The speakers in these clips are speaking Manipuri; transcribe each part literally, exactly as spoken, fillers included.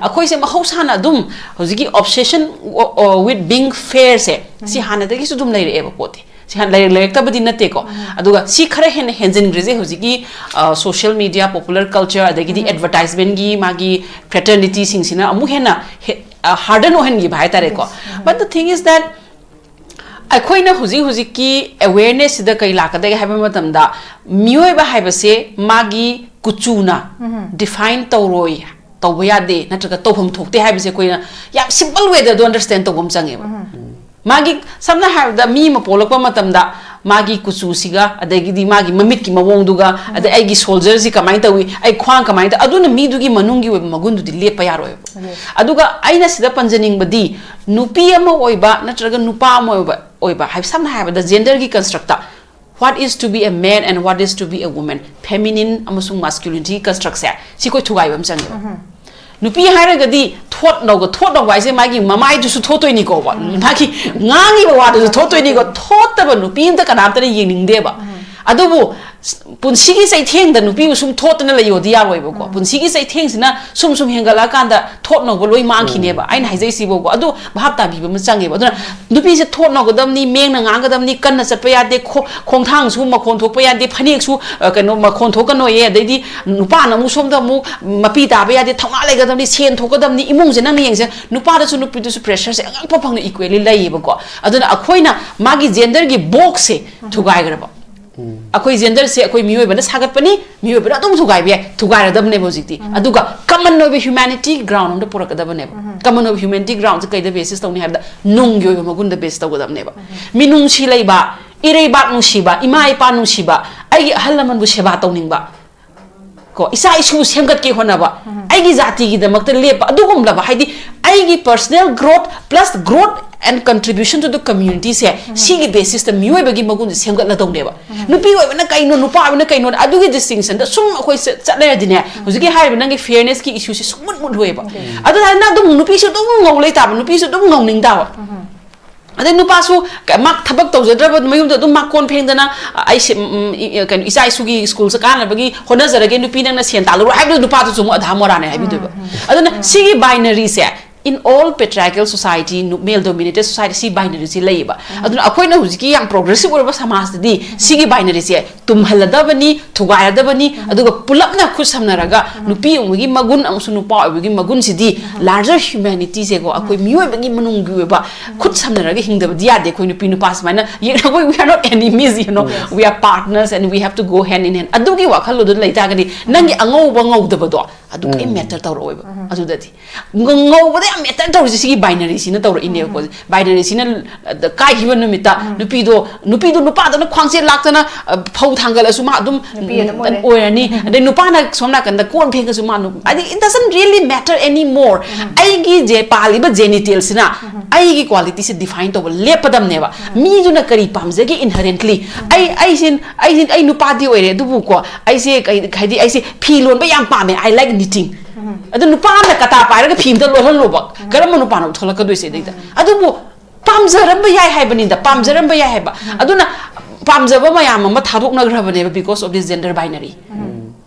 ꯑꯩꯈꯣꯏꯁꯦ ꯃꯍꯧꯁꯥꯅ ꯑꯗꯨꯝ ꯍꯧꯖꯤꯛꯀꯤ obsession with being fairꯁꯦ ꯁꯤ ꯍꯥꯟꯅꯗꯒꯤꯁꯨ ꯑꯗꯨꯝ ꯂꯩꯔꯛꯑꯦꯕ ꯄꯣꯠꯇꯤ꯫ ꯁꯤ ꯍꯥꯟꯅ ꯂꯩꯔꯛ- ꯂꯩꯔꯛꯇꯕꯗꯤ ꯅꯠꯇꯦꯀꯣ꯫ ꯑꯗꯨꯒ ꯁꯤ ꯈꯔ ꯍꯦꯟꯅ ꯍꯦꯟꯖꯤꯟꯈ꯭ꯔꯤꯁꯦ ꯍꯧꯖꯤꯛꯀꯤ social media, popular culture, ꯑꯗꯒꯤꯗꯤ advertisementꯀꯤ ꯃꯥꯒꯤ fraternityꯁꯤꯡꯁꯤꯅ ꯑꯃꯨꯛ ꯍꯦꯟꯅ harden ꯑꯣꯏꯍꯟꯈꯤꯕ ꯍꯥꯏꯇꯥꯔꯦꯀꯣ꯫ But the thing is that ꯑꯩꯈꯣꯏꯅ ꯍꯧꯖꯤꯛ ꯍꯧꯖꯤꯛꯀꯤ awarenessꯁꯤꯗ ꯀꯩ ꯂꯥꯛꯀꯗꯒꯦ ꯍꯥꯏꯕ ꯃꯇꯝꯗ, ꯃꯤꯑꯣꯏꯕ ꯍꯥꯏꯕꯁꯦ ꯃꯥꯒꯤ ꯀꯨꯆꯨꯅ define ꯇꯧꯔꯣꯏ, ꯇꯧꯕ ꯌꯥꯗꯦ, ꯅꯠꯇ꯭ꯔꯒ ꯇꯧꯐꯝ ꯊꯣꯛꯇꯦ ꯍꯥꯏꯕꯁꯦ ꯑꯩꯈꯣꯏꯅ ꯌꯥꯝ simple wayꯗ ꯑꯗꯨ understand ꯇꯧꯕ ꯑꯃ ꯆꯪꯉꯦꯕ꯫ ꯃꯥꯒꯤ, ꯁꯝꯅ ꯍꯥꯏꯔꯕꯗ, ꯃꯤ ꯑꯃ ꯄꯣꯛꯂꯛꯄ ꯃꯇꯝꯗ ꯃꯥꯒꯤ ꯀꯨꯆꯨꯁꯤꯒ, ꯑꯗꯒꯤꯗꯤ ꯃꯥꯒꯤ ꯃꯃꯤꯠꯀꯤ ꯃꯑꯣꯡꯗꯨꯒ, ꯑꯗꯩ ꯑꯩꯒꯤ soldierꯁꯤ ꯀꯃꯥꯏꯅ ꯇꯧꯏ, ꯑꯩ ꯈ꯭ꯋꯥꯡ ꯀꯃꯥꯏꯅ ꯇꯧꯏ, ꯑꯗꯨꯅ ꯃꯤꯗꯨꯒꯤ ꯃꯅꯨꯡꯒꯤ ꯑꯣꯏꯕ ꯃꯒꯨꯟꯗꯨꯗꯤ ꯂꯦꯞꯄ ꯌꯥꯔꯣꯏꯕ꯫ ꯑꯗꯨꯒ ꯑꯩꯅ ꯁꯤꯗ ꯄꯟꯖꯅꯤꯡꯕꯗꯤ, ꯅꯨꯄꯤ ꯑꯃ ꯑꯣꯏꯕ ꯅꯠꯇ꯭ꯔꯒ ꯅꯨꯄꯥ ꯑꯃ ꯑꯣꯏꯕ, ꯑꯣꯏꯕ ꯍꯥꯏ, ꯁꯝꯅ ꯍꯥꯏꯔꯕꯗ genderꯒꯤ constructꯇ, what is to be a man and what is to be a woman, feminine ꯑꯃꯁꯨꯡ masculinity constructꯁꯦ ꯁꯤ ꯑꯩꯈꯣꯏ ꯊꯨꯒꯥꯏꯕ ꯑꯃ ꯆꯪꯉꯦꯕ꯫ ꯅꯨꯄꯤ ꯍꯥꯏꯔꯒꯗꯤ ꯊꯣꯠ ꯅꯧꯕ, ꯊꯣꯠ ꯅꯧꯕ ꯍꯥꯏꯁꯦ ꯃꯥꯒꯤ ꯃꯃꯥꯏꯗꯨꯁꯨ ꯊꯣꯠꯇꯣꯏꯅꯤꯀꯣ, ꯃꯥꯒꯤ ꯉꯥꯡꯉꯤꯕ ꯋꯥꯗꯨꯁꯨ ꯊꯣꯠꯇꯣꯏꯅꯤꯀꯣ꯫ ꯊꯣꯠꯇꯕ ꯅꯨꯄꯤ ꯑꯝꯇ ꯀꯅꯥꯝꯇꯅ ꯌꯦꯡꯅꯤꯡꯗꯦꯕ꯫ ꯑꯗꯨꯕꯨ ꯄꯨꯟꯁꯤꯒꯤ ꯆꯩꯊꯦꯡꯗ ꯅꯨꯄꯤꯕꯨ ꯁꯨꯝ ꯊꯣꯠꯇꯅ ꯂꯩꯌꯣꯗꯤ ꯌꯥꯔꯣꯏꯕꯀꯣ꯫ ꯄꯨꯟꯁꯤꯒꯤ ꯆꯩꯊꯦꯡꯁꯤꯅ ꯁꯨꯝ ꯁꯨꯝ ꯍꯦꯟꯒꯠꯂꯛꯑꯀꯥꯟꯗ ꯊꯣꯠ ꯅꯧꯕ ꯂꯣꯏ ꯃꯥꯡꯈꯤꯅꯦꯕ꯫ ꯑꯩꯅ ꯍꯥꯏꯖꯩꯁꯤꯕꯨꯀꯣ, ꯑꯗꯨ ꯚꯥꯞ ꯇꯥꯕꯤꯕ ꯑꯃ ꯆꯪꯉꯦꯕ꯫ ꯑꯗꯨꯅ ꯅꯨꯄꯤꯁꯦ ꯊꯣꯠ ꯅꯧꯒꯗꯕꯅꯤ, ꯃꯦꯡꯅ ꯉꯥꯡꯒꯗꯕꯅꯤ, ꯀꯟꯅ ꯆꯠꯄ ꯌꯥꯗꯦ, ꯈꯣ-, ꯈꯣꯡꯊꯥꯡꯁꯨ ꯃꯈꯣꯟ ꯊꯣꯛꯄ ꯌꯥꯗꯦ, ꯐꯅꯦꯛꯁꯨ, ꯑ, ꯀꯩꯅꯣ, ꯃꯈꯣꯟ ꯊꯣꯛꯀꯅꯣꯌꯦ, ꯑꯗꯩꯗꯤ ꯅꯨꯄꯥꯅ ꯑꯃꯨꯛ ꯁꯣꯝꯗ ꯑꯃꯨꯛ ꯃꯄꯤ ꯇꯥꯕ ꯌꯥꯗꯦ, ꯊꯧꯅꯥ ꯂꯩꯒꯗꯕꯅꯤ, ꯁꯦꯟ ꯊꯣꯛꯀꯗꯕꯅꯤ, ꯏꯃꯨꯡꯁꯦ ꯅꯪꯅ ꯌꯦꯡꯁꯦ, ꯅꯨꯄꯥꯗꯁꯨ ꯅꯨꯄꯤꯗꯁꯨ pressureꯁꯦ ꯑꯉꯛꯄ ꯐꯪꯅ equally ꯂꯩꯌꯦꯕꯀꯣ꯫ ꯑꯗꯨꯅ ꯑꯩꯈꯣꯏꯅ ꯃꯥꯒꯤ genderꯒꯤ boxꯁꯦ ꯊꯨꯒꯥꯏꯈ꯭ꯔꯕ꯫ ꯑꯩꯈꯣꯏ genderꯁꯦ ꯑꯩꯈꯣꯏ ꯃꯤꯑꯣꯏꯕꯅ ꯁꯥꯒꯠꯄꯅꯤ, ꯃꯤꯑꯣꯏꯕꯅ ꯑꯗꯨꯝ ꯊꯨꯒꯥꯏꯕ ꯌꯥꯏ, ꯊꯨꯒꯥꯏꯔꯗꯕꯅꯦꯕ ꯍꯧꯖꯤꯛꯇꯤ꯫ ꯑꯗꯨꯒ common ꯑꯣꯏꯕ humanity ground ꯑꯝꯗ ꯄꯨꯔꯛꯀꯗꯕꯅꯦꯕ꯫ Common ꯑꯣꯏꯕ humanity groundꯁꯦ ꯀꯩꯗ basis ꯇꯧꯅꯤ ꯍꯥꯏꯕꯗ, ꯅꯨꯡꯒꯤ ꯑꯣꯏꯕ ꯃꯒꯨꯟꯗ base ꯇꯧꯒꯗꯕꯅꯦꯕ꯫ ꯃꯤꯅꯨꯡꯁꯤ ꯂꯩꯕ, ꯏꯔꯩꯕꯥꯛ ꯅꯨꯡꯁꯤꯕ, ꯏꯃꯥ ꯏꯄꯥ ꯅꯨꯡꯁꯤꯕ, ꯑꯩꯒꯤ ꯑꯍꯜ ꯂꯃꯟꯕꯨ ꯁꯦꯕꯥ ꯇꯧꯅꯤꯡꯕ, ꯀꯣ, ꯏꯆꯥ ꯏꯁꯨ ꯁꯦꯝꯒꯠꯀꯦ ꯍꯣꯠꯅꯕ, ꯑꯩꯒꯤ ꯖꯥꯇꯤꯒꯤꯗꯃꯛꯇ ꯂꯦꯞꯄ, ꯑꯗꯨꯒꯨꯝꯂꯕ, ꯍꯥꯏꯗꯤ ꯑꯩꯒꯤ personal growth plus growth and contribution to the communityꯁꯦ, ꯁꯤꯒꯤ basisꯇ ꯃꯤꯑꯣꯏꯕꯒꯤ ꯃꯒꯨꯟꯁꯦ ꯁꯦꯝꯒꯠꯂꯗꯧꯅꯦꯕ꯫ ꯅꯨꯄꯤ ꯑꯣꯏꯕꯅ ꯀꯩꯅꯣ, ꯅꯨꯄꯥ ꯑꯣꯏꯕꯅ ꯀꯩꯅꯣ, ꯑꯗꯨꯒꯤ distinctionꯗ ꯁꯨꯝ ꯑꯩꯈꯣꯏ ꯆꯠ-, ꯆꯠ ꯂꯩꯔꯗꯤꯅꯦ, ꯍꯧꯖꯤꯛꯀꯤ ꯍꯥꯏꯔꯤꯕ ꯅꯪꯒꯤ fairnessꯀꯤ issueꯁꯦ ꯁꯨꯡꯃꯨꯠ ꯃꯨꯠꯂꯣꯏꯕ꯫ ꯑꯗꯨꯅ ꯅꯪ ꯑꯗꯨꯝ ꯅꯨꯄꯤꯁꯨ ꯑꯗꯨꯝ ꯉꯧ ꯂꯩ ꯇꯥꯕ, ꯅꯨꯄꯤꯁꯨ ꯑꯗꯨꯝ ꯉꯧꯅꯤꯡ ꯇꯥꯕ꯫ ꯑꯗꯩ ꯅꯨꯄꯥꯁꯨ ꯀ- ꯃꯥ ꯊꯕꯛ ꯇꯧꯖꯗ꯭ꯔꯕ ꯃꯌꯨꯝꯗ ꯑꯗꯨꯝ ꯃꯥ ꯀꯣꯟ ꯐꯦꯡꯗꯅ, ꯑ, ꯑꯩ ꯁꯤ- ꯎꯝ, ꯎꯝ, ꯏ- ꯀꯩꯅꯣ, ꯏꯆꯥ ꯏꯁꯨꯒꯤ ꯁ꯭ꯀꯨꯜꯁꯦ ꯀꯥꯟꯅꯕꯒꯤ ꯍꯣꯠꯅꯖꯔꯒꯦ, ꯅꯨꯄꯤ ꯅꯪꯅ ꯁꯦꯟ ꯇꯥꯜꯂꯨꯔꯣ ꯍꯥꯏꯕꯗꯨ ꯅꯨꯄꯥꯗꯨꯁꯨ ꯑꯃꯨꯛ ꯑꯙꯥ ꯃꯣꯔꯥꯅꯦ ꯍꯥꯏꯕꯤꯗꯣꯏꯕ꯫ ꯑꯗꯨꯅ ꯁꯤꯒꯤ ꯕꯥꯏꯅꯔꯤꯁꯦ, in all patriarchal society, male dominated society, ꯁꯤ ꯕꯥꯏꯅꯔꯤꯁꯦ ꯂꯩꯌꯦꯕ꯫ ꯑꯗꯨꯅ ꯑꯩꯈꯣꯏꯅ ꯍꯧꯖꯤꯛꯀꯤ ꯌꯥꯝ ꯄ꯭ꯔꯣꯒ꯭ꯔꯦꯁꯤꯚ ꯑꯣꯏꯔꯕ ꯁꯃꯥꯖꯇꯗꯤ ꯁꯤꯒꯤ ꯕꯥꯏꯅꯔꯤꯁꯦ ꯇꯨꯝꯍꯜꯂꯗꯕꯅꯤ, ꯊꯨꯒꯥꯏꯔꯗꯕꯅꯤ, ꯑꯗꯨꯒ ꯄꯨꯂꯞꯅ ꯈꯨꯠ ꯁꯝꯅꯔꯒ ꯅꯨꯄꯤ ꯑꯣꯏꯕꯒꯤ ꯃꯒꯨꯟ ꯑꯃꯁꯨꯡ ꯅꯨꯄꯥ ꯑꯣꯏꯕꯒꯤ ꯃꯒꯨꯟꯁꯤꯗꯤ larger humanityꯁꯦꯀꯣ, ꯑꯩꯈꯣꯏ ꯃꯤꯑꯣꯏꯕꯒꯤ ꯃꯅꯨꯡꯒꯤ ꯑꯣꯏꯕ ꯈꯨꯠ ꯁꯝꯅꯔꯒ ꯍꯤꯡꯗꯕꯗꯤ ꯌꯥꯗꯦ꯫ ꯑꯩꯈꯣꯏ ꯅꯨꯄꯤ ꯅꯨꯄꯥ ꯁꯨꯃꯥꯏꯅ ꯌꯦꯡꯅꯕ, we are not enemies, you know, we are partners and we have to go hand in hand꯫ ꯑꯗꯨꯒꯤ ꯋꯥꯈꯜꯂꯣꯟꯗꯣ ꯂꯩꯇꯥꯔꯒꯗꯤ ꯅꯪꯒꯤ ꯑꯉꯧꯕ ꯉꯧꯗꯕꯗꯣ ꯑꯗꯨ ꯀꯔꯤꯝ ꯃꯦꯇꯔ ꯇꯧꯔꯛꯑꯣꯏꯕ꯫ ꯑꯗꯨꯗꯗꯤ ꯉ- ꯉꯧꯕꯗ ꯌꯥꯝ ꯃꯦꯇꯔ ꯇꯧꯔꯤꯁꯦ ꯁꯤꯒꯤ ꯕꯥꯏꯅꯔꯤꯁꯤꯅ ꯇꯧꯔꯛꯏꯅꯦꯕꯀꯣ꯫ ꯕꯥꯏꯅꯔꯤꯁꯤꯅ, ꯑ, ꯀꯥꯏꯈꯤꯕ ꯅꯨꯃꯤꯠꯇ ꯅꯨꯄꯤꯗꯣ, ꯅꯨꯄꯤꯗꯣ ꯅꯨꯄꯥꯗꯨꯅ ꯈ꯭ꯋꯥꯡꯁꯦ ꯂꯥꯛꯇꯅ, ꯑ, ꯐꯧ ꯊꯥꯡꯒꯠꯂꯁꯨ ꯃꯥ ꯑꯗꯨꯝ, ꯅꯨꯄꯤ ꯑꯗꯨꯝ ꯎꯝ, ꯑꯣꯏꯔꯦ꯫ ꯑꯣꯏꯔꯅꯤ꯫ ꯑꯗꯩ ꯅꯨꯄꯥꯅ ꯁꯣꯝ ꯅꯥꯀꯟꯗ ꯀꯣꯟ ꯐꯦꯡꯉꯁꯨ ꯃꯥ ꯅꯨ- ꯍꯥꯏꯗꯤ, it doesn't really matter anymore꯫ ꯑꯩꯒꯤ ꯖꯦ ꯄꯥꯜꯂꯤꯕ ꯖꯦꯅꯤꯇꯦꯜꯁꯤꯅ ꯑꯩꯒꯤ ꯀ꯭ꯋꯥꯂꯤꯇꯤꯁꯦ ꯗꯤꯐꯥꯏꯟ ꯇꯧꯕ ꯂꯦꯞꯄꯗꯝꯅꯦꯕ꯫ ꯃꯤꯗꯨꯅ ꯀꯔꯤ ꯄꯥꯝꯖꯒꯦ inherently? ꯑꯩ ꯑꯩꯁꯦ ꯑꯩꯁꯦ ꯑꯩ ꯅꯨꯄꯥꯗꯤ ꯑꯣꯏꯔꯦ, ꯑꯗꯨꯕꯨꯀꯣ, ꯑꯩꯁꯦ ꯀꯩ- ꯍꯥꯏꯗꯤ, ꯑꯩꯁꯦ ꯐꯤ ꯂꯣꯟꯕ ꯌꯥꯝ ꯄꯥꯝꯃꯦ, I like knitting꯫ ꯑꯗꯨ ꯅꯨꯄꯥ ꯑꯃꯅ ꯀꯇꯥ ꯄꯥꯏꯔꯒ ꯐꯤ ꯑꯝꯇ ꯂꯣꯜꯍꯜꯂꯣꯕ, ꯀꯔꯝꯕ ꯅꯨꯄꯥꯅꯣ ꯊꯣꯛꯂꯛꯀꯗꯣꯏꯁꯦ ꯑꯗꯩꯗ? ꯑꯗꯨꯕꯨ ꯄꯥꯝꯖꯔꯝꯕ ꯌꯥꯏ ꯍꯥꯏꯕꯅꯤꯗ, ꯄꯥꯝꯖꯔꯝꯕ ꯌꯥꯏ ꯍꯥꯏꯕ꯫ ꯑꯗꯨꯅ ꯄꯥꯝꯖꯕ ꯃꯌꯥꯝ ꯑꯃ ꯊꯥꯗꯣꯛꯅꯈ꯭ꯔꯕꯅꯦꯕ, because of this gender binary꯫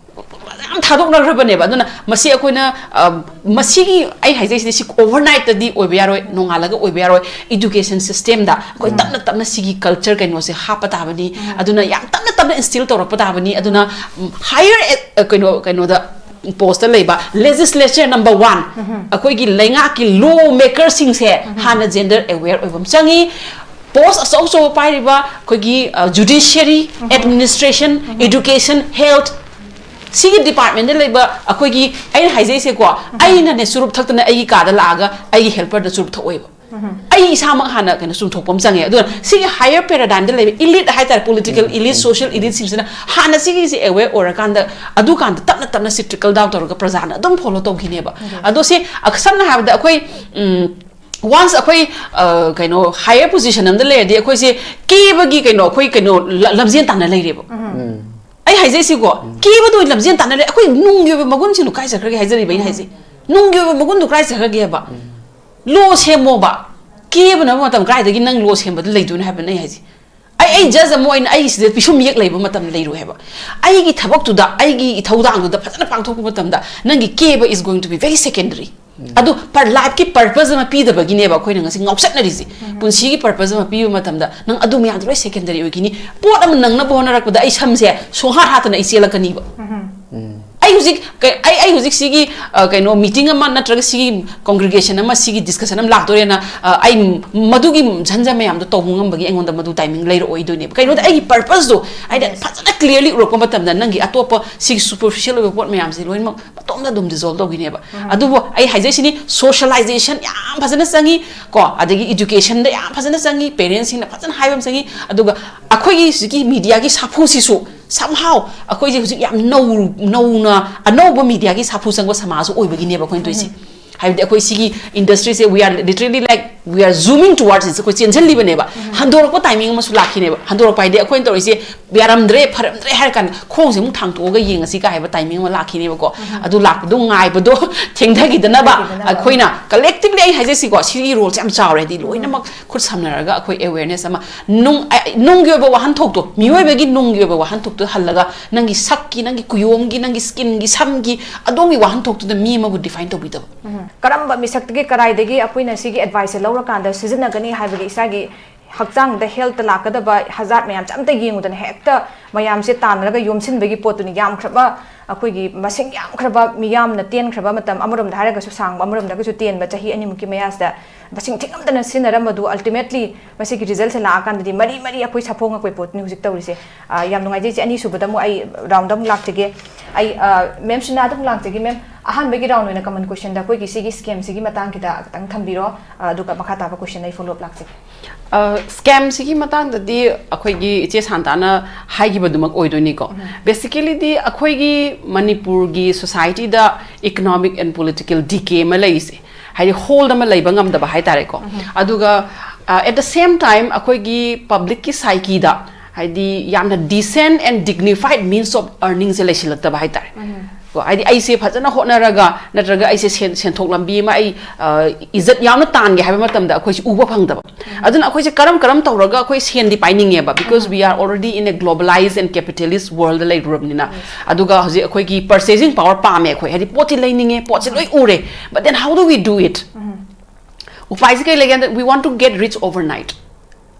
ꯌꯥꯝ ꯊꯥꯗꯣꯛꯅꯈ꯭ꯔꯕꯅꯦꯕ꯫ ꯑꯗꯨꯅ ꯃꯁꯤ ꯑꯩꯈꯣꯏꯅ, ꯑ, ꯃꯁꯤꯒꯤ ꯑꯩ ꯍꯥꯏꯖꯩꯁꯤꯗꯤ, ꯁꯤ ꯑꯣꯚꯔꯅꯥꯏꯠꯇꯗꯤ ꯑꯣꯏꯕ ꯌꯥꯔꯣꯏ, ꯅꯣꯡꯉꯥꯜꯂꯒ ꯑꯣꯏꯕ ꯌꯥꯔꯣꯏ꯫ ꯏꯗꯨꯀꯦꯁꯟ ꯁꯤꯁꯇꯦꯝꯗ ꯑꯩꯈꯣꯏ ꯇꯞꯅ ꯇꯞꯅ ꯁꯤꯒꯤ ꯀꯜꯆꯔ ꯀꯩꯅꯣꯁꯦ ꯍꯥꯞꯄ ꯇꯥꯕꯅꯤ꯫ ꯑꯗꯨꯅ ꯌꯥꯝ ꯇꯞꯅ ꯇꯞꯅ ꯏꯟꯁꯇꯤꯜ ꯇꯧꯔꯛꯄ ꯇꯥꯕꯅꯤ꯫ ꯑꯗꯨꯅ, ꯎꯝ, ꯍꯥꯌꯔ ꯑꯦ-, ꯑ, ꯀꯩꯅꯣ, ꯀꯩꯅꯣꯗ, ꯄꯣꯁꯇ ꯂꯩꯕ ꯂꯦꯖꯤꯁꯂꯦꯆꯔ ꯅꯝꯕꯔ ꯋꯥꯟ, ꯑꯩꯈꯣꯏꯒꯤ ꯂꯩꯉꯥꯛꯀꯤ ꯂꯣ ꯃꯦꯀꯔꯁꯤꯡꯁꯦ ꯍꯥꯟꯅ ꯖꯦꯟꯗꯔ ꯑꯦꯋꯦꯌꯔ ꯑꯣꯏꯕ ꯑꯃ ꯆꯪꯉꯤ꯫ ꯄꯣꯁ ꯑꯆꯧ ꯑꯆꯧꯕ ꯄꯥꯏꯔꯤꯕ ꯑꯩꯈꯣꯏꯒꯤ, ꯑ, ꯖꯨꯗꯤꯁꯤꯌꯔꯤ, ꯑꯦꯗꯃꯤꯅꯤꯁꯇ꯭ꯔꯦꯁꯟ, ꯏꯗꯨꯀꯦꯁꯟ, ꯍꯦꯜꯊ, ꯁꯤꯒꯤ ꯗꯤꯄꯥꯔꯠꯃꯦꯟꯗ ꯂꯩꯕ ꯑꯩꯈꯣꯏꯒꯤ, ꯑꯩꯅ ꯍꯥꯏꯖꯩꯁꯦꯀꯣ, ꯑꯩꯅꯅꯦ ꯆꯨꯔꯨꯞ ꯊꯛꯇꯅ ꯑꯩꯒꯤ ꯀꯥꯗ ꯂꯥꯛꯑꯒ ꯑꯩꯒꯤ ꯍꯦꯜꯄꯔꯗ ꯆꯨꯔꯨꯞ ꯊꯛꯑꯣꯏꯕ꯫ ꯑꯩ ꯏꯁꯥꯃꯛ ꯍꯥꯟꯅ ꯀꯩꯅꯣ ꯆꯨꯝꯊꯣꯛꯄ ꯑꯃ ꯆꯪꯉꯦ꯫ ꯑꯗꯨꯅ ꯁꯤꯒꯤ ꯍꯥꯌꯔ ꯄꯦꯔꯥꯗꯥꯏꯝꯗ ꯂꯩꯕ ꯏꯂꯤꯠ ꯍꯥꯏꯇꯥꯔꯦ, ꯄꯣꯂꯤꯇꯤꯀꯦꯜ ꯏꯂꯤꯠ, ꯁꯣꯁꯤꯌꯦꯜ ꯏꯂꯤꯠꯁꯤꯡꯁꯤꯅ ꯍꯥꯟꯅ ꯁꯤꯒꯤꯁꯦ ꯑꯦꯋꯦꯌꯔ ꯑꯣꯏꯔꯀꯥꯟꯗ, ꯑꯗꯨꯀꯥꯟꯗ ꯇꯞꯅ ꯇꯞꯅ ꯁꯤ ꯇ꯭ꯔꯤꯀꯜ ꯗꯥꯎꯟ ꯇꯧꯔꯒ ꯄ꯭ꯔꯖꯥꯅ ꯑꯗꯨꯝ ꯐꯣꯂꯣ ꯇꯧꯈꯤꯅꯦꯕ꯫ ꯑꯗꯣ ꯁꯤ, ꯑ, ꯁꯝꯅ ꯍꯥꯏꯔꯕꯗ ꯑꯩꯈꯣꯏ, ꯎꯝ, ꯋꯥꯟꯁ ꯑꯩꯈꯣꯏ, ꯑ, ꯀꯩꯅꯣ, ꯍꯥꯌꯔ ꯄꯣꯖꯤꯁꯟ ꯑꯃꯗ ꯂꯩꯔꯗꯤ ꯑꯩꯈꯣꯏꯁꯦ ꯀꯦꯕꯒꯤ ꯀꯩꯅꯣ, ꯑꯩꯈꯣꯏ ꯀꯩꯅꯣ ꯂ- ꯂꯝꯖꯦꯟ ꯇꯥꯟꯅ ꯂꯩꯔꯦꯕ꯫ ꯑꯩ ꯍꯥꯏꯖꯩꯁꯤꯀꯣ, ꯀꯦꯕꯗ ꯑꯣꯏꯅ ꯂꯝꯖꯦꯟ ꯇꯥꯟꯅꯔꯦ꯫ ꯑꯩꯈꯣꯏ ꯅꯨꯡꯒꯤ ꯑꯣꯏꯕ ꯃꯒꯨꯟꯁꯤꯡꯗꯣ ꯀꯥꯏ ꯆꯠꯈ꯭ꯔꯒꯦ ꯍꯥꯏꯖꯔꯤꯕ ꯑꯩꯅ ꯍꯥꯏꯁꯦ꯫ ꯅꯨꯡꯒꯤ ꯑꯣꯏꯕ ꯃꯒꯨꯟꯗꯣ ꯀꯥꯏ ꯆꯠꯈ꯭ꯔꯒꯦꯕ? ꯂꯣ ꯁꯦꯝꯃꯣꯕ꯫ ꯀꯦꯕꯅ ꯃꯇꯝ ꯀꯥꯏꯗꯒꯤ ꯅꯪ ꯂꯣ ꯁꯦꯝꯕꯗ ꯂꯩꯗꯣꯏꯅꯣ ꯍꯥꯏꯕꯅ ꯑꯩ ꯍꯥꯏꯁꯦ꯫ ꯑꯩ ꯑꯩ ꯖꯁ ꯑꯃ ꯑꯣꯏꯅ ꯑꯩꯒꯤ ꯁꯤꯗ ꯄꯤꯁꯨꯝ ꯌꯦꯛ ꯂꯩꯕ ꯃꯇꯝꯗ ꯂꯩꯔꯣꯏ ꯍꯥꯏꯕ꯫ ꯑꯩꯒꯤ ꯊꯕꯛꯇꯨꯗ, ꯑꯩꯒꯤ ꯏꯊꯧꯗꯥꯡꯗꯨꯗ ꯐꯖꯅ ꯄꯥꯡꯊꯣꯛꯄ ꯃꯇꯝꯗ ꯅꯪꯒꯤ ꯀꯦꯕ is going to be very secondary. ꯑꯗꯨ ꯂꯥꯏꯐꯀꯤ ꯄꯔꯄꯁ ꯑꯃ ꯄꯤꯗꯕꯒꯤꯅꯦꯕ ꯑꯩꯈꯣꯏꯅ ꯉꯁꯤ ꯉꯥꯎꯆꯠꯅꯔꯤꯁꯦ꯫ ꯄꯨꯟꯁꯤꯒꯤ ꯄꯔꯄꯁ ꯑꯃ ꯄꯤꯕ ꯃꯇꯝꯗ ꯅꯪ ꯑꯗꯨ ꯃꯌꯥꯝꯗꯣ ꯂꯣꯏ ꯁꯦꯀꯦꯟꯗꯔꯤ ꯑꯣꯏꯈꯤꯅꯤ꯫ ꯄꯣꯠ ꯑꯃ ꯅꯪꯅꯕ ꯍꯣꯠꯅꯔꯛꯄꯗ ꯑꯩ ꯁꯝꯁꯦ ꯁꯣꯍꯥ ꯍꯥꯠꯇꯅ ꯑꯩ ꯆꯦꯜꯂꯛꯀꯅꯤꯕ꯫ ꯑꯩ ꯍꯧꯖꯤꯛ ꯀ- ꯑꯩ ꯑꯩ ꯍꯧꯖꯤꯛ ꯁꯤꯒꯤ ꯑ, ꯀꯩꯅꯣ ꯃꯤꯇꯤꯡ ꯑꯃ ꯅꯠꯇ꯭ꯔꯒ ꯁꯤꯒꯤ ꯀꯣꯡꯒ꯭ꯔꯤꯒꯦꯁꯟ ꯑꯃ, ꯁꯤꯒꯤ ꯗꯤꯁꯀꯁꯟ ꯑꯃ ꯂꯥꯛꯇꯣꯔꯦꯅ, ꯑ, ꯑꯩ ꯃꯗꯨꯒꯤ ꯖꯟꯖ ꯃꯌꯥꯝꯗꯣ ꯇꯧꯕ ꯉꯝꯕꯒꯤ ꯑꯩꯉꯣꯟꯗ ꯃꯗꯨ ꯇꯥꯏꯃꯤꯡ ꯂꯩꯔꯛꯑꯣꯏꯗꯣꯏꯅꯦꯕ꯫ ꯀꯩꯅꯣꯗ ꯑꯩꯒꯤ ꯄꯔꯄꯁꯇꯣ ꯑꯩꯅ ꯐꯖꯅ ꯀ꯭ꯂꯤꯌꯔꯂꯤ ꯎꯔꯛꯄ ꯃꯇꯝꯗ ꯅꯪꯒꯤ ꯑꯇꯣꯞꯄ ꯁꯤꯒꯤ ꯁꯨꯄꯔꯐꯤꯁꯤꯌꯦꯜ ꯑꯣꯏꯕ ꯄꯣꯠ ꯃꯌꯥꯝꯁꯦ ꯂꯣꯏꯅꯃꯛ ꯃꯇꯣꯝꯗ ꯑꯗꯨꯝ ꯗꯤꯖꯣꯜꯕ ꯇꯧꯈꯤꯅꯦꯕ꯫ ꯑꯗꯨꯕꯨ ꯑꯩ ꯍꯥꯏꯖꯩꯁꯤꯅꯤ, ꯁꯣꯁꯤꯌꯦꯂꯥꯏꯖꯦꯁꯟ ꯌꯥꯝ ꯐꯖꯅ ꯆꯪꯉꯤ ꯀꯣ, ꯑꯗꯒꯤ ꯏꯗꯨꯀꯦꯁꯟꯗ ꯌꯥꯝ ꯐꯖꯅ ꯆꯪꯉꯤ, ꯄꯦꯔꯦꯟꯁꯁꯤꯡꯅ ꯐꯖꯅ ꯍꯥꯏꯕ ꯑꯃ ꯆꯪꯉꯤ꯫ ꯑꯗꯨꯒ ꯑꯩꯈꯣꯏꯒꯤ ꯍꯧꯖꯤꯛꯀꯤ ꯃꯤꯗꯤꯌꯥꯒꯤ ꯁꯥꯐꯨꯁꯤꯁꯨ somehow ꯑꯩꯈꯣꯏꯁꯦ ꯍꯧꯖꯤꯛ ꯌꯥꯝ ꯅꯧ ꯅꯧꯅ ꯑꯅꯧꯕ ꯃꯤꯗꯤꯌꯥꯒꯤ ꯁꯥꯐꯨ ꯆꯪꯕ ꯁꯃꯥꯖ ꯑꯣꯏꯕꯒꯤꯅꯦꯕ ꯑꯩꯈꯣꯏꯅ ꯇꯧꯔꯤꯁꯦ꯫ ꯍꯥꯏꯕꯗꯤ ꯑꯩꯈꯣꯏ ꯁꯤꯒꯤ ꯏꯟꯗꯁꯇ꯭ꯔꯤꯁꯦ, we are literally like we are zooming towards it, ꯑꯩꯈꯣꯏ ꯆꯦꯟꯁꯤꯜꯂꯤꯕꯅꯦꯕ꯫ ꯍꯟꯗꯣꯔꯛꯄ ꯇꯥꯏꯃꯤꯡ ꯑꯃꯁꯨ ꯂꯥꯛꯈꯤꯅꯦꯕ꯫ ꯍꯟꯗꯣꯔꯛꯄ ꯍꯥꯏꯗꯤ ꯑꯩꯈꯣꯏꯅ ꯇꯧꯔꯤꯁꯦ ꯌꯥꯔꯝꯗ꯭ꯔꯦ, ꯐꯔꯝꯗ꯭ꯔꯦ ꯍꯥꯏꯔ ꯀꯥꯟꯗ ꯈꯣꯡꯁꯦ ꯑꯃꯨꯛ ꯊꯥꯡꯇꯣꯛꯑꯒ ꯌꯦꯡꯉꯁꯤ ꯀꯥꯏ ꯍꯥꯏꯕ ꯇꯥꯏꯃꯤꯡ ꯑꯃ ꯂꯥꯛꯈꯤꯅꯦꯕꯀꯣ꯫ ꯑꯗꯨ ꯂꯥꯛꯄꯗꯣ ꯉꯥꯏꯕꯗꯣ ꯊꯦꯡꯊꯈꯤꯗꯅꯕ ꯊꯦꯡꯊꯈꯤꯗꯅꯕ꯫ ꯑꯩꯈꯣꯏꯅ ꯀꯂꯦꯛꯇꯤꯚꯂꯤ, ꯑꯩ ꯍꯥꯏꯖꯩꯁꯤꯀꯣ, ꯁꯤꯒꯤ ꯔꯣꯜꯁꯦ ꯌꯥꯝ ꯆꯥꯎꯔꯦ꯫ ꯍꯥꯏꯗꯤ ꯂꯣꯏꯅꯃꯛ ꯈꯨꯠ ꯁꯝꯅꯔꯒ ꯑꯩꯈꯣꯏ ꯑꯦꯋꯦꯔꯅꯦꯁ ꯑꯃ, ꯅꯨꯡ ꯑ- ꯅꯨꯡꯒꯤ ꯑꯣꯏꯕ ꯋꯥꯍꯟꯊꯣꯛꯇꯣ, ꯃꯤꯑꯣꯏꯕꯒꯤ ꯅꯨꯡꯒꯤ ꯑꯣꯏꯕ ꯋꯥꯍꯟꯊꯣꯛꯇꯣ ꯍꯜꯂꯒ ꯅꯪꯒꯤ ꯁꯛꯀꯤ, ꯅꯪꯒꯤ ꯀꯨꯌꯣꯝꯒꯤ, ꯅꯪꯒꯤ ꯁ꯭ꯀꯤꯟꯒꯤ, ꯁꯝꯒꯤ ꯑꯗꯣꯝꯒꯤ ꯋꯥꯍꯟꯊꯣꯛꯇꯨꯗ ꯃꯤ ꯑꯃꯕꯨ ꯗꯤꯐꯥꯏꯟ ꯇꯧꯕꯤꯗꯕ꯫ ꯀꯔꯝꯕ ꯃꯤꯁꯛꯇꯒꯤ ꯀꯔꯥꯏꯗꯒꯤ ꯑꯩꯈꯣꯏꯅ ꯁꯤꯒꯤ ꯑꯦꯗꯚꯥꯏꯁꯁꯦ ꯂꯧꯔꯀꯥꯟꯗ ꯁꯤꯖꯤꯟꯅꯒꯅꯤ ꯍꯥꯏꯕꯒꯤ ꯏꯁꯥꯒꯤ ꯍꯛꯆꯥꯡꯗ ꯍꯦꯜꯠꯇ ꯂꯥꯛꯀꯗꯕ ꯍꯖꯥꯠ ꯃꯌꯥꯝꯁꯦ ꯑꯝꯇ ꯌꯦꯡꯉꯨꯗꯅ ꯍꯦꯛꯇ ꯃꯌꯥꯝꯁꯦ ꯇꯥꯟꯅꯔꯒ ꯌꯣꯝꯁꯤꯟꯕꯒꯤ ꯄꯣꯠꯇꯨꯅꯤ꯫ ꯌꯥꯝꯈ꯭ꯔꯕ, ꯑꯩꯈꯣꯏꯒꯤ ꯃꯁꯤꯡ ꯌꯥꯝꯈ꯭ꯔꯕ ꯃꯤꯌꯥꯝꯅ ꯇꯦꯟꯈ꯭ꯔꯕ ꯃꯇꯝ, ꯑꯃꯔꯣꯝꯗ ꯍꯥꯏꯔꯒꯁꯨ ꯁꯥꯡꯕ, ꯑꯃꯔꯣꯝꯗꯒꯁꯨ ꯇꯦꯟꯕ ꯆꯍꯤ ꯑꯅꯤꯃꯨꯛꯀꯤ ꯃꯌꯥꯁꯤꯗ ꯃꯁꯤꯡ ꯊꯤꯉꯝꯗꯅ ꯁꯤꯖꯤꯟꯅꯔꯝꯕꯗꯨ, ꯑꯜꯇꯤꯃꯦꯠꯂꯤ ꯃꯁꯤꯒꯤ ꯔꯤꯖꯜꯠꯁꯦ ꯂꯥꯛꯑꯀꯥꯟꯗꯗꯤ ꯃꯔꯤ ꯃꯔꯤ ꯑꯩꯈꯣꯏ ꯁꯥꯐꯣꯡꯉꯛꯄꯩ ꯄꯣꯠꯇꯨꯅꯤ ꯍꯧꯖꯤꯛ ꯇꯧꯔꯤꯁꯦ꯫ ꯑ, ꯌꯥꯝ ꯅꯨꯡꯉꯥꯏꯖꯩ ꯏꯆꯦ꯫ ꯑꯅꯤꯁꯨꯕꯗ ꯑꯃꯨꯛ ꯑꯩ ꯔꯥꯎꯟꯗ ꯑꯃꯨꯛ ꯂꯥꯛꯆꯒꯦ꯫ ꯑꯩ, ꯑ, ꯃꯦꯝ ꯁꯤꯅꯥꯗ ꯑꯃꯨꯛ ꯂꯥꯛꯆꯒꯦ꯫ ꯃꯦꯝ, ꯑꯍꯥꯟꯕꯒꯤ ꯔꯥꯎꯟ ꯑꯣꯏꯅ ꯀꯃꯟ ꯀꯣꯏꯁꯟꯗ ꯑꯩꯈꯣꯏꯒꯤ ꯁꯤꯒꯤ ꯁ꯭ꯀꯦꯝꯁꯤꯒꯤ ꯃꯇꯥꯡꯁꯤꯗ ꯈꯤꯇꯪ ꯊꯝꯕꯤꯔꯣ, ꯑ, ꯑꯗꯨꯒ ꯃꯈꯥ ꯇꯥꯕ ꯀꯣꯏꯁꯟ ꯑꯩ ꯐꯣꯂꯣ ꯑꯞ ꯂꯥꯛꯆꯒꯦ꯫ ꯁ꯭ꯀꯦꯝꯁꯤꯒꯤ ꯃꯇꯥꯡꯗꯗꯤ ꯑꯩꯈꯣꯏꯒꯤ ꯏꯆꯦ ꯁꯥꯟꯇꯥꯅ ꯍꯥꯏꯈꯤꯕꯗꯨꯃꯛ ꯑꯣꯏꯗꯣꯏꯅꯤꯀꯣ꯫ ꯕꯦꯁꯤꯀꯦꯂꯤꯗꯤ ꯑꯩꯈꯣꯏꯒꯤ ꯃꯅꯤꯄꯨꯔꯒꯤ ꯁꯣꯁꯥꯏꯇꯤꯗ economic and political decay ꯑꯃ ꯂꯩꯔꯤꯁꯦ, ꯍꯥꯏꯗꯤ ꯍꯣꯜꯗ ꯑꯃ ꯂꯩꯕ ꯉꯝꯗꯕ ꯍꯥꯏꯇꯥꯔꯦꯀꯣ꯫ ꯑꯗꯨꯒ at the same time ꯑꯩꯈꯣꯏꯒꯤ ꯄꯕ꯭ꯂꯤꯛꯀꯤ ꯁꯥꯏꯀꯤꯗ ꯍꯥꯏꯗꯤ ꯌꯥꯝꯅ decent and dignified means of earningꯁꯦ ꯂꯩꯁꯤꯜꯂꯛꯇꯕ ꯍꯥꯏꯇꯥꯔꯦ꯫ ꯀꯣ, ꯍꯥꯏꯗꯤ ꯑꯩꯁꯦ ꯐꯖꯅ ꯍꯣꯠꯅꯔꯒ, ꯅꯠꯇ꯭ꯔꯒ ꯑꯩꯁꯦ ꯁꯦꯟ, ꯁꯦꯟꯊꯣꯛ ꯂꯝꯕꯤ ꯑꯃ ꯑꯩ, ꯑ, ꯏꯖꯠ ꯌꯥꯝꯅ ꯇꯥꯟꯒꯦ ꯍꯥꯏꯕ ꯃꯇꯝꯗ ꯑꯩꯈꯣꯏꯁꯦ ꯎꯕ ꯐꯪꯗꯕ꯫ ꯑꯗꯨꯅ ꯑꯩꯈꯣꯏꯁꯦ ꯀꯔꯝ, ꯀꯔꯝ ꯇꯧꯔꯒ ꯑꯩꯈꯣꯏ ꯁꯦꯟꯗꯤ ꯄꯥꯏꯅꯤꯡꯉꯦꯕ, because we are already in a globalized and capitalist world ꯂꯩꯔꯨꯔꯕꯅꯤꯅ꯫ ꯑꯗꯨꯒ ꯍꯧꯖꯤꯛ ꯑꯩꯈꯣꯏꯒꯤ purchasing power ꯄꯥꯝꯃꯦ ꯑꯩꯈꯣꯏ, ꯍꯥꯏꯗꯤ ꯄꯣꯠꯁꯤ ꯂꯩꯅꯤꯡꯉꯦ, ꯄꯣꯠꯁꯤ ꯂꯣꯏ ꯎꯔꯦ, but then how do we do it? ꯎꯄꯥꯏꯁꯤ ꯀꯩ ꯂꯩꯒꯦ ꯍꯥꯏꯕꯗ, we want to get rich overnight.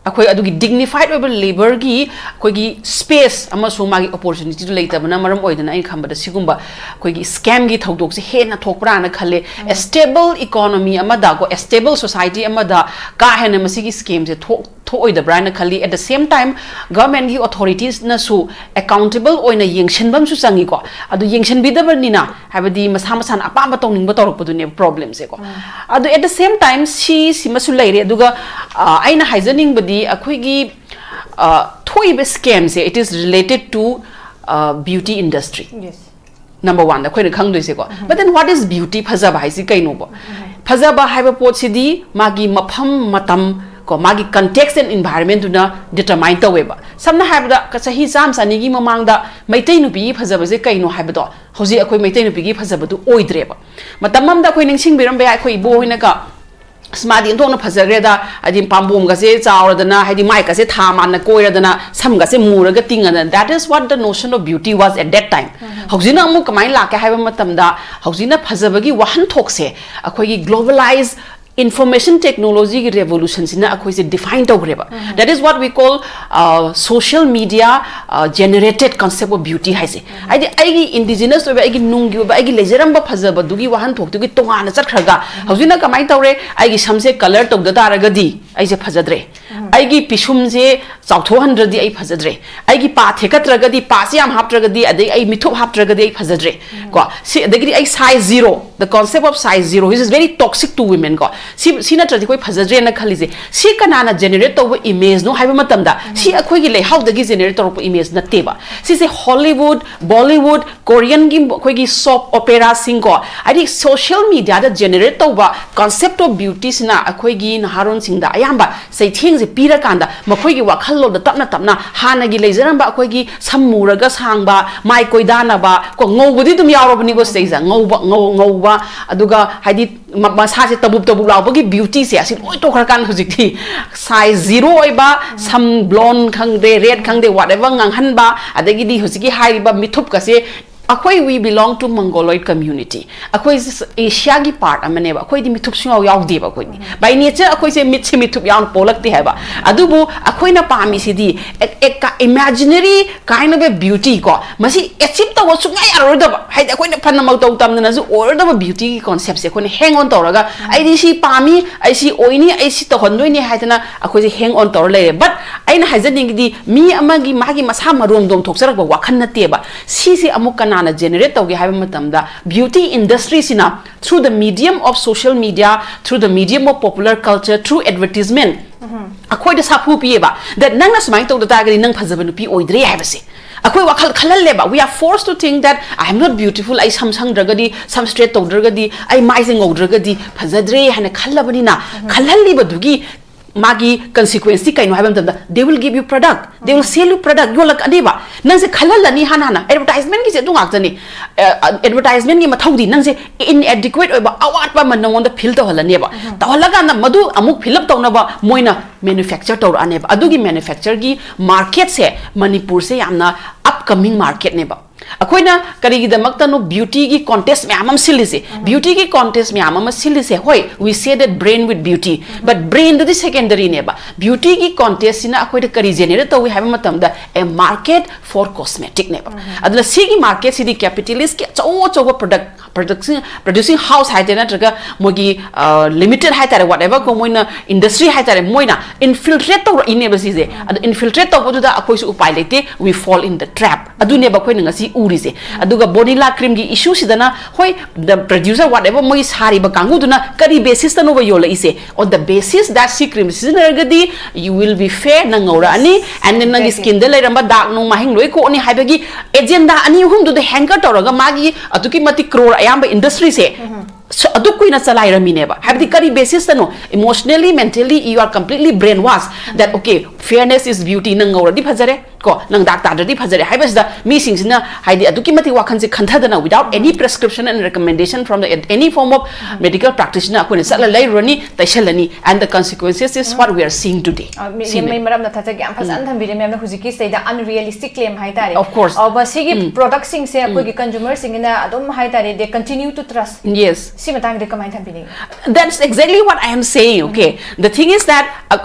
ꯑꯩꯈꯣꯏ ꯑꯗꯨꯒꯤ dignified ꯑꯣꯏꯕ labourꯒꯤ ꯑꯩꯈꯣꯏꯒꯤ space ꯑꯃꯁꯨꯡ ꯃꯥꯒꯤ opportunityꯗꯨ ꯂꯩꯇꯕꯅ ꯃꯔꯝ ꯑꯣꯏꯗꯅ, ꯑꯩꯅ ꯈꯟꯕꯗ ꯁꯤꯒꯨꯝꯕ ꯑꯩꯈꯣꯏꯒꯤ scamꯒꯤ ꯊꯧꯗꯣꯛꯁꯦ ꯍꯦꯟꯅ ꯊꯣꯛꯄ꯭ꯔꯥꯅ ꯈꯜꯂꯦ꯫ A stable economy ꯑꯃꯗ ꯀꯣ, a stable society ꯑꯃꯗ ꯀꯥ ꯍꯦꯟꯅ ꯃꯁꯤꯒꯤ scamꯁꯦ ꯊꯣꯛ, ꯊꯣꯛꯑꯣꯏꯗꯕ꯭ꯔꯥ ꯍꯥꯏꯅ ꯈꯜꯂꯤ꯫ At the same time, governmentꯀꯤ authoritiesꯅꯁꯨ accountable ꯑꯣꯏꯅ ꯌꯦꯡꯁꯤꯟꯕ ꯑꯃꯁꯨ ꯆꯪꯉꯤꯀꯣ꯫ ꯑꯗꯨ ꯌꯦꯡꯁꯤꯟꯕꯤꯗꯕꯅꯤꯅ, ꯍꯥꯏꯕꯗꯤ ꯃꯁꯥ ꯃꯁꯥꯅ ꯑꯄꯥꯝꯕ ꯇꯧꯅꯤꯡꯕ ꯇꯧꯔꯛꯄꯗꯨꯅꯦꯕ problemꯁꯦꯀꯣ꯫ ꯑꯗꯨ at the same time ꯁꯤ, ꯁꯤꯃꯁꯨ ꯂꯩꯔꯦ꯫ ꯑꯗꯨꯒ, ꯑ, ꯑꯩꯅ ꯍꯥꯏꯖꯅꯤꯡꯕꯗꯤ ꯑꯩꯈꯣꯏꯒꯤ, ꯑ, ꯊꯣꯛꯏꯕ scamꯁꯦ, it is related to, ꯑ, beauty industry꯫ Yes. Number oneꯗ ꯑꯩꯈꯣꯏꯅ ꯈꯪꯗꯣꯏꯁꯦꯀꯣ꯫ But then what is beauty? ꯐꯖꯕ ꯍꯥꯏꯁꯤ ꯀꯩꯅꯣꯕ? ꯐꯖꯕ ꯍꯥꯏꯕ ꯄꯣꯠꯁꯤꯗꯤ ꯃꯥꯒꯤ ꯃꯐꯝ, ꯃꯇꯝ ꯀꯣ, ꯃꯥꯒꯤ context and environmentꯗꯨꯅ determine ꯇꯧꯋꯦꯕ꯫ ꯁꯝꯅ ꯍꯥꯏꯔꯕꯗ, ꯆꯍꯤ ꯆꯥꯝꯃ ꯆꯅꯤꯒꯤ ꯃꯃꯥꯡꯗ ꯃꯩꯇꯩ ꯅꯨꯄꯤꯒꯤ ꯐꯖꯕꯁꯦ ꯀꯩꯅꯣ ꯍꯥꯏꯕꯗꯣ, ꯍꯧꯖꯤꯛ ꯑꯩꯈꯣꯏ ꯃꯩꯇꯩ ꯅꯨꯄꯤꯒꯤ ꯐꯖꯕꯗꯨ ꯑꯣꯏꯗ꯭ꯔꯦꯕ꯫ ꯃꯇꯝ ꯑꯃꯗ ꯑꯩꯈꯣꯏ ꯅꯤꯡꯁꯤꯡꯕꯤꯔꯝꯕ ꯌꯥꯏ, ꯑꯩꯈꯣꯏ ꯏꯕꯣ ꯍꯣꯏꯅꯒ, "ꯑꯁ, ꯃꯥꯗꯤ ꯑꯣꯟꯊꯣꯛꯅ ꯐꯖꯈ꯭ꯔꯦꯗ, ꯍꯥꯏꯗꯤ ꯄꯥꯝꯕꯣꯝꯒꯁꯦ ꯆꯥꯎꯔꯗꯅ, ꯍꯥꯏꯗꯤ ꯃꯥꯏꯀꯁꯦ ꯊꯥ ꯃꯥꯟꯅ ꯀꯣꯏꯔꯗꯅ, ꯁꯝꯒꯁꯦ ꯃꯨꯔꯒ ꯇꯤꯡꯉꯗꯅ." That is what the notion of beauty was at that time. ꯍꯧꯖꯤꯛꯅ ꯑꯃꯨꯛ ꯀꯃꯥꯏꯅ ꯂꯥꯛꯀꯦ ꯍꯥꯏꯕ ꯃꯇꯝꯗ, ꯍꯧꯖꯤꯛꯅ ꯐꯖꯕꯒꯤ ꯋꯥꯍꯟꯊꯣꯛꯁꯦ ꯑꯩꯈꯣꯏꯒꯤ globalized information technologyꯒꯤ revolutionꯁꯤꯅ ꯑꯩꯈꯣꯏꯁꯦ define ꯇꯧꯈ꯭ꯔꯦꯕ꯫ That is what we call, uh, social media, uh, generated concept of beauty ꯍꯥꯏꯁꯦ꯫ ꯍꯥꯏꯗꯤ ꯑꯩꯒꯤ indigenous ꯑꯣꯏꯕ, ꯑꯩꯒꯤ ꯅꯨꯡꯒꯤ ꯑꯣꯏꯕ, ꯑꯩꯒꯤ ꯂꯩꯖꯔꯝꯕ ꯐꯖꯕꯗꯨꯒꯤ ꯋꯥꯍꯟꯊꯣꯛꯇꯨꯒꯤ ꯇꯣꯉꯥꯟꯅ ꯆꯠꯈ꯭ꯔꯒ, ꯍꯧꯖꯤꯛꯅ ꯀꯃꯥꯏꯅ ꯇꯧꯔꯦ? ꯑꯩꯒꯤ ꯁꯝꯁꯦ colour ꯇꯧꯗ ꯇꯥꯔꯒꯗꯤ ꯑꯩꯁꯦ ꯐꯖꯗ꯭ꯔꯦ꯫ ꯑꯩꯒꯤ ꯄꯤꯁꯨꯝꯁꯦ ꯆꯥꯎꯊꯣꯛꯍꯟꯗ꯭ꯔꯗꯤ ꯑꯩ ꯐꯖꯗ꯭ꯔꯦ꯫ ꯑꯩꯒꯤ ꯄꯥ ꯊꯦꯛꯀꯠꯇ꯭ꯔꯒꯗꯤ, ꯄꯥꯁꯦ ꯌꯥꯝ ꯍꯥꯞꯇ꯭ꯔꯒꯗꯤ, ꯑꯗꯩ ꯑꯩ ꯃꯤꯊꯨꯞ ꯍꯥꯞꯇ꯭ꯔꯒꯗꯤ ꯑꯩ ꯐꯖꯗ꯭ꯔꯦ꯫ ꯀꯣ, ꯁꯤ, ꯑꯗꯒꯤꯗꯤ ꯑꯩ size zero, the concept of size zero, which is very toxic to women ꯀꯣ꯫ ꯁꯤ, ꯁꯤ ꯅꯠꯇ꯭ꯔꯗꯤ ꯑꯩꯈꯣꯏ ꯐꯖꯗ꯭ꯔꯦꯅ ꯈꯜꯂꯤꯁꯦ, ꯁꯤ ꯀꯅꯥꯅ generate ꯇꯧꯕ imageꯅꯣ ꯍꯥꯏꯕ ꯃꯇꯝꯗ, ꯁꯤ ꯑꯩꯈꯣꯏꯒꯤ ꯂꯩꯍꯥꯎꯗꯒꯤ generate ꯇꯧꯔꯛꯄ image ꯅꯠꯇꯦꯕ꯫ ꯁꯤꯁꯦ Hollywood, Bollywood, Koreanꯒꯤ ꯑꯩꯈꯣꯏꯒꯤ soap operaꯁꯤꯡ ꯀꯣ, ꯍꯥꯏꯗꯤ social mediaꯗ generate ꯇꯧꯕ concept of beautyꯁꯤꯅ ꯑꯩꯈꯣꯏꯒꯤ ꯅꯍꯥꯔꯣꯟꯁꯤꯡꯗ ꯑꯌꯥꯝꯕ ꯆꯩꯊꯦꯡꯁꯦ ꯄꯤꯔꯀꯥꯟꯗ ꯃꯈꯣꯏꯒꯤ ꯋꯥꯈꯜꯂꯣꯟꯗ ꯇꯞꯅ ꯇꯞꯅ ꯍꯥꯟꯅꯒꯤ ꯂꯩꯖꯔꯝꯕ ꯑꯩꯈꯣꯏꯒꯤ ꯁꯝ ꯃꯨꯔꯒ ꯁꯥꯡꯕ, ꯃꯥꯏ ꯀꯣꯏꯗꯥꯅꯕ, ꯀꯣ, ꯉꯧꯕꯗꯤ ꯑꯗꯨꯝ ꯌꯥꯎꯔꯕꯅꯤꯀꯣ ꯁꯤꯗꯩꯁꯤꯗ, ꯉꯧꯕ, ꯉꯧ-, ꯉꯧꯕ, ꯑꯗꯨꯒ ꯍꯥꯏꯗꯤ ꯃ-, ꯃꯁꯥꯁꯦ ꯇꯕꯨꯞ ꯇꯕꯨꯞ ꯂꯥꯎꯕꯒꯤ ꯕ꯭ꯌꯨꯇꯤꯁꯦ ꯑꯁꯤ ꯂꯣꯏ ꯇꯣꯛꯈ꯭ꯔꯀꯥꯟꯗ ꯍꯧꯖꯤꯛꯇꯤ ꯁꯥꯏꯖ ꯖꯤꯔꯣ ꯑꯣꯏꯕ, ꯁꯝ ꯕ꯭ꯂꯣꯟ ꯈꯪꯗꯦ, ꯔꯦꯗ ꯈꯪꯗꯦ, ꯋꯥꯠ ꯑꯦꯚꯔ ꯉꯥꯡꯍꯟꯕ, ꯑꯗꯒꯤꯗꯤ ꯍꯧꯖꯤꯛꯀꯤ ꯍꯥꯏꯔꯤꯕ ꯃꯤꯊꯨꯞꯀꯁꯦ, ꯑꯩꯈꯣꯏ, we belong to Mongoloid community, ꯑꯩꯈꯣꯏ ꯑꯦꯁꯤꯌꯥꯒꯤ ꯄꯥꯔꯠ ꯑꯃꯅꯦꯕ, ꯑꯩꯈꯣꯏꯗꯤ ꯃꯤꯊꯨꯞ ꯁꯨꯡꯌꯥꯎ ꯌꯥꯎꯗꯦꯕ, ꯑꯩꯈꯣꯏꯗꯤ by nature ꯑꯩꯈꯣꯏꯁꯦ ꯃꯤꯠꯁꯦ ꯃꯤꯊꯨꯞ ꯌꯥꯎꯅ ꯄꯣꯛꯂꯛꯇꯦ ꯍꯥꯏꯕ꯫ ꯑꯗꯨꯕꯨ ꯑꯩꯈꯣꯏꯅ ꯄꯥꯝꯃꯤꯁꯤꯗꯤ imaginary kind of a beauty ꯀꯣ, ꯃꯁꯤ ꯑꯦꯆꯤꯞ ꯇꯧꯕ ꯁꯨꯡꯌꯥ ꯌꯥꯔꯔꯣꯏꯗꯕ, ꯍꯥꯏꯗꯤ ꯑꯩꯈꯣꯏꯅ ꯐꯅ ꯃꯇꯧ ꯇꯝꯗꯅꯁꯨ ꯑꯣꯏꯔꯣꯏꯗꯕ ꯕ꯭ꯌꯨꯇꯤꯒꯤ ꯀꯣꯟꯁꯦꯞꯁꯦ ꯑꯩꯈꯣꯏꯅ ꯍꯦꯡ ꯑꯣꯟ ꯇꯧꯔꯒ, "ꯑꯩꯗꯤ ꯁꯤ ꯄꯥꯝꯃꯤ, ꯑꯩ ꯁꯤ ꯑꯣꯏꯅꯤ, ꯑꯩ ꯁꯤ ꯇꯧꯍꯟꯗꯣꯏꯅꯤ" ꯍꯥꯏꯗꯅ ꯑꯩꯈꯣꯏꯁꯦ ꯍꯦꯡ ꯑꯣꯟ ꯇꯧꯔ ꯂꯩꯔꯦ꯫ ꯕꯠ ꯑꯩꯅ ꯍꯥꯏꯖꯅꯤꯡꯉꯤꯗꯤ, ꯃꯤ ꯑꯃꯒꯤ ꯃꯥꯒꯤ ꯃꯁꯥ ꯃꯔꯣꯝꯗꯣꯝ ꯊꯣꯛꯆꯔꯛꯄ ꯋꯥꯈꯜ ꯅꯠꯇꯦꯕ꯫ ꯁꯤꯁꯤ ꯑꯃꯨꯛ ꯀꯅꯥꯅ ꯖꯦꯅꯦꯔꯦꯠ ꯇꯧꯒꯦ ꯍꯥꯏꯕ ꯃꯇꯝꯗ, beauty ꯏꯟꯗꯁꯇ꯭ꯔꯤꯁꯤꯅ through the medium of social media, through the medium of popular culture, through advertisement, ꯑꯩꯈꯣꯏꯗ ꯁꯥꯐꯨ ꯄꯤꯌꯦꯕ꯫ That ꯅꯪꯅ ꯁꯨꯃꯥꯏꯅ ꯇꯧꯗ ꯇꯥꯔꯒꯗꯤ ꯅꯪ ꯐꯖꯕ ꯅꯨꯄꯤ ꯑꯣꯏꯗ꯭ꯔꯦ ꯍꯥꯏꯕꯁꯦ ꯑꯩꯈꯣꯏ ꯋꯥꯈꯜ ꯈꯜꯍꯜꯂꯦꯕ꯫ We are forced to think that I am not beautiful, ꯑꯩ ꯁꯝ ꯁꯪꯗ꯭ꯔꯒꯗꯤ, ꯁꯝ ꯁ꯭ꯇ꯭ꯔꯦꯠ ꯇꯧꯗ꯭ꯔꯒꯗꯤ, ꯑꯩ ꯃꯥꯏꯁꯦ ꯉꯧꯗ꯭ꯔꯒꯗꯤ ꯐꯖꯗ꯭ꯔꯦ ꯍꯥꯏꯅ ꯈꯜꯂꯕꯅꯤꯅ, ꯈꯜꯍꯜꯂꯤꯕꯗꯨꯒꯤ ꯃꯥꯒꯤ ꯀꯟꯁꯤꯀ꯭ꯋꯦꯟꯁꯇꯤ ꯀꯩꯅꯣ ꯍꯥꯏꯕ ꯃꯇꯝꯗ, they will give you product, they will sell you product, ꯌꯣꯜꯂꯛꯀꯅꯦꯕ꯫ ꯅꯪꯁꯦ ꯈꯜꯍꯜꯂꯅꯤ ꯍꯥꯟꯅ ꯍꯥꯟꯅ꯫ ꯑꯦꯗꯚꯔꯇꯥꯏꯖꯃꯦꯟꯒꯤꯁꯦ ꯑꯗꯨ ꯉꯥꯛꯇꯅꯤ꯫ ꯑꯦꯗꯚꯔꯇꯥꯏꯖꯃꯦꯟꯒꯤ ꯃꯊꯧꯗꯤ ꯅꯪꯁꯦ inadequate ꯑꯣꯏꯕ, ꯑꯋꯥꯠꯄ ꯑꯃ ꯅꯪꯉꯣꯟꯗ ꯐꯤꯜ ꯇꯧꯍꯜꯂꯅꯦꯕ꯫ ꯇꯧꯍꯜꯂꯀꯥꯟꯗ ꯃꯗꯨ ꯑꯃꯨꯛ ꯐꯤꯜ ꯑꯞ ꯇꯧꯅꯕ ꯃꯣꯏꯅ ꯃꯦꯅꯨꯐꯦꯛꯆꯔ ꯇꯧꯔꯛꯑꯅꯦꯕ꯫ ꯑꯗꯨꯒꯤ ꯃꯦꯅꯨꯐꯦꯛꯆꯔꯒꯤ ꯃꯥꯔꯀꯦꯠꯁꯦ ꯃꯅꯤꯄꯨꯔꯁꯦ ꯌꯥꯝꯅ ꯑꯞꯀꯃꯤꯡ ꯃꯥꯔꯀꯦꯠꯅꯦꯕ꯫ ꯑꯩꯈꯣꯏꯅ ꯀꯔꯤꯒꯤꯗꯃꯛꯇꯅꯣ ꯕ꯭ꯌꯨꯇꯤꯒꯤ ꯀꯣꯟꯇꯦꯁ ꯃꯌꯥꯝ ꯑꯃ ꯁꯤꯜꯂꯤꯁꯦ? ꯕ꯭ꯌꯨꯇꯤꯒꯤ ꯀꯣꯟꯇꯦꯁ ꯃꯌꯥꯝ ꯑꯃ ꯁꯤꯜꯂꯤꯁꯦ, ꯍꯣꯏ, we say that brain with beauty, but brain ꯗꯨꯗꯤ ꯁꯦꯀꯦꯟꯗꯔꯤꯅꯦꯕ꯫ ꯕ꯭ꯌꯨꯇꯤꯒꯤ ꯀꯣꯟꯇꯦꯁꯁꯤꯅ ꯑꯩꯈꯣꯏꯗ ꯀꯔꯤ ꯖꯦꯅꯦꯔꯦꯠ ꯇꯧꯏ ꯍꯥꯏꯕ ꯃꯇꯝꯗ, a market for cosmetic ꯅꯦꯕ꯫ ꯑꯗꯨꯅ ꯁꯤꯒꯤ ꯃꯥꯔꯀꯦꯠꯁꯤꯗꯤ ꯀꯦꯄꯤꯇꯦꯂꯤꯁꯀꯤ ꯑꯆꯧ ꯑꯆꯧꯕ ꯄ꯭ꯔꯗꯛ ꯄ꯭ꯔꯗꯛꯁꯤꯡ, ꯄ꯭ꯔꯗ꯭ꯌꯨꯁꯤꯡ ꯍꯥꯎꯁ ꯍꯥꯏꯇꯥꯔꯦ, ꯅꯠꯇ꯭ꯔꯒ ꯃꯣꯏꯒꯤ ꯂꯤꯃꯤꯇꯦꯠ ꯍꯥꯏꯇꯥꯔꯦ, ꯋꯥꯠ ꯑꯦꯚꯔ ꯀꯣ, ꯃꯣꯏꯅ ꯏꯟꯗꯁꯇ꯭ꯔꯤ ꯍꯥꯏꯇꯥꯔꯦ, ꯃꯣꯏꯅ ꯏꯟꯐꯤꯜꯇ꯭ꯔꯦꯠ ꯇꯧꯔꯛꯏꯅꯦꯕ ꯁꯤꯁꯦ꯫ ꯑꯗꯣ ꯏꯟꯐꯤꯜꯇ꯭ꯔꯦꯠ ꯇꯧꯕꯗꯨꯗ ꯑꯩꯈꯣꯏꯁꯨ ꯎꯄꯥꯏ ꯂꯩꯇꯦ, we fall in the trap꯫ ꯑꯗꯨꯅꯦꯕ ꯑꯩꯈꯣꯏꯅ ꯉꯁꯤ ꯎꯔꯤꯁꯦ꯫ ꯑꯗꯨꯒ ꯕꯣꯅꯤꯂꯥ ꯀ꯭ꯔꯤꯝꯒꯤ ꯏꯁꯨꯁꯤꯗꯅ, ꯍꯣꯏ, ꯄ꯭ꯔꯗ꯭ꯌꯨꯁꯔ ꯋꯥꯠ ꯑꯦꯚꯔ ꯃꯣꯏꯒꯤ ꯁꯥꯔꯤꯕ ꯀꯥꯡꯕꯨꯗꯨꯅ ꯀꯔꯤ ꯕꯦꯁꯤꯁꯇꯅꯣꯕ ꯌꯣꯜꯂꯛꯏꯁꯦ? On the basis that ꯁꯤ cream ꯁꯤꯖꯤꯟꯅꯔꯒꯗꯤ you will be fair, ꯅꯪ ꯉꯧꯔꯛꯑꯅꯤ, and then ꯅꯪꯒꯤ ꯁ꯭ꯀꯤꯟꯗ ꯂꯩꯔꯝꯕ ꯗꯥꯛ ꯅꯨꯡ ꯃꯥꯏꯍꯤꯡ ꯂꯣꯏ ꯀꯣꯛꯑꯅꯤ ꯍꯥꯏꯕꯒꯤ ꯑꯦꯖꯦꯟꯗꯥ ꯑꯅꯤ ꯑꯍꯨꯝꯗꯨꯗ ꯍꯦꯡꯀꯔ ꯇꯧꯔꯒ ꯃꯥꯒꯤ ꯑꯗꯨꯛꯀꯤ ꯃꯇꯤꯛ ꯀ꯭ꯔꯣꯔ ꯑꯌꯥꯝꯕ ꯏꯟꯗꯁꯇ꯭ꯔꯤꯁꯦ So, ꯑꯗꯨ ꯀꯨꯏꯅ ꯆꯂꯥꯏꯔꯝꯃꯤꯅꯦꯕ꯫ ꯍꯥꯏꯕꯗꯤ ꯀꯔꯤ basis ꯇꯅꯣ? Emotionally, mentally, you are completely brainwashed that, okay, fairness is beauty, ꯅꯪ ꯉꯧꯔꯗꯤ ꯐꯖꯔꯦ, ꯀꯣ, ꯅꯪ ꯗꯥꯛ ꯇꯥꯗ꯭ꯔꯗꯤ ꯐꯖꯔꯦ ꯍꯥꯏꯕꯁꯤꯗ ꯃꯤꯁꯤꯡꯁꯤꯅ, ꯍꯥꯏꯗꯤ, ꯑꯗꯨꯛꯀꯤ ꯃꯇꯤꯛ ꯋꯥꯈꯜꯁꯦ ꯈꯟꯊꯗꯅ, without any prescription and recommendation from the any form of medical practitioner, ꯑꯩꯈꯣꯏꯅ ꯆꯠꯂ ꯂꯩꯔꯨꯔꯅꯤ, ꯇꯩꯁꯜꯂꯅꯤ, and the consequences is what we are seeing today. ꯑ, ꯃꯤ- ꯁꯤꯅꯤ꯫ ꯃꯩ ꯃꯔꯝꯅ ꯊꯥꯖꯒꯦ ꯌꯥꯝ ꯐꯖꯅ ꯊꯝꯕꯤꯔꯦ ꯃꯦꯝꯅ ꯍꯧꯖꯤꯛꯀꯤꯁꯤꯗꯩꯗ unrealistic claim ꯍꯥꯏꯇꯥꯔꯦ꯫ Of course. ꯑ, ꯃꯁꯤꯒꯤ productꯁꯤꯡꯁꯦ ꯑꯩꯈꯣꯏꯒꯤ consumerꯁꯤꯡꯒꯤꯅ ꯑꯗꯨꯝ ꯍꯥꯏꯇꯥꯔꯦ, they continue to trust. Yes. ꯁꯤ ꯃꯇꯥꯡꯗ ꯀꯃꯥꯏꯅ ꯊꯝꯕꯤꯅꯤꯡꯉꯤ? That's exactly what I am saying, okay? The thing is that, uh,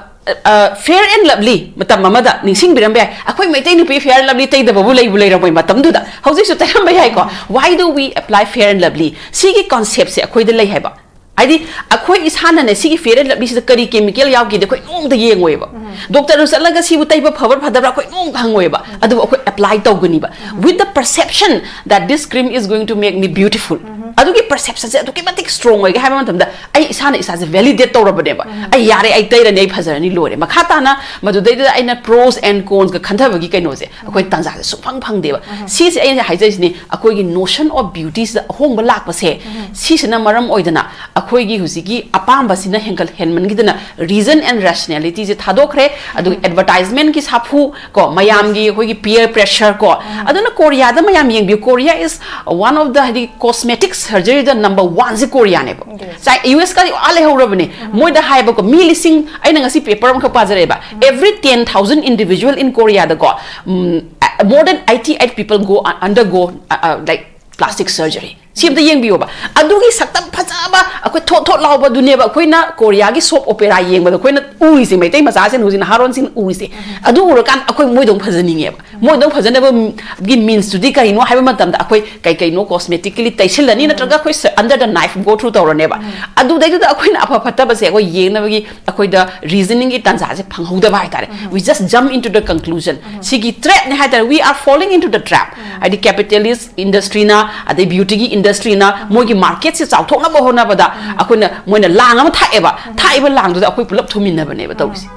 uh, Fair and Lovely ꯃꯇꯝ ꯑꯃꯗ ꯅꯤꯡꯁꯤꯡꯕꯤꯔꯝꯕ ꯌꯥꯏ, ꯑꯩꯈꯣꯏ ꯃꯩꯇꯩ ꯅꯨꯄꯤ Fair and Lovely ꯇꯩꯗꯕꯕꯨ ꯂꯩꯕꯨ ꯂꯩꯔꯝꯃꯣꯏ ꯃꯇꯝꯗꯨꯗ꯫ ꯍꯧꯖꯤꯛꯁꯨ ꯇꯩꯔꯝꯕ ꯌꯥꯏꯀꯣ꯫ Why do we apply Fair and Lovely? ꯁꯤꯒꯤ conceptꯁꯦ ꯑꯩꯈꯣꯏꯗ ꯂꯩ ꯍꯥꯏꯕ꯫ ꯍꯥꯏꯗꯤ, ꯑꯩꯈꯣꯏ ꯏꯁꯥꯅꯅꯦ, ꯁꯤꯒꯤ Fair and Lovelyꯁꯤꯗ ꯀꯔꯤ chemical ꯌꯥꯎꯒꯦꯗꯤ ꯑꯩꯈꯣꯏ ꯅꯣꯡꯃꯇ ꯌꯦꯡꯉꯣꯏꯕ꯫ Doctorꯗ ꯆꯠꯂꯒ ꯁꯤꯕꯨ ꯇꯩꯕ ꯐꯕ꯭ꯔꯥ ꯐꯗꯕ꯭ꯔꯥ ꯑꯩꯈꯣꯏ ꯅꯣꯡꯃꯇ ꯍꯪꯉꯣꯏꯕ꯫ ꯑꯗꯨꯕꯨ ꯑꯩꯈꯣꯏ apply ꯇꯧꯒꯅꯤꯕ, with the perception that this cream is going to make me beautiful. ꯑꯗꯨꯒꯤ perceptionꯁꯦ ꯑꯗꯨꯛꯀꯤ ꯃꯇꯤꯛ strong ꯑꯣꯏꯒꯦ ꯍꯥꯏꯕ ꯃꯇꯝꯗ, ꯑꯩ ꯏꯁꯥꯅ ꯏꯁꯥꯁꯦ validate ꯇꯧꯔꯕꯅꯦꯕ꯫ ꯑꯩ ꯌꯥꯔꯦ, ꯑꯩ ꯇꯩꯔꯅꯤ, ꯑꯩ ꯐꯖꯔꯅꯤ, ꯂꯣꯏꯔꯦ꯫ ꯃꯈꯥ ꯇꯥꯅ ꯃꯗꯨꯗꯩꯗꯨꯗ ꯑꯩꯅ pros and consꯒ ꯈꯟꯊꯕꯒꯤ ꯀꯩꯅꯣꯁꯦ ꯑꯩꯈꯣꯏ ꯇꯥꯟꯖꯥꯁꯦ ꯁꯨꯡꯐꯪ ꯐꯪꯗꯦꯕ꯫ ꯁꯤꯁꯦ ꯑꯩꯅ ꯍꯥꯏꯖꯔꯤꯁꯤꯅꯤ, ꯑꯩꯈꯣꯏꯒꯤ notion of beautyꯁꯤꯗ ꯑꯍꯣꯡꯕ ꯂꯥꯛꯄꯁꯦ, ꯁꯤꯁꯤꯅ ꯃꯔꯝ ꯑꯣꯏꯗꯅ ꯑꯩꯈꯣꯏꯒꯤ ꯍꯧꯖꯤꯛꯀꯤ ꯑꯄꯥꯝꯕꯁꯤꯅ ꯍꯦꯟꯒꯠ ꯍꯦꯟꯃꯟꯈꯤꯗꯅ reason and rationalityꯁꯦ ꯊꯥꯗꯣꯛꯈ꯭ꯔꯦ꯫ ꯑꯗꯨꯒ advertisementꯀꯤ ꯁꯥꯐꯨ, ꯀꯣ, ꯃꯌꯥꯝꯒꯤ ꯑꯩꯈꯣꯏꯒꯤ peer pressure, ꯀꯣ, ꯑꯗꯨꯅ ꯀꯣꯔꯤꯌꯥꯗ ꯃꯌꯥꯝ ꯌꯦꯡꯕꯤꯌꯨ, Korea is one of the, ꯍꯥꯏꯗꯤ, cosmetic surgeryꯗ number oneꯁꯦ ꯀꯣꯔꯤꯌꯥꯅꯦꯕ꯫ Yes. ꯆꯥꯏ- USꯀꯗꯤ ꯑꯥ ꯂꯩꯍꯧꯔꯕꯅꯦ꯫ ꯃꯣꯏꯗ ꯍꯥꯏꯕꯀꯣ, ꯃꯤ ꯂꯤꯁꯤꯡ, ꯑꯩꯅ ꯉꯁꯤ paper ꯑꯃꯈꯛ ꯄꯥꯖꯔꯦꯕ, every ten thousand individual in Koreaꯗꯀꯣ, um, more than eighty eight people go undergo, uh, uh, like, plastic surgery. ꯁꯤ ꯑꯝꯇ ꯌꯦꯡꯕꯤꯌꯣꯕ꯫ ꯑꯗꯨꯒꯤ ꯁꯛꯇꯝ ꯐꯖꯕ, ꯑꯩꯈꯣꯏ ꯊꯣꯠ ꯊꯣꯠ ꯂꯥꯎꯕꯗꯨꯅꯦꯕ ꯑꯩꯈꯣꯏꯅ ꯀꯣꯔꯤꯌꯥꯒꯤ soap opera ꯌꯦꯡꯕꯗ ꯑꯩꯈꯣꯏꯅ ꯎꯔꯤꯁꯦ, ꯃꯩꯇꯩ ꯃꯆꯥꯁꯤꯡ ꯍꯧꯖꯤꯛ ꯅꯍꯥꯔꯣꯟꯁꯤꯡꯅ ꯎꯔꯤꯁꯦ꯫ ꯑꯗꯨ ꯎꯔꯀꯥꯟꯗ ꯑꯩꯈꯣꯏ ꯃꯣꯏꯗꯧꯅ ꯐꯖꯅꯤꯡꯉꯦꯕ꯫ ꯃꯣꯏꯗꯧꯅ ꯐꯖꯅꯕꯒꯤ meansꯇꯨꯗꯤ ꯀꯔꯤꯅꯣ ꯍꯥꯏꯕ ꯃꯇꯝꯗ, ꯑꯩꯈꯣꯏ ꯀꯩ ꯀꯩꯅꯣ cosmetically ꯇꯩꯁꯤꯜꯂꯅꯤ, ꯅꯠꯇ꯭ꯔꯒ ꯑꯩꯈꯣꯏ under the knife go through ꯇꯧꯔꯅꯦꯕ꯫ ꯑꯗꯨꯗꯩꯗꯨꯗ ꯑꯩꯈꯣꯏꯅ ꯑꯐ ꯐꯠꯇꯕꯁꯦ ꯑꯩꯈꯣꯏ ꯌꯦꯡꯅꯕꯒꯤ ꯑꯩꯈꯣꯏꯗ reasoningꯒꯤ ꯇꯥꯟꯖꯥꯁꯦ ꯐꯪꯍꯧꯗꯕ ꯍꯥꯏꯇꯥꯔꯦ꯫ We just jump into the conclusion. ꯁꯤꯒꯤ trapꯅꯦ ꯍꯥꯏꯇꯥꯔꯦ, we are falling into the trap. ꯍꯥꯏꯗꯤ capitalist industryꯅ, ꯑꯗꯩ beautyꯒꯤ industryꯅ ꯃꯣꯏꯒꯤ marketꯁꯦ ꯆꯥꯎꯊꯣꯛꯅꯕ ꯍꯣꯠꯅꯕꯗ ꯑꯩꯈꯣꯏꯅ, ꯃꯣꯏꯅ ꯂꯥꯡ ꯑꯃ ꯊꯥꯛꯑꯦꯕ, ꯊꯥꯛꯏꯕ ꯂꯥꯡꯗꯨꯗ ꯑꯩꯈꯣꯏ ꯄꯨꯂꯞ ꯊꯨꯃꯤꯟꯅꯕꯅꯦꯕ ꯇꯧꯔꯤꯁꯦ꯫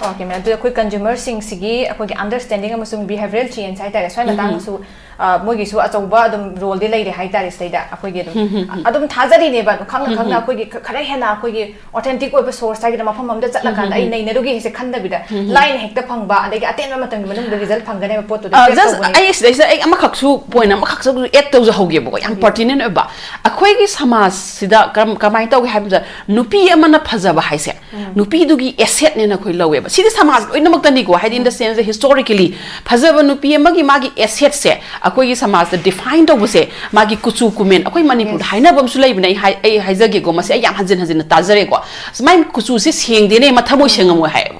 Okay ꯃꯦꯝ, ꯑꯗꯨꯗꯤ ꯑꯩꯈꯣꯏ consumerꯁꯤꯡꯁꯤꯒꯤ ꯑꯩꯈꯣꯏꯒꯤ understanding ꯑꯃꯁꯨꯡ behavioral change ꯍꯥꯏꯇꯥꯔꯦ, ꯁ꯭ꯋꯥꯏ ꯃꯇꯥꯡꯗꯁꯨ ꯑ, ꯃꯣꯏꯒꯤꯁꯨ ꯑꯆꯧꯕ ꯑꯗꯨꯝ ꯔꯣꯜꯗꯤ ꯂꯩꯔꯦ ꯍꯥꯏꯇꯥꯔꯦ ꯁꯤꯗꯩꯗ꯫ ꯑꯩꯈꯣꯏꯒꯤ ꯑꯗꯨꯝ ꯑꯗꯨꯝ ꯊꯥꯖꯔꯤꯅꯦꯕ, ꯑꯗꯨ ꯈꯪꯅ ꯈꯪꯅ ꯑꯩꯈꯣꯏꯒꯤ ꯈ- ꯈꯔ ꯍꯦꯟꯅ ꯑꯩꯈꯣꯏꯒꯤ ꯑꯣꯊꯦꯟꯇꯤꯛ ꯑꯣꯏꯕ ꯁꯣꯔꯁ ꯍꯥꯏꯒꯗ꯭ꯔꯥ, ꯃꯐꯝ ꯑꯃꯗ ꯆꯠꯂꯀꯥꯟꯗ ꯑꯩ ꯅꯩꯅꯔꯨꯒꯦ ꯍꯥꯏꯁꯦ ꯈꯟꯗꯕꯤꯗ, ꯂꯥꯏꯅ ꯍꯦꯛꯇ ꯐꯪꯕ, ꯑꯗꯒꯤ ꯑꯇꯦꯟꯕ ꯃꯇꯝꯒꯤ ꯃꯅꯨꯡꯗ ꯔꯤꯖꯜ ꯐꯪꯒꯅꯦꯕ ꯄꯣꯠꯇꯨꯗ ꯑ, ꯇ꯭ꯔꯦꯛ just ꯇꯧꯕꯅꯦ꯫ ꯑꯩ ꯁꯤꯗꯩꯁꯤꯗ ꯑꯩ ꯑꯃꯈꯛꯁꯨ, ꯄꯣꯏꯟ ꯑꯃꯈꯛꯁꯨ ꯑꯦꯗ ꯇꯧꯖꯍꯧꯒꯦꯕꯀꯣ, ꯌꯥꯝ ꯄꯔꯇꯤꯅꯦꯟ ꯑꯣꯏꯕ꯫ ꯑꯩꯈꯣꯏꯒꯤ ꯁꯃꯥꯖꯁꯤꯗ ꯀꯔꯝ ꯀꯃꯥꯏꯅ ꯇꯧꯒꯦ ꯍꯥꯏꯕꯗ, ꯅꯨꯄꯤ ꯑꯃꯅ ꯐꯖꯕ ꯍꯥꯏꯁꯦ ꯅꯨꯄꯤꯗꯨꯒꯤ ꯑꯦꯁꯦꯠꯅꯦꯅ ꯑꯩꯈꯣꯏ ꯂꯧꯋꯦꯕ꯫ ꯁꯤꯗꯤ ꯁꯃꯥꯖ ꯂꯣꯏꯅꯃꯛꯇꯅꯤꯀꯣ, ꯍꯥꯏꯗꯤ in the sense historically ꯐꯖꯕ ꯅꯨꯄꯤ ꯑꯃꯒꯤ ꯃꯥꯒꯤ ꯑꯦꯁꯦꯠꯁꯦ ꯑꯩꯈꯣꯏꯒꯤ ꯁꯃꯥꯖꯇ ꯗꯤꯐꯥꯏꯟ ꯇꯧꯕꯁꯦ ꯃꯥꯒꯤ ꯀꯨꯆꯨ ꯀꯨꯃꯦꯟ꯫ ꯑꯩꯈꯣꯏ ꯃꯅꯤꯄꯨꯔꯗ ꯍꯥꯏꯅꯕ ꯑꯃꯁꯨ ꯂꯩꯕꯅꯦ, ꯑꯩ ꯍꯥꯏ-, ꯑꯩ ꯍꯥꯏꯖꯒꯦꯀꯣ, ꯃꯁꯤ ꯑꯩ ꯌꯥꯝ ꯍꯟꯖꯤꯟ ꯍꯟꯖꯤꯟꯅ ꯇꯥꯖꯔꯦꯀꯣ꯫ "ꯑꯁ, ꯃꯥꯏ ꯀꯨꯆꯨꯁꯦ ꯁꯦꯡꯗꯦꯅꯦ, ꯃꯊꯃꯣꯏ ꯁꯦꯡꯉꯝꯃꯣꯏ" ꯍꯥꯏꯌꯦꯕ꯫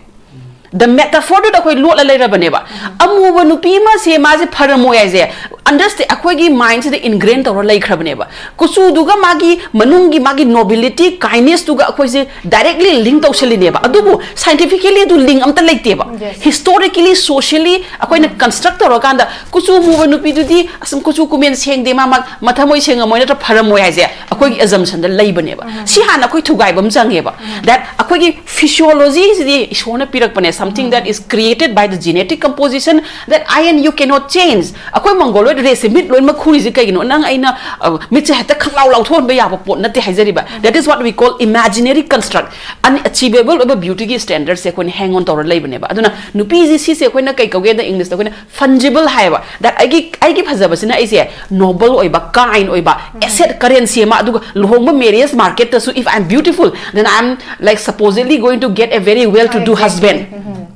The metaphorꯗꯨꯗ ꯑꯩꯈꯣꯏ ꯂꯣꯠꯂ ꯂꯩꯔꯕꯅꯦꯕ꯫ ꯑꯃꯨꯕ ꯅꯨꯄꯤ ꯑꯃꯁꯦ ꯃꯥꯁꯦ ꯐꯔꯝꯃꯣꯏ ꯍꯥꯏꯁꯦ ꯑꯟꯗꯔꯁꯇꯦ-, ꯑꯩꯈꯣꯏꯒꯤ ꯃꯥꯏꯟꯁꯤꯗ ꯏꯟꯒ꯭ꯔꯦꯟ ꯇꯧꯔ ꯂꯩꯈ꯭ꯔꯕꯅꯦꯕ꯫ ꯀꯨꯆꯨꯗꯨꯒ ꯃꯥꯒꯤ ꯃꯅꯨꯡꯒꯤ ꯃꯥꯒꯤ ꯅꯣꯕꯤꯂꯤꯇꯤ, ꯀꯥꯏꯟꯅꯦꯁꯇꯨꯒ ꯑꯩꯈꯣꯏꯁꯦ ꯗꯥꯏꯔꯦꯛꯂꯤ ꯂꯤꯡ ꯇꯧꯁꯜꯂꯤꯅꯦꯕ꯫ ꯑꯗꯨꯕꯨ ꯁꯥꯏꯟꯇꯤꯐꯤꯀꯦꯂꯤ ꯑꯗꯨ ꯂꯤꯡ ꯑꯝꯇ ꯂꯩꯇꯦꯕ꯫ ꯍꯤꯁꯇꯣꯔꯤꯀꯦꯂꯤ, ꯁꯣꯁꯤꯌꯦꯂꯤ ꯑꯩꯈꯣꯏꯅ ꯀꯟꯁꯇ꯭ꯔꯛ ꯇꯧꯔꯀꯥꯟꯗ ꯀꯨꯆꯨ ꯃꯨꯕ ꯅꯨꯄꯤꯗꯨꯗꯤ ꯑꯁꯨꯝ ꯀꯨꯆꯨ ꯀꯨꯃꯦꯟ ꯁꯦꯡꯗꯦ, ꯃꯥ, ꯃꯥ ꯃꯊꯃꯣꯏ ꯁꯦꯡꯉꯝꯃꯣꯏ ꯅꯠꯇ꯭ꯔ ꯐꯔꯝꯃꯣꯏ ꯍꯥꯏꯁꯦ ꯑꯩꯈꯣꯏꯒꯤ ꯑꯦꯖꯝꯁꯟꯗ ꯂꯩꯕꯅꯦꯕ꯫ ꯁꯤ ꯍꯥꯟꯅ ꯑꯩꯈꯣꯏ ꯊꯨꯒꯥꯏꯕ ꯑꯃ ꯆꯪꯉꯦꯕ꯫ That ꯑꯩꯈꯣꯏꯒꯤ ꯐꯤꯁꯤꯌꯣꯂꯣꯖꯤꯁꯤꯗꯤ ꯏꯁꯣꯔꯅ ꯄꯤꯔꯛꯄꯅꯦ, something that is created by the genetic composition that I and you cannot change. ꯑꯩꯈꯣꯏ ꯃꯪꯒꯣꯂꯣꯏꯗ ꯔꯦꯁꯁꯦ ꯃꯤꯠ ꯂꯣꯏꯅꯃꯛ ꯈꯨꯔꯤꯁꯦ ꯀꯩꯒꯤꯅꯣ? ꯅꯪ ꯑꯩꯅ, ꯑ, ꯃꯤꯠꯁꯦ ꯍꯦꯛꯇ ꯈꯪꯂꯥꯎ ꯂꯥꯎꯊꯣꯛꯍꯟꯕ ꯌꯥꯕ ꯄꯣꯠ ꯅꯠꯇꯦ ꯍꯥꯏꯖꯔꯤꯕ꯫ That is what we call imaginary construct. Unachievable ꯑꯣꯏꯕ ꯕ꯭ꯌꯨꯇꯤꯒꯤ ꯁ꯭ꯇꯦꯟꯗꯔꯗꯁꯦ ꯑꯩꯈꯣꯏꯅ ꯍꯦꯡ ꯑꯣꯟ ꯇꯧꯔ ꯂꯩꯕꯅꯦꯕ꯫ ꯑꯗꯨꯅ ꯅꯨꯄꯤꯁꯤ, ꯁꯤꯁꯦ ꯑꯩꯈꯣꯏꯅ ꯀꯩ ꯀꯧꯒꯦꯗ ꯏꯪꯂꯤꯁꯇ ꯑꯩꯈꯣꯏꯅ fungible ꯍꯥꯏꯌꯦꯕ꯫ That ꯑꯩꯒꯤ, ꯑꯩꯒꯤ ꯐꯖꯕꯁꯤꯅ ꯑꯩꯁꯦ ꯅꯣꯕꯜ ꯑꯣꯏꯕ, ꯀꯥꯏꯟ ꯑꯣꯏꯕ, ꯑꯦꯁꯦꯠ, ꯀꯔꯦꯟꯁꯤ ꯑꯃ, ꯑꯗꯨꯒ ꯂꯨꯍꯣꯡꯕ, marriage ꯃꯥꯔꯀꯦꯠꯇꯁꯨ, if I am beautiful, then I am, like, supposedly going to get a very well to do husband.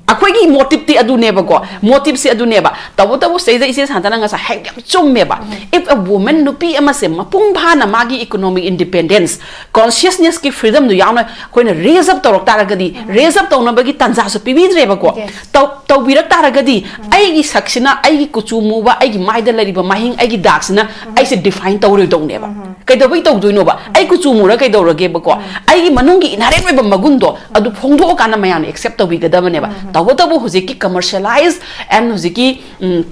ꯑꯩꯈꯣꯏꯒꯤ ꯃꯣꯇꯤꯞꯇꯤ ꯑꯗꯨꯅꯦꯕꯀꯣ, ꯃꯣꯇꯤꯞꯁꯦ ꯑꯗꯨꯅꯦꯕ꯫ ꯇꯧꯕꯇꯕꯨ ꯁꯤꯗꯩꯗ ꯏꯆꯦ ꯁꯥꯟꯇꯅ ꯉꯁꯥꯏ ꯍꯥꯏꯕ ꯌꯥꯝ ꯆꯨꯝꯃꯦꯕ꯫ If a woman, ꯅꯨꯄꯤ ꯑꯃꯁꯦ ꯃꯄꯨꯡ ꯐꯥꯅ ꯃꯥꯒꯤ economic independence, consciousnessꯀꯤ freedomꯗꯨ ꯌꯥꯎꯅ ꯑꯩꯈꯣꯏꯅ raise up ꯇꯧꯔꯛ ꯇꯥꯔꯒꯗꯤ, raise up ꯇꯧꯅꯕꯒꯤ ꯇꯥꯟꯖꯥꯁꯨ ꯄꯤꯕꯤꯗ꯭ꯔꯦꯕꯀꯣ꯫ Yes. ꯇꯧ-, ꯇꯧꯕꯤꯔꯛ ꯇꯥꯔꯒꯗꯤ, ꯑꯩꯒꯤ ꯁꯛꯁꯤꯅ, ꯑꯩꯒꯤ ꯀꯨꯆꯨ ꯃꯨꯕ, ꯑꯩꯒꯤ ꯃꯥꯏꯗ ꯂꯩꯔꯤꯕ ꯃꯍꯤꯡ, ꯑꯩꯒꯤ ꯗꯥꯛꯁꯤꯅ ꯑꯩꯁꯦ ꯗꯤꯐꯥꯏꯟ ꯇꯧꯔꯣꯏꯗꯧꯅꯦꯕ꯫ ꯀꯩꯗꯧꯕꯩ ꯇꯧꯗꯣꯏꯅꯣꯕ? ꯑꯩ ꯀꯨꯆꯨ ꯃꯨꯔ ꯀꯩꯗꯧꯔꯒꯦꯕꯀꯣ? ꯑꯩꯒꯤ ꯃꯅꯨꯡꯒꯤ inherent ꯑꯣꯏꯕ ꯃꯒꯨꯟꯗꯣ ꯑꯗꯨ ꯐꯣꯡꯗꯣꯛꯑꯀꯥꯟꯗ ꯃꯌꯥꯝꯅ ꯑꯦꯛꯁꯦꯞ ꯇꯧꯕꯤꯒꯗꯕꯅꯦꯕ꯫ ꯇꯧꯕꯇꯕꯨ ꯍꯧꯖꯤꯛꯀꯤ commercialize and ꯍꯧꯖꯤꯛꯀꯤ, ꯎꯝ,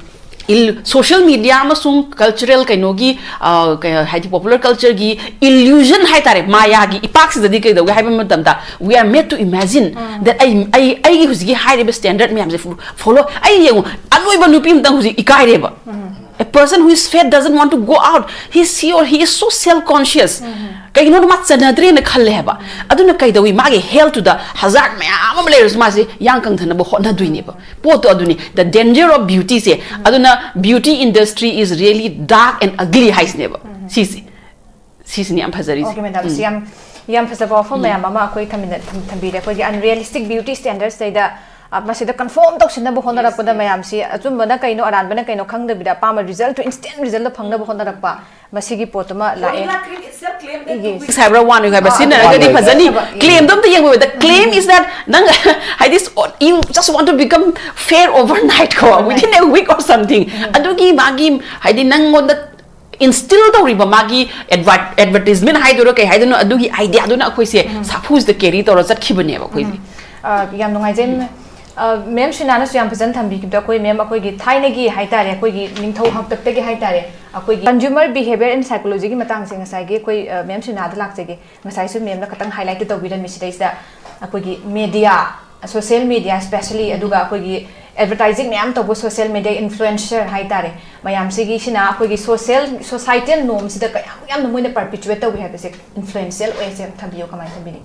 social media ꯑꯃꯁꯨꯡ cultural ꯀꯩꯅꯣꯒꯤ, ꯑ, ꯀꯩ ꯍꯥꯏꯗꯤ, popular cultureꯒꯤ illusion ꯍꯥꯏꯇꯥꯔꯦ, ꯃꯥꯌꯥꯒꯤ ꯏꯄꯥꯛꯁꯤꯗꯗꯤ ꯀꯩꯗꯧꯒꯦ ꯍꯥꯏꯕ ꯃꯇꯝꯗ, we are made to imagine that ꯑꯩ, ꯑꯩ, ꯑꯩꯒꯤ ꯍꯧꯖꯤꯛꯀꯤ ꯍꯥꯏꯔꯤꯕ ꯁ꯭ꯇꯦꯟꯗꯔꯗ ꯃꯌꯥꯝꯁꯦ ꯐꯣꯂꯣ, ꯑꯩ ꯌꯦꯡꯉꯨ, ꯑꯅꯣꯏꯕ ꯅꯨꯄꯤ ꯑꯃꯇꯪ ꯍꯧꯖꯤꯛ ꯏꯀꯥꯏꯔꯦꯕ꯫ A person who is fat doesn't want to go out. He, she or he is so self conscious. ꯀꯩꯒꯤꯅꯣꯗ ꯃꯥ ꯆꯟꯅꯗ꯭ꯔꯦꯅ ꯈꯜꯂꯦ ꯍꯥꯏꯕ꯫ ꯑꯗꯨꯅ ꯀꯩꯗꯧꯏ? ꯃꯥꯒꯤ ꯍꯦꯜꯠꯇꯨꯗ ꯍꯖꯥꯔ ꯃꯌꯥꯝ ꯑꯃ ꯂꯩꯔꯁꯨ ꯃꯥꯁꯦ ꯌꯥꯡ ꯀꯪꯊꯅꯕ ꯍꯣꯠꯅꯗꯣꯏꯅꯦꯕ꯫ ꯄꯣꯠꯇꯣ ꯑꯗꯨꯅꯤ, the danger of beauty ꯁꯦ꯫ ꯑꯗꯨꯅ beauty industry is really dark and ugly ꯍꯥꯏꯁꯤꯅꯦꯕ꯫ ꯁꯤꯁꯦ, ꯁꯤꯁꯤꯅꯤ ꯌꯥꯝ ꯐꯖꯔꯤꯁꯦ꯫ Okay, madam, ꯁꯤ ꯌꯥꯝ ꯌꯥꯝ ꯐꯖꯕ ꯋꯥꯐꯝ ꯃꯌꯥꯝ ꯑꯃ ꯑꯩꯈꯣꯏ ꯊꯝꯕꯤꯔꯦ꯫ ꯑꯩꯈꯣꯏꯒꯤ unrealistic beauty standards ꯁꯤꯗ, ꯑ, ꯃꯁꯤꯗ conform ꯇꯧꯁꯤꯟꯅꯕ ꯍꯣꯠꯅꯔꯛꯄꯗ ꯃꯌꯥꯝꯁꯤ ꯑꯆꯨꯝꯕꯅ ꯀꯩꯅꯣ ꯑꯔꯥꯟꯕꯅ ꯀꯩꯅꯣ ꯈꯪꯗꯕꯤꯗ ꯑꯄꯥꯝꯕ result two instant result two ꯐꯪꯅꯕ ꯍꯣꯠꯅꯔꯛꯄ ꯃꯁꯤꯒꯤ ꯄꯣꯠꯇꯨꯃ ꯂꯥꯛꯑꯦ꯫ ꯍꯥꯏꯕ꯭ꯔꯥ ꯋꯥꯟ ꯑꯣꯏꯕ ꯍꯥꯏꯕ꯭ꯔꯥ? ꯁꯤꯖꯤꯟꯅꯔꯒꯗꯤ ꯐꯖꯅꯤ꯫ Claim ꯗꯣ ꯑꯝꯇ ꯌꯦꯡꯕꯤꯌꯨ꯫ The claim is that ꯅꯪ ꯍꯥꯏꯗꯤ, you just want to become fair overnight ꯀꯣ, within a week or something꯫ ꯑꯗꯨꯒꯤ ꯃꯥꯒꯤ ꯍꯥꯏꯗꯤ ꯅꯪꯉꯣꯟꯗ instill ꯇꯧꯔꯤꯕ ꯃꯥꯒꯤ advertisement ꯍꯥꯏꯗꯣꯏꯔꯣ ꯀꯩ ꯍꯥꯏꯗꯣꯏꯅꯣ, ꯑꯗꯨꯒꯤ idea ꯗꯨꯅ ꯑꯩꯈꯣꯏꯁꯦ ꯁꯥꯐꯨꯁꯤꯗ carry ꯇꯧꯔ ꯆꯠꯈꯤꯕꯅꯦꯕ ꯑꯩꯈꯣꯏꯗꯤ꯫ ꯑ, ꯌꯥꯝ ꯅꯨꯡꯉꯥꯏꯖꯩ꯫ ꯑ, ꯃꯦꯝ ꯁꯤꯅꯥꯅꯁꯨ ꯌꯥꯝ ꯐꯖꯅ ꯊꯝꯕꯤꯈꯤꯕꯗꯣ, ꯑꯩꯈꯣꯏ ꯃꯦꯝ ꯑꯩꯈꯣꯏꯒꯤ ꯊꯥꯏꯅꯒꯤ ꯍꯥꯏꯇꯥꯔꯦ, ꯑꯩꯈꯣꯏꯒꯤ ꯅꯤꯡꯊꯧ ꯍꯥꯛꯇꯛꯇꯒꯤ ꯍꯥꯏꯇꯥꯔꯦ, ꯑꯩꯈꯣꯏꯒꯤ consumer behavior and psychology ꯒꯤ ꯃꯇꯥꯡꯁꯦ ꯉꯁꯥꯏꯒꯤ ꯑꯩꯈꯣꯏ, ꯑ, ꯃꯦꯝ ꯁꯤꯅꯥꯗ ꯂꯥꯛꯆꯒꯦ꯫ ꯉꯁꯥꯏꯁꯨ ꯃꯦꯝꯅ ꯈꯤꯇꯪ highlight ꯇꯧꯕꯤꯔꯝꯃꯤ ꯁꯤꯗꯩꯁꯤꯗ ꯑꯩꯈꯣꯏꯒꯤ media, social media specially, ꯑꯗꯨꯒ ꯑꯩꯈꯣꯏꯒꯤ advertising ꯃꯌꯥꯝ ꯇꯧꯕ social media influencer ꯍꯥꯏꯇꯥꯔꯦ, ꯃꯌꯥꯝꯁꯤꯒꯤꯁꯤꯅ ꯑꯩꯈꯣꯏꯒꯤ social, societal norm ꯁꯤꯗ ꯀꯌꯥꯃꯨꯛ ꯌꯥꯝꯅ ꯃꯣꯏꯅ perpetuate ꯇꯧꯏ ꯍꯥꯏꯕꯁꯦ influential ꯑꯣꯏ ꯍꯥꯏꯁꯦ ꯊꯝꯕꯤꯌꯨ, ꯀꯃꯥꯏꯅ ꯊꯝꯕꯤꯅꯤ?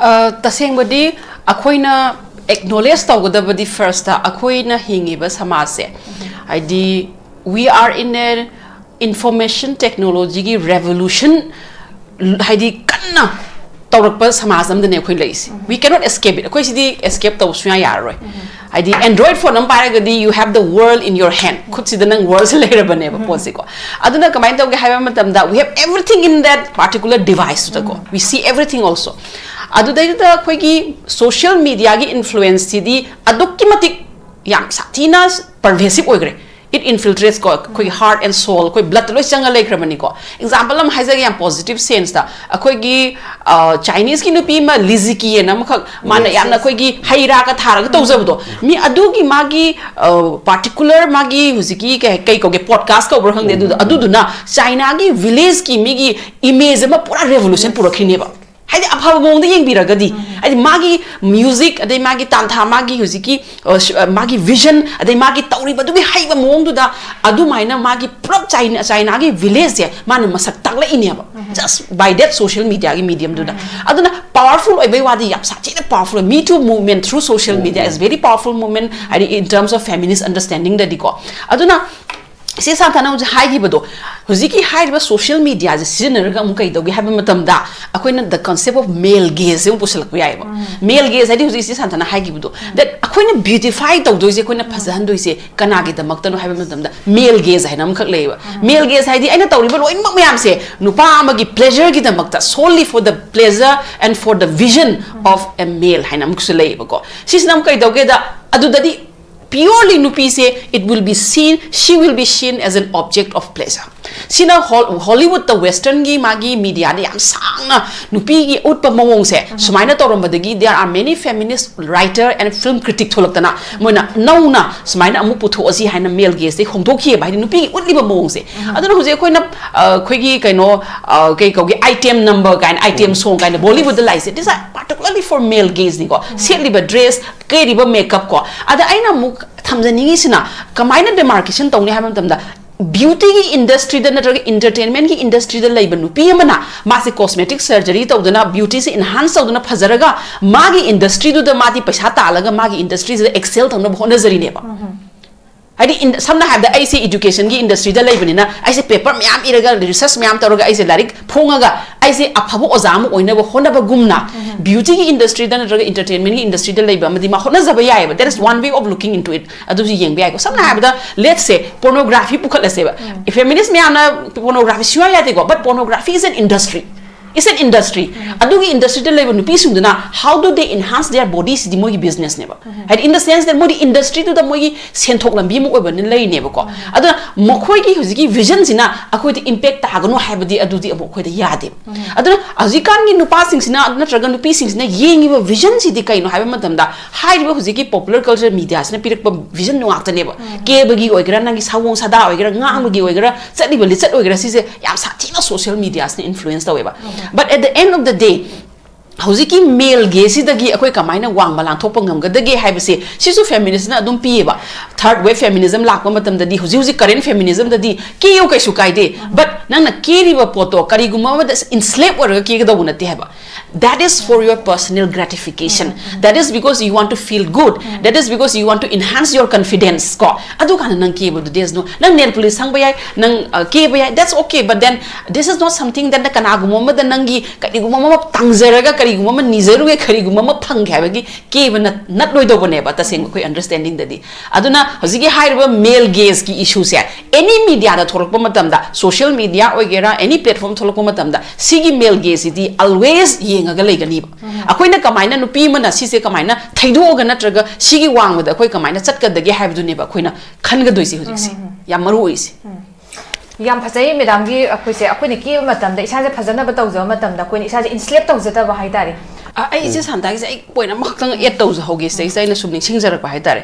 ꯑ, ꯇꯁꯦꯡꯕꯗꯤ ꯑꯩꯈꯣꯏꯅ acknowledge ꯇꯧꯒꯗꯕꯗꯤ first ꯑꯩꯈꯣꯏꯅ ꯍꯤꯡꯉꯤꯕ ꯁꯃꯥꯖꯁꯦ, ꯍꯥꯏꯗꯤ we are in a information technology ꯒꯤ revolution, ꯍꯥꯏꯗꯤ ꯀꯟꯅ ꯇꯧꯔꯛꯄ ꯁꯃꯥꯖ ꯑꯃꯗꯅꯦ ꯑꯩꯈꯣꯏ ꯂꯩꯔꯤꯁꯦ꯫ We cannot escape it. ꯑꯩꯈꯣꯏ ꯁꯤꯗꯤ escape ꯇꯧꯕ ꯁꯨꯡꯌꯥ ꯌꯥꯔꯔꯣꯏ꯫ ꯍꯥꯏꯗꯤ Android phone ꯑꯃ ꯄꯥꯏꯔꯒꯗꯤ you have the world in your hand, ꯈꯨꯠꯁꯤꯗ ꯅꯪ world ꯁꯦ ꯂꯩꯔꯕꯅꯦꯕ ꯄꯣꯠꯁꯦꯀꯣ꯫ ꯑꯗꯨꯅ ꯀꯃꯥꯏꯅ ꯇꯧꯒꯦ ꯍꯥꯏꯕ ꯃꯇꯝꯗ we have everything in that particular device ꯇꯨꯗꯀꯣ, we see everything also꯫ ꯑꯗꯨꯗꯩꯗꯨꯗ ꯑꯩꯈꯣꯏꯒꯤ social media ꯒꯤ influence ꯁꯤꯗꯤ ꯑꯗꯨꯛꯀꯤ ꯃꯇꯤꯛ ꯌꯥꯝ ꯁꯥꯊꯤꯅ pervasive ꯑꯣꯏꯈ꯭ꯔꯦ꯫ It infiltrates ꯀꯣ ꯑꯩꯈꯣꯏꯒꯤ heart and soul, ꯑꯩꯈꯣꯏ blood ꯇ ꯂꯣꯏ ꯆꯪꯉ ꯂꯩꯈ꯭ꯔꯕꯅꯤꯀꯣ꯫ Example ꯑꯃ ꯍꯥꯏꯖꯒꯦ ꯌꯥꯝ positive sense ꯇ, ꯑꯩꯈꯣꯏꯒꯤ, ꯑ, Chinese ꯀꯤ ꯅꯨꯄꯤ ꯑꯃ Li Ziqi ꯍꯥꯏꯅ ꯑꯃꯈꯛ, ꯃꯥꯅ ꯌꯥꯝꯅ ꯑꯩꯈꯣꯏꯒꯤ ꯍꯩ ꯔꯥꯒ ꯊꯥꯔꯒ ꯇꯧꯖꯕꯗꯣ, ꯃꯤ ꯑꯗꯨꯒꯤ ꯃꯥꯒꯤ, ꯑ, particular ꯃꯥꯒꯤ ꯍꯧꯖꯤꯛꯀꯤ ꯀꯩ, ꯀꯩ ꯀꯧꯒꯦ, podcast ꯀꯧꯕ꯭ꯔꯥ ꯈꯪꯗꯦ, ꯑꯗꯨꯗ, ꯑꯗꯨꯗꯨꯅ China ꯒꯤ village ꯀꯤ ꯃꯤꯒꯤ image ꯑꯃ ꯄꯨꯔꯥ revolution ꯄꯨꯔꯛꯈ꯭ꯔꯤꯅꯦꯕ꯫ ꯍꯥꯏꯗꯤ ꯐꯕ ꯃꯑꯣꯡꯗ ꯌꯦꯡꯕꯤꯔꯒꯗꯤ, ꯍꯥꯏꯗꯤ ꯃꯥꯒꯤ ꯃ꯭ꯌꯨꯖꯤꯛ, ꯑꯗꯩ ꯃꯥꯒꯤ ꯇꯥꯟꯊꯥ, ꯃꯥꯒꯤ ꯍꯧꯖꯤꯛꯀꯤ, ꯑ, ꯁ-, ꯑ, ꯃꯥꯒꯤ ꯚꯤꯖꯟ, ꯑꯗꯩ ꯃꯥꯒꯤ ꯇꯧꯔꯤꯕꯗꯨꯒꯤ ꯍꯩꯕ ꯃꯑꯣꯡꯗꯨꯗ ꯑꯗꯨꯃꯥꯏꯅ ꯃꯥꯒꯤ ꯄꯨꯂꯞ ꯆꯥꯏꯅ-, ꯆꯥꯏꯅꯥꯒꯤ ꯚꯤꯂꯦꯖꯁꯦ ꯃꯥꯅ ꯃꯁꯛ ꯇꯥꯛꯂꯛꯏꯅꯦꯕ, just by that social mediaꯒꯤ mediumꯗꯨꯗ꯫ ꯑꯗꯨꯅ powerful ꯑꯣꯏꯕꯩ ꯋꯥꯗꯤ ꯌꯥꯝ ꯁꯥꯊꯤꯅ powerful꯫ Me Too movement through social media is very powerful movement, ꯍꯥꯏꯗꯤ in terms of feminist understandingꯗꯗꯤꯀꯣ꯫ ꯑꯗꯨꯅ ꯏꯆꯦ ꯁꯥꯟꯇꯅ ꯍꯧꯖꯤꯛ ꯍꯥꯏꯈꯤꯕꯗꯣ, ꯍꯧꯖꯤꯛꯀꯤ ꯍꯥꯏꯔꯤꯕ social mediaꯁꯦ ꯁꯤꯖꯤꯟꯅꯔꯒ ꯑꯃꯨꯛ ꯀꯩꯗꯧꯒꯦ ꯍꯥꯏꯕ ꯃꯇꯝꯗ, ꯑꯩꯈꯣꯏꯅ the concept of male gazeꯁꯦ ꯑꯃꯨꯛ ꯄꯨꯁꯤꯜꯂꯛꯄ ꯌꯥꯏꯑꯕ꯫ Male gaze ꯍꯥꯏꯗꯤ ꯍꯧꯖꯤꯛ ꯏꯆꯦ ꯁꯥꯟꯇꯅ ꯍꯥꯏꯈꯤꯕꯗꯣ, that ꯑꯩꯈꯣꯏꯅ beautify ꯇꯧꯗꯣꯏꯁꯦ, ꯑꯩꯈꯣꯏꯅ ꯐꯖꯍꯟꯗꯣꯏꯁꯦ ꯀꯅꯥꯒꯤꯗꯃꯛꯇꯅꯣ ꯍꯥꯏꯕ ꯃꯇꯝꯗ, male gaze ꯍꯥꯏꯅ ꯑꯃꯈꯛ ꯂꯩꯌꯦꯕ꯫ Male gaze ꯍꯥꯏꯗꯤ ꯑꯩꯅ ꯇꯧꯔꯤꯕ ꯂꯣꯏꯅꯃꯛ ꯃꯌꯥꯝꯁꯦ ꯅꯨꯄꯥ ꯑꯃꯒꯤ pleasureꯒꯤꯗꯃꯛꯇ, solely for the pleasure and for the vision of a male ꯍꯥꯏꯅ ꯑꯃꯨꯛꯁꯨ ꯂꯩꯌꯦꯕꯀꯣ꯫ ꯁꯤꯁꯤꯅ ꯑꯃꯨꯛ ꯀꯩꯗꯧꯒꯦꯗ, ꯑꯗꯨꯗꯗꯤ purely ꯅꯨꯄꯤꯁꯦ, it will be seen, she will be seen as an object of pleasure꯫ ꯁꯤꯅ ꯍꯣ-, ꯍꯣꯂꯤꯋꯨꯗꯇ, ꯋꯦꯁꯇꯔꯟꯒꯤ ꯃꯥꯒꯤ mediaꯗ ꯌꯥꯝ ꯁꯥꯡꯅ ꯅꯨꯄꯤꯒꯤ ꯎꯠꯄ ꯃꯑꯣꯡꯁꯦ ꯁꯨꯃꯥꯏꯅ ꯇꯧꯔꯝꯕꯗꯒꯤ there are many feminist writer and film critic ꯊꯣꯛꯂꯛꯇꯅ, ꯃꯣꯏꯅ ꯅꯧꯅ ꯁꯨꯃꯥꯏꯅ ꯑꯃꯨꯛ ꯄꯨꯊꯣꯛꯑꯁꯤ ꯍꯥꯏꯅ male gazeꯇꯩ ꯍꯣꯡꯗꯣꯛꯈꯤꯑꯕ, ꯍꯥꯏꯗꯤ ꯅꯨꯄꯤꯒꯤ ꯎꯠꯂꯤꯕ ꯃꯑꯣꯡꯁꯦ꯫ ꯑꯗꯨꯅ ꯍꯧꯖꯤꯛ ꯑꯩꯈꯣꯏꯅ, ꯑ, ꯑꯩꯈꯣꯏꯒꯤ ꯀꯩꯅꯣ, ꯑ, ꯀꯩ ꯀꯧꯒꯦ, item number ꯀꯥꯏꯅ, item song ꯀꯥꯏꯅ ꯕꯣꯂꯤꯋꯨꯗꯇ ꯂꯥꯛꯏꯁꯦ, these are particularly for male gazeꯅꯤꯀꯣ꯫ ꯁꯦꯠꯂꯤꯕ dress, ꯀꯦꯔꯤꯕ makeup ꯀꯣ꯫ ꯑꯗ ꯑꯩꯅ ꯑꯃꯨꯛ ꯊꯝꯖꯅꯤꯡꯉꯤꯁꯤꯅ, ꯀꯃꯥꯏꯅ demarcation ꯇꯧꯅꯤ ꯍꯥꯏꯕ ꯃꯇꯝꯗ, beautyꯒꯤ industryꯗ ꯅꯠꯇ꯭ꯔꯒ entertainmentꯀꯤ industryꯗ ꯂꯩꯕ ꯅꯨꯄꯤ ꯑꯃꯅ ꯃꯥꯁꯦ cosmetic surgery ꯇꯧꯗꯅ beautyꯁꯦ enhance ꯇꯧꯗꯅ ꯐꯖꯔꯒ ꯃꯥꯒꯤ industryꯗꯨꯗ ꯃꯥꯗꯤ ꯄꯩꯁꯥ ꯇꯥꯜꯂꯒ ꯃꯥꯒꯤ industryꯁꯤꯗ excel ꯇꯧꯅꯕ ꯍꯣꯠꯅꯖꯔꯤꯅꯦꯕ꯫ ꯍꯥꯏꯗꯤ in-, ꯁꯝꯅ ꯍꯥꯏꯔꯕꯗ ꯑꯩꯁꯦ educationꯒꯤ industryꯗ ꯂꯩꯕꯅꯤꯅ ꯑꯩꯁꯦ paper ꯃꯌꯥꯝ ꯏꯔꯒ research ꯃꯌꯥꯝ ꯇꯧꯔꯒ ꯑꯩꯁꯦ ꯂꯥꯏꯔꯤꯛ ꯐꯣꯡꯉꯒ ꯑꯩꯁꯦ ꯑꯐꯕ ꯑꯣꯖꯥ ꯑꯃ ꯑꯣꯏꯅꯕ ꯍꯣꯠꯅꯕꯒꯨꯝꯅ beautyꯒꯤ industryꯗ ꯅꯠꯇ꯭ꯔꯒ entertainmentꯒꯤ industryꯗ ꯂꯩꯕ ꯑꯃꯗꯤ ꯃꯥ ꯍꯣꯠꯅꯖꯕ ꯌꯥꯏꯑꯕ꯫ That is one way of looking into it꯫ ꯑꯗꯨꯁꯨ ꯌꯦꯡꯕ ꯌꯥꯏꯀꯣ꯫ ꯁꯝꯅ ꯍꯥꯏꯔꯕꯗ, let's say, pornography ꯄꯨꯈꯠꯂꯁꯦꯕ꯫ Feminist ꯃꯌꯥꯝꯅ pornography ꯁꯨꯡꯌꯥ ꯌꯥꯗꯦꯀꯣ, but pornography is an industry, it's an industry꯫ ꯑꯗꯨꯒꯤ industryꯗ ꯂꯩꯕ ꯅꯨꯄꯤꯁꯤꯡꯗꯨꯅ how do they enhance their bodies ꯁꯤꯗꯤ ꯃꯣꯏꯒꯤ businessꯅꯦꯕ꯫ ꯍꯥꯏꯗꯤ in the sense that ꯃꯣꯏꯗꯤ industryꯗꯨꯗ ꯃꯣꯏꯒꯤ ꯁꯦꯟꯊꯣꯛ ꯂꯝꯕꯤ ꯑꯃ ꯑꯣꯏꯕꯅ ꯂꯩꯅꯦꯕꯀꯣ꯫ ꯑꯗꯨꯅ ꯃꯈꯣꯏꯒꯤ ꯍꯧꯖꯤꯛꯀꯤ visionꯁꯤꯅ ꯑꯩꯈꯣꯏꯗ impact ꯇꯥꯒꯅꯨ ꯍꯥꯏꯕꯗꯤ ꯑꯗꯨꯗꯤ ꯑꯃꯨꯛ ꯑꯩꯈꯣꯏꯗ ꯌꯥꯗꯦꯕ꯫ ꯑꯗꯨꯅ ꯍꯧꯖꯤꯛꯀꯥꯟꯒꯤ ꯅꯨꯄꯥꯁꯤꯡꯁꯤꯅ ꯅꯠꯇ꯭ꯔꯒ ꯅꯨꯄꯤꯁꯤꯡꯁꯤꯅ ꯌꯦꯡꯉꯤꯕ visionꯁꯤꯗꯤ ꯀꯩꯅꯣ ꯍꯥꯏꯕ ꯃꯇꯝꯗ, ꯍꯥꯏꯔꯤꯕ ꯍꯧꯖꯤꯛꯀꯤ popular culture mediaꯁꯤꯅ ꯄꯤꯔꯛꯄ visionꯗꯨ ꯉꯥꯛꯇꯅꯦꯕ꯫ ꯀꯦꯕꯒꯤ ꯑꯣꯏꯒꯦꯔꯥ, ꯅꯪꯒꯤ ꯁꯑꯣꯡ ꯁꯥꯗꯥ ꯑꯣꯏꯒꯦꯔꯥ, ꯉꯥꯡꯕꯒꯤ ꯑꯣꯏꯒꯦꯔꯥ, ꯆꯠꯂꯤꯕ ꯂꯤꯆꯠ ꯑꯣꯏꯒꯦꯔꯥ, ꯁꯤꯁꯦ ꯌꯥꯝ ꯁꯥꯊꯤꯅ social mediaꯁꯤꯅ influence ꯇꯧꯋꯦꯕ꯫ But at the end of the day, ꯍꯧꯖꯤꯛꯀꯤ male gaze ꯁꯤꯗꯒꯤ ꯑꯩꯈꯣꯏ ꯀꯃꯥꯏꯅ ꯋꯥꯡꯃ ꯂꯥꯟꯊꯣꯛꯄ ꯉꯝꯒꯗꯒꯦ ꯍꯥꯏꯕꯁꯦ ꯁꯤꯁꯨ feminism ꯅ ꯑꯗꯨꯝ ꯄꯤꯌꯦꯕ꯫ Third wave feminism ꯂꯥꯛꯄ ꯃꯇꯝꯗꯗꯤ, ꯍꯧꯖꯤꯛ ꯍꯧꯖꯤꯛ current feminism ꯗꯗꯤ ꯀꯦꯌꯨ ꯀꯩꯁꯨ ꯀꯥꯏꯗꯦ, but ꯅꯪꯅ ꯀꯦꯔꯤꯕ ꯄꯣꯠꯇꯣ ꯀꯔꯤꯒꯨꯝꯕ ꯑꯃꯗ enslave ꯑꯣꯏꯔꯒ ꯀꯦꯒꯗꯧꯕ ꯅꯠꯇꯦ ꯍꯥꯏꯕ꯫ That is for your personal gratification. That is because you want to feel good. That is because you want to enhance your confidence. ꯀꯣ, ꯑꯗꯨ ꯀꯥꯟꯗ ꯅꯪ ꯀꯦꯕꯗꯨ, there's no, ꯅꯪ nail polish ꯁꯪꯕ ꯌꯥꯏ, ꯅꯪ ꯑ, ꯀꯦꯕ ꯌꯥꯏ, that's okay, but then this is not something that ꯅ ꯀꯅꯥꯒꯨꯝꯕ ꯑꯃꯗ ꯅꯪꯒꯤ ꯀꯔꯤꯒꯨꯝꯕ ꯑꯃ ꯇꯥꯡꯖꯔꯒ, ꯀꯔꯤꯒꯨꯝꯕ ꯑꯃ ꯅꯤꯖꯔꯨꯒꯦ, ꯀꯔꯤꯒꯨꯝꯕ ꯑꯃ ꯐꯪꯒꯦ ꯍꯥꯏꯕꯒꯤ ꯀꯦꯕ ꯅꯠ-, ꯅꯠꯂꯣꯏꯗꯧꯕꯅꯦꯕ, ꯇꯁꯦꯡꯕ ꯑꯩꯈꯣꯏ understanding ꯗꯗꯤ꯫ ꯑꯗꯨꯅ ꯍꯧꯖꯤꯛꯀꯤ ꯍꯥꯏꯔꯤꯕ male gaze ꯀꯤ issue ꯁꯦ any media ꯗ ꯊꯣꯛꯂꯛꯄ ꯃꯇꯝꯗ, social media ꯑꯣꯏꯒꯦꯔꯥ, any platform ꯊꯣꯛꯂꯛꯄ ꯃꯇꯝꯗ, ꯁꯤꯒꯤ male gaze ꯁꯤꯗꯤ always ꯌꯦꯡꯉꯒ ꯂꯩꯒꯅꯤꯕ꯫ ꯑꯩꯈꯣꯏꯅ ꯀꯃꯥꯏꯅ, ꯅꯨꯄꯤ ꯑꯃꯅ ꯁꯤꯁꯦ ꯀꯃꯥꯏꯅ ꯊꯩꯗꯣꯛꯑꯒ ꯅꯠꯇ꯭ꯔꯒ ꯁꯤꯒꯤ ꯋꯥꯡꯃꯗ ꯑꯩꯈꯣꯏ ꯀꯃꯥꯏꯅ ꯆꯠꯀꯗꯒꯦ ꯍꯥꯏꯕꯗꯨꯅꯦꯕ ꯑꯩꯈꯣꯏꯅ ꯈꯟꯒꯗꯣꯏꯁꯦ ꯍꯧꯖꯤꯛꯁꯦ꯫ ꯌꯥꯝ ꯃꯔꯨ ꯑꯣꯏꯁꯦ꯫ ꯌꯥꯝ ꯐꯖꯩ ꯃꯦꯗꯥꯝꯒꯤ꯫ ꯑꯩꯈꯣꯏꯁꯦ, ꯑꯩꯈꯣꯏꯅ ꯀꯦꯕ ꯃꯇꯝꯗ, ꯏꯁꯥꯁꯦ ꯐꯖꯅꯕ ꯇꯧꯖꯕ ꯃꯇꯝꯗ, ꯑꯩꯈꯣꯏꯅ ꯏꯁꯥꯁꯦ enslave ꯇꯧꯖꯗꯕ ꯍꯥꯏꯇꯥꯔꯦ꯫ ꯑ, ꯑꯩ ꯏꯆꯦ ꯁꯥꯟꯇꯥꯒꯤꯁꯦ ꯑꯩ point ꯑꯃꯈꯛꯇꯪ add ꯇꯧꯖꯍꯧꯒꯦ ꯁꯤꯗꯩꯁꯤꯗ, ꯑꯩꯅ ꯁꯨꯝ ꯅꯤꯡꯁꯤꯡꯖꯔꯛꯄ ꯍꯥꯏꯇꯥꯔꯦ꯫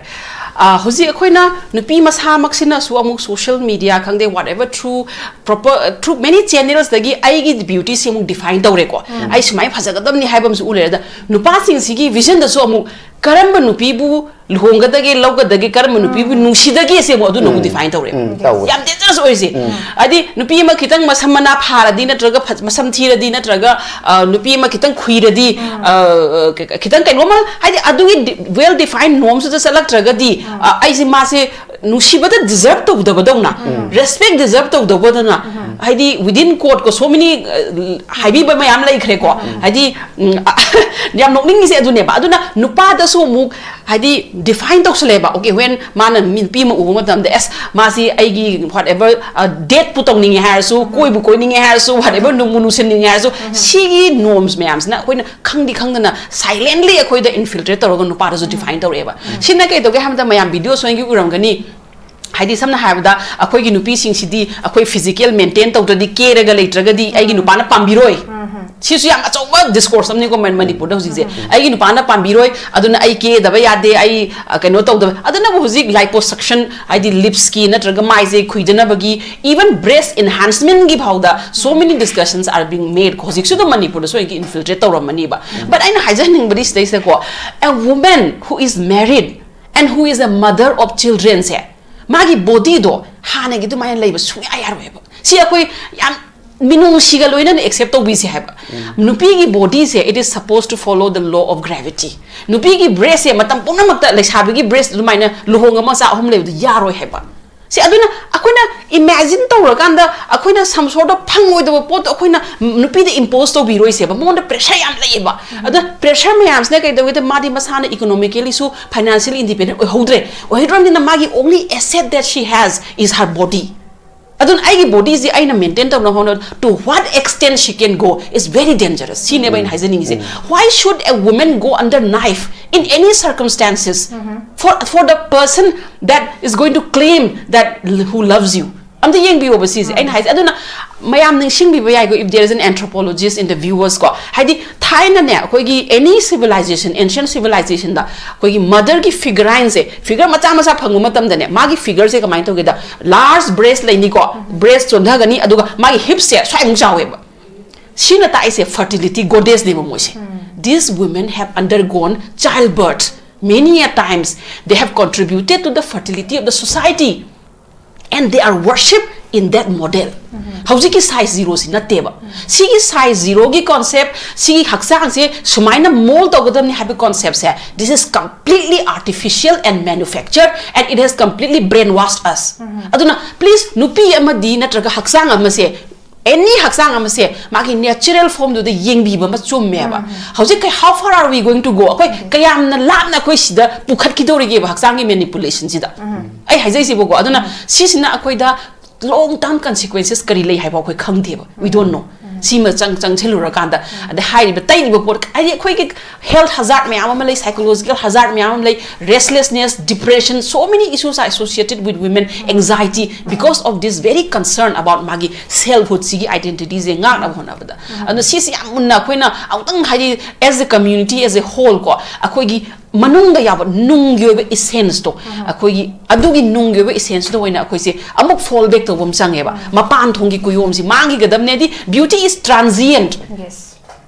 ꯑ, ꯍꯧꯖꯤꯛ ꯑꯩꯈꯣꯏꯅ ꯅꯨꯄꯤ ꯃꯁꯥꯃꯛꯁꯤꯅꯁꯨ ꯑꯃꯨꯛ social media ꯈꯪꯗꯦ, whatever, through proper, through many channels ꯗꯒꯤ ꯑꯩꯒꯤ beauty ꯁꯤ ꯑꯃꯨꯛ define ꯇꯧꯔꯦꯀꯣ꯫ ꯑꯩ ꯁꯨꯃꯥꯏꯅ ꯐꯖꯒꯗꯕꯅꯤ ꯍꯥꯏꯕ ꯑꯃꯁꯨ ꯎ ꯂꯩꯔꯦ꯫ ꯑꯗ ꯅꯨꯄꯥꯁꯤꯡꯁꯤꯒꯤ vision ꯗꯁꯨ ꯑꯃꯨꯛ ꯀꯔꯝꯕ ꯅꯨꯄꯤꯕꯨ ꯂꯨꯍꯣꯡꯒꯗꯒꯦ, ꯂꯧꯒꯗꯒꯦ, ꯀꯔꯝꯕ ꯅꯨꯄꯤꯕꯨ ꯅꯨꯡꯁꯤꯗꯒꯦ ꯁꯦ ꯑꯃꯨꯛ ꯑꯗꯨꯅ ꯑꯃꯨꯛ define ꯇꯧꯔꯦꯕ꯫ ꯎꯝ, ꯇꯧꯋꯦ꯫ ꯌꯥꯝ dangerous ꯑꯣꯏꯔꯤꯁꯦ꯫ ꯍꯥꯏꯗꯤ ꯅꯨꯄꯤ ꯑꯃ ꯈꯤꯇꯪ ꯃꯁꯝ ꯃꯅꯥ ꯐꯥꯔꯗꯤ, ꯅꯠꯇ꯭ꯔꯒ ꯐ-, ꯃꯁꯝ ꯊꯤꯔꯗꯤ, ꯅꯠꯇ꯭ꯔꯒ, ꯑ, ꯅꯨꯄꯤ ꯑꯃ ꯈꯤꯇꯪ ꯈꯨꯏꯔꯗꯤ, ꯑ, ꯑ, ꯈꯤ-, ꯈꯤꯇꯪ ꯀꯩꯅꯣꯝꯃ, ꯍꯥꯏꯗꯤ ꯑꯗꯨꯒꯤ ꯗꯤ-, well define norms ꯇ ꯆꯠꯂꯛꯇ꯭ꯔꯒꯗꯤ, ꯑ, ꯑꯩꯁꯦ ꯃꯥꯁꯦ ꯅꯨꯡꯁꯤꯕꯗ deserve ꯇꯧꯗꯕꯗꯧꯅ, respect deserve ꯇꯧꯗꯕꯗꯧꯅ, ꯍꯥꯏꯗꯤ within court ꯀꯣ, so many, ꯑ, ꯍꯥꯏꯕꯤꯕ ꯃꯌꯥꯝ ꯂꯩꯈ꯭ꯔꯦꯀꯣ꯫ ꯍꯥꯏꯗꯤ, ꯎꯝ, ꯑ, ꯌꯥꯝ ꯅꯣꯛꯅꯤꯡꯉꯤꯁꯦ ꯑꯗꯨꯅꯦꯕ꯫ ꯑꯗꯨꯅ ꯅꯨꯄꯥꯗꯁꯨ ꯑꯃꯨꯛ ꯍꯥꯏꯗꯤ define ꯇꯧꯁꯜꯂꯦꯕ꯫ Okay, when ꯃꯥꯅ ꯃꯤ, ꯅꯨꯄꯤ ꯑꯃ ꯎꯕ ꯃꯇꯝꯗ, ꯑꯁ, ꯃꯥꯁꯤ ꯑꯩꯒꯤ whatever, ꯑ, date ꯄꯨ ꯇꯧꯅꯤꯡꯉꯦ ꯍꯥꯏꯔꯁꯨ, ꯀꯣꯏꯕꯨ ꯀꯣꯏꯅꯤꯡꯉꯦ ꯍꯥꯏꯔꯁꯨ, whatever, ꯅꯨꯡꯕꯨ ꯅꯨꯡꯁꯤꯅꯤꯡꯉꯦ ꯍꯥꯏꯔꯁꯨ, ꯁꯤꯒꯤ norms ꯃꯌꯥꯝꯁꯤꯅ ꯑꯩꯈꯣꯏꯅ ꯈꯪꯗꯤ ꯈꯪꯗꯅ silently ꯑꯩꯈꯣꯏꯗ infiltrate ꯇꯧꯔꯒ ꯅꯨꯄꯥꯗꯁꯨ define ꯇꯧꯔꯛꯑꯦꯕ꯫ ꯁꯤꯅ ꯀꯩ ꯇꯧꯒꯦ ꯍꯥꯏꯕꯗ, ꯃꯌꯥꯝ video ꯁꯣꯏꯒꯤ ꯎꯔꯝꯒꯅꯤ꯫ ꯍꯥꯏꯗꯤ ꯁꯝꯅ ꯍꯥꯏꯔꯕꯗ ꯑꯩꯈꯣꯏꯒꯤ ꯅꯨꯄꯤꯁꯤꯡꯁꯤꯗꯤ ꯑꯩꯈꯣꯏ physical maintain ꯇꯧꯗ꯭ꯔꯗꯤ, ꯀꯦꯔꯒ ꯂꯩꯇ꯭ꯔꯒꯗꯤ ꯑꯩꯒꯤ ꯅꯨꯄꯥꯅ ꯄꯥꯝꯕꯤꯔꯣꯏ꯫ ꯁꯤꯁꯨ ꯌꯥꯝ ꯑꯆꯧꯕ ꯗꯤꯁꯀꯣꯔꯁ ꯑꯃꯅꯤꯀꯣ ꯃꯅꯤꯄꯨꯔꯗ ꯍꯧꯖꯤꯛꯁꯦ꯫ ꯑꯩꯒꯤ ꯅꯨꯄꯥꯅ ꯄꯥꯝꯕꯤꯔꯣꯏ, ꯑꯗꯨꯅ ꯑꯩ ꯀꯦꯗꯕ ꯌꯥꯗꯦ, ꯑꯩ ꯀꯩꯅꯣ ꯇꯧꯗꯕ꯫ ꯑꯗꯨꯅꯕꯨ ꯍꯧꯖꯤꯛ ꯂꯥꯏꯄꯣꯁꯛꯁꯟ, ꯍꯥꯏꯗꯤ ꯂꯤꯞꯁꯀꯤ ꯅꯠꯇ꯭ꯔꯒ ꯃꯥꯏꯁꯦ ꯈꯨꯏꯗꯅꯕꯒꯤ, even breast enhancement ꯀꯤ ꯐꯥꯎꯗ so many discussions are being made꯫ ꯍꯧꯖꯤꯛꯁꯨ ꯑꯗꯨꯝ ꯃꯅꯤꯄꯨꯔꯗꯁꯨ ꯑꯩꯒꯤ ꯏꯟꯐꯤꯜꯇ꯭ꯔꯦꯠ ꯇꯧꯔꯝꯃꯅꯤꯕ꯫ But ꯑꯩꯅ ꯍꯥꯏꯖꯅꯤꯡꯕꯗꯤ ꯁꯤꯗꯩꯁꯤꯗꯀꯣ, a woman who is married and who is a mother of children ꯁꯦ, ꯃꯥꯒꯤ ꯕꯣꯗꯤꯗꯣ ꯍꯥꯟꯅꯒꯤ ꯑꯗꯨꯃꯥꯏꯅ ꯂꯩꯕ ꯁꯨꯡꯌꯥ ꯌꯥꯔꯣꯏꯕ꯫ ꯁꯤ ꯑꯩꯈꯣꯏ ꯌꯥꯝ ꯃꯤꯅꯨꯡꯁꯤꯒ ꯂꯣꯏꯅꯅ ꯑꯦꯛꯁꯦꯞ ꯇꯧꯕꯤꯁꯦ ꯍꯥꯏꯕ꯫ ꯅꯨꯄꯤꯒꯤ ꯕꯣꯗꯤꯁꯦ, it is supposed to follow the law of gravity꯫ ꯅꯨꯄꯤꯒꯤ ꯕ꯭ꯔꯦꯁꯁꯦ ꯃꯇꯝ ꯄꯨꯝꯅꯃꯛꯇ ꯂꯩꯁꯥꯕꯤꯒꯤ ꯕ꯭ꯔꯦꯁ ꯑꯗꯨꯃꯥꯏꯅ ꯂꯨꯍꯣꯡꯉ ꯃꯆꯥ ꯑꯍꯨꯝ ꯂꯩꯕꯗꯨ ꯌꯥꯔꯣꯏ ꯍꯥꯏꯕ꯫ ꯁꯤ ꯑꯗꯨꯅ ꯑꯩꯈꯣꯏꯅ ꯏꯃꯦꯖꯤꯟ ꯇꯧꯔꯀꯥꯟꯗ ꯑꯩꯈꯣꯏꯅ ꯁꯝꯁꯣꯔꯗ ꯐꯪꯉꯣꯏꯗꯕ ꯄꯣꯠꯇꯣ ꯑꯩꯈꯣꯏꯅ ꯅꯨꯄꯤꯗ ꯏꯝꯄꯣꯖ ꯇꯧꯕꯤꯔꯣꯏꯁꯦꯕ꯫ ꯃꯉꯣꯟꯗ ꯄ꯭ꯔꯦꯁꯔ ꯌꯥꯝ ꯂꯩꯌꯦꯕ꯫ ꯑꯗ ꯄ꯭ꯔꯦꯁꯔ ꯃꯌꯥꯝꯁꯤꯅ ꯀꯩꯗꯧꯒꯦꯗ, ꯃꯥꯗꯤ ꯃꯁꯥꯅ ꯏꯀꯣꯅꯣꯃꯤꯀꯦꯂꯤꯁꯨ ꯐꯥꯏꯅꯥꯟꯁꯤꯌꯦꯜ ꯏꯟꯗꯤꯄꯦꯟꯗꯦꯟ ꯑꯣꯏꯍꯧꯗ꯭ꯔꯦ꯫ ꯑꯣꯏꯍꯧꯗ꯭ꯔꯕꯅꯤꯅ ꯃꯥꯒꯤ only asset that she has is her body꯫ ꯑꯗꯨꯅ ꯑꯩꯒꯤ ꯕꯣꯗꯤꯁꯤ ꯑꯩꯅ ꯃꯦꯟꯇꯦꯟ ꯇꯧꯅꯕ ꯍꯣꯠꯅꯕ, to what extent she can go is very dangerous꯫ ꯁꯤꯅꯦꯕ ꯑꯩꯅ ꯍꯥꯏꯖꯅꯤꯡꯉꯤꯁꯦ꯫ Why should a woman go under knife in any circumstances for, for the person that is going to claim that, who loves you? ꯑꯝꯇ ꯌꯦꯡꯕꯤꯌꯣꯕ ꯁꯤꯁꯦ ꯑꯩꯅ ꯍꯥꯏꯁꯦ꯫ ꯑꯗꯨꯅ ꯃꯌꯥꯝ ꯅꯤꯡꯁꯤꯡꯕꯤꯕ ꯌꯥꯏꯀꯣ, if there is an anthropologist in the viewers ꯀꯣ, ꯍꯥꯏꯗꯤ ꯊꯥꯏꯅꯅꯦ ꯑꯩꯈꯣꯏꯒꯤ any civilization, ancient civilizationꯗ ꯑꯩꯈꯣꯏꯒꯤ ꯃꯗꯔꯒꯤ ꯐꯤꯒꯔꯥꯏꯟꯁꯦ, ꯐꯤꯒꯔ ꯃꯆꯥ ꯃꯆꯥ ꯐꯪꯕ ꯃꯇꯝꯗꯅꯦ, ꯃꯥꯒꯤ ꯐꯤꯒꯔꯁꯦ ꯀꯃꯥꯏꯅ ꯇꯧꯒꯦꯗ, ꯂꯥꯔꯖ ꯕ꯭ꯔꯦꯁ ꯂꯩꯅꯤꯀꯣ, ꯕ꯭ꯔꯦꯁ ꯆꯣꯟꯊꯒꯅꯤ, ꯑꯗꯨꯒ ꯃꯥꯒꯤ ꯍꯤꯞꯁꯦ ꯁ꯭ꯋꯥꯏꯃꯨꯛ ꯆꯥꯎꯋꯦꯕ꯫ ꯁꯤꯅ ꯇꯥꯛꯏꯁꯦ ꯐꯔꯇꯤꯂꯤꯇꯤ ꯒꯣꯗꯦꯁꯅꯦꯕ ꯃꯣꯏꯁꯦ꯫ These women have undergone childbirth many a times, they have contributed to the fertility of the society, and they are worshipped in that model꯫ ꯍꯧꯖꯤꯛꯀꯤ ꯁꯥꯏꯖ ꯖꯤꯔꯣꯁꯤ ꯅꯠꯇꯦꯕ꯫ ꯁꯤꯒꯤ ꯁꯥꯏꯖ ꯖꯤꯔꯣꯒꯤ ꯀꯣꯟꯁꯦꯞ, ꯁꯤꯒꯤ ꯍꯛꯆꯥꯡꯁꯦ ꯁꯨꯃꯥꯏꯅ ꯃꯣꯜ ꯇꯧꯒꯗꯕꯅꯤ ꯍꯥꯏꯕ ꯀꯣꯟꯁꯦꯞꯁꯦ, this is completely artificial and manufactured, and it has completely brainwashed us꯫ ꯑꯗꯨꯅ please, ꯅꯨꯄꯤ ꯑꯃꯗꯤ ꯅꯠꯇ꯭ꯔꯒ ꯍꯛꯆꯥꯡ ꯑꯃꯁꯦ, any ꯍꯛꯆꯥꯡ ꯑꯃꯁꯦ ꯃꯥꯒꯤ natural formꯗꯨꯗ ꯌꯦꯡꯕꯤꯕ ꯑꯃ ꯆꯨꯝꯃꯦꯕ꯫ ꯍꯧꯖꯤꯛ ꯀꯩ, how far are we going to go? ꯑꯩꯈꯣꯏ ꯀꯌꯥꯝꯅ ꯂꯥꯞꯅ ꯑꯩꯈꯣꯏ ꯁꯤꯗ ꯄꯨꯈꯠꯈꯤꯗꯧꯔꯤꯒꯦꯕ ꯍꯛꯆꯥꯡꯒꯤ ꯃꯦꯅꯤꯄꯨꯂꯦꯁꯟꯁꯤꯗ? ꯑꯩ ꯍꯥꯏꯖꯩꯁꯤꯕꯀꯣ꯫ ꯑꯗꯨꯅ ꯁꯤꯁꯤꯅ ꯑꯩꯈꯣꯏꯗ long term consequences ꯀꯔꯤ ꯂꯩ ꯍꯥꯏꯕ ꯑꯩꯈꯣꯏ ꯈꯪꯗꯦꯕ, we don't know. ꯁꯤꯃ ꯆꯪ ꯆꯪꯁꯤꯜꯂꯨꯔꯀꯥꯟꯗ, ꯑꯗꯩ ꯍꯥꯏꯔꯤꯕ ꯇꯩꯔꯤꯕ ꯄꯣꯠ, ꯍꯥꯏꯗꯤ ꯑꯩꯈꯣꯏꯒꯤ health hazard ꯃꯌꯥꯝ ꯑꯃ ꯂꯩ, psychological hazard ꯃꯌꯥꯝ ꯑꯃ ꯂꯩ, restlessness, depression, so many issues are associated with women, anxiety, because of this very concern about ꯃꯥꯒꯤ selfhood ꯁꯤꯒꯤ identity ꯁꯦ ꯉꯥꯛꯅꯕ ꯍꯣꯠꯅꯕꯗ. ꯑꯗꯨꯅ ꯁꯤꯁꯤ ꯌꯥꯝ ꯃꯨꯟꯅ ꯑꯩꯈꯣꯏꯅ ꯑꯃꯨꯛꯇꯪ, ꯍꯥꯏꯗꯤ as a community, as a whole ꯀꯣ, ꯑꯩꯈꯣꯏꯒꯤ ꯃꯅꯨꯡꯗ ꯌꯥꯎꯕ ꯅꯨꯡꯒꯤ ꯑꯣꯏꯕ essence ꯇꯣ, ꯑꯩꯈꯣꯏꯒꯤ ꯑꯗꯨꯒꯤ ꯅꯨꯡꯒꯤ ꯑꯣꯏꯕ essence ꯇꯣ ꯑꯣꯏꯅ ꯑꯩꯈꯣꯏꯁꯦ ꯑꯃꯨꯛ fall back ꯇꯧꯕ ꯑꯃ ꯆꯪꯉꯦꯕ. ꯃꯄꯥꯟ ꯊꯣꯡꯒꯤ ꯀꯨꯌꯣꯝꯁꯤ ꯃꯥꯡꯈꯤꯒꯗꯕꯅꯦ, ꯍꯥꯏꯗꯤ beauty is transient. Yes.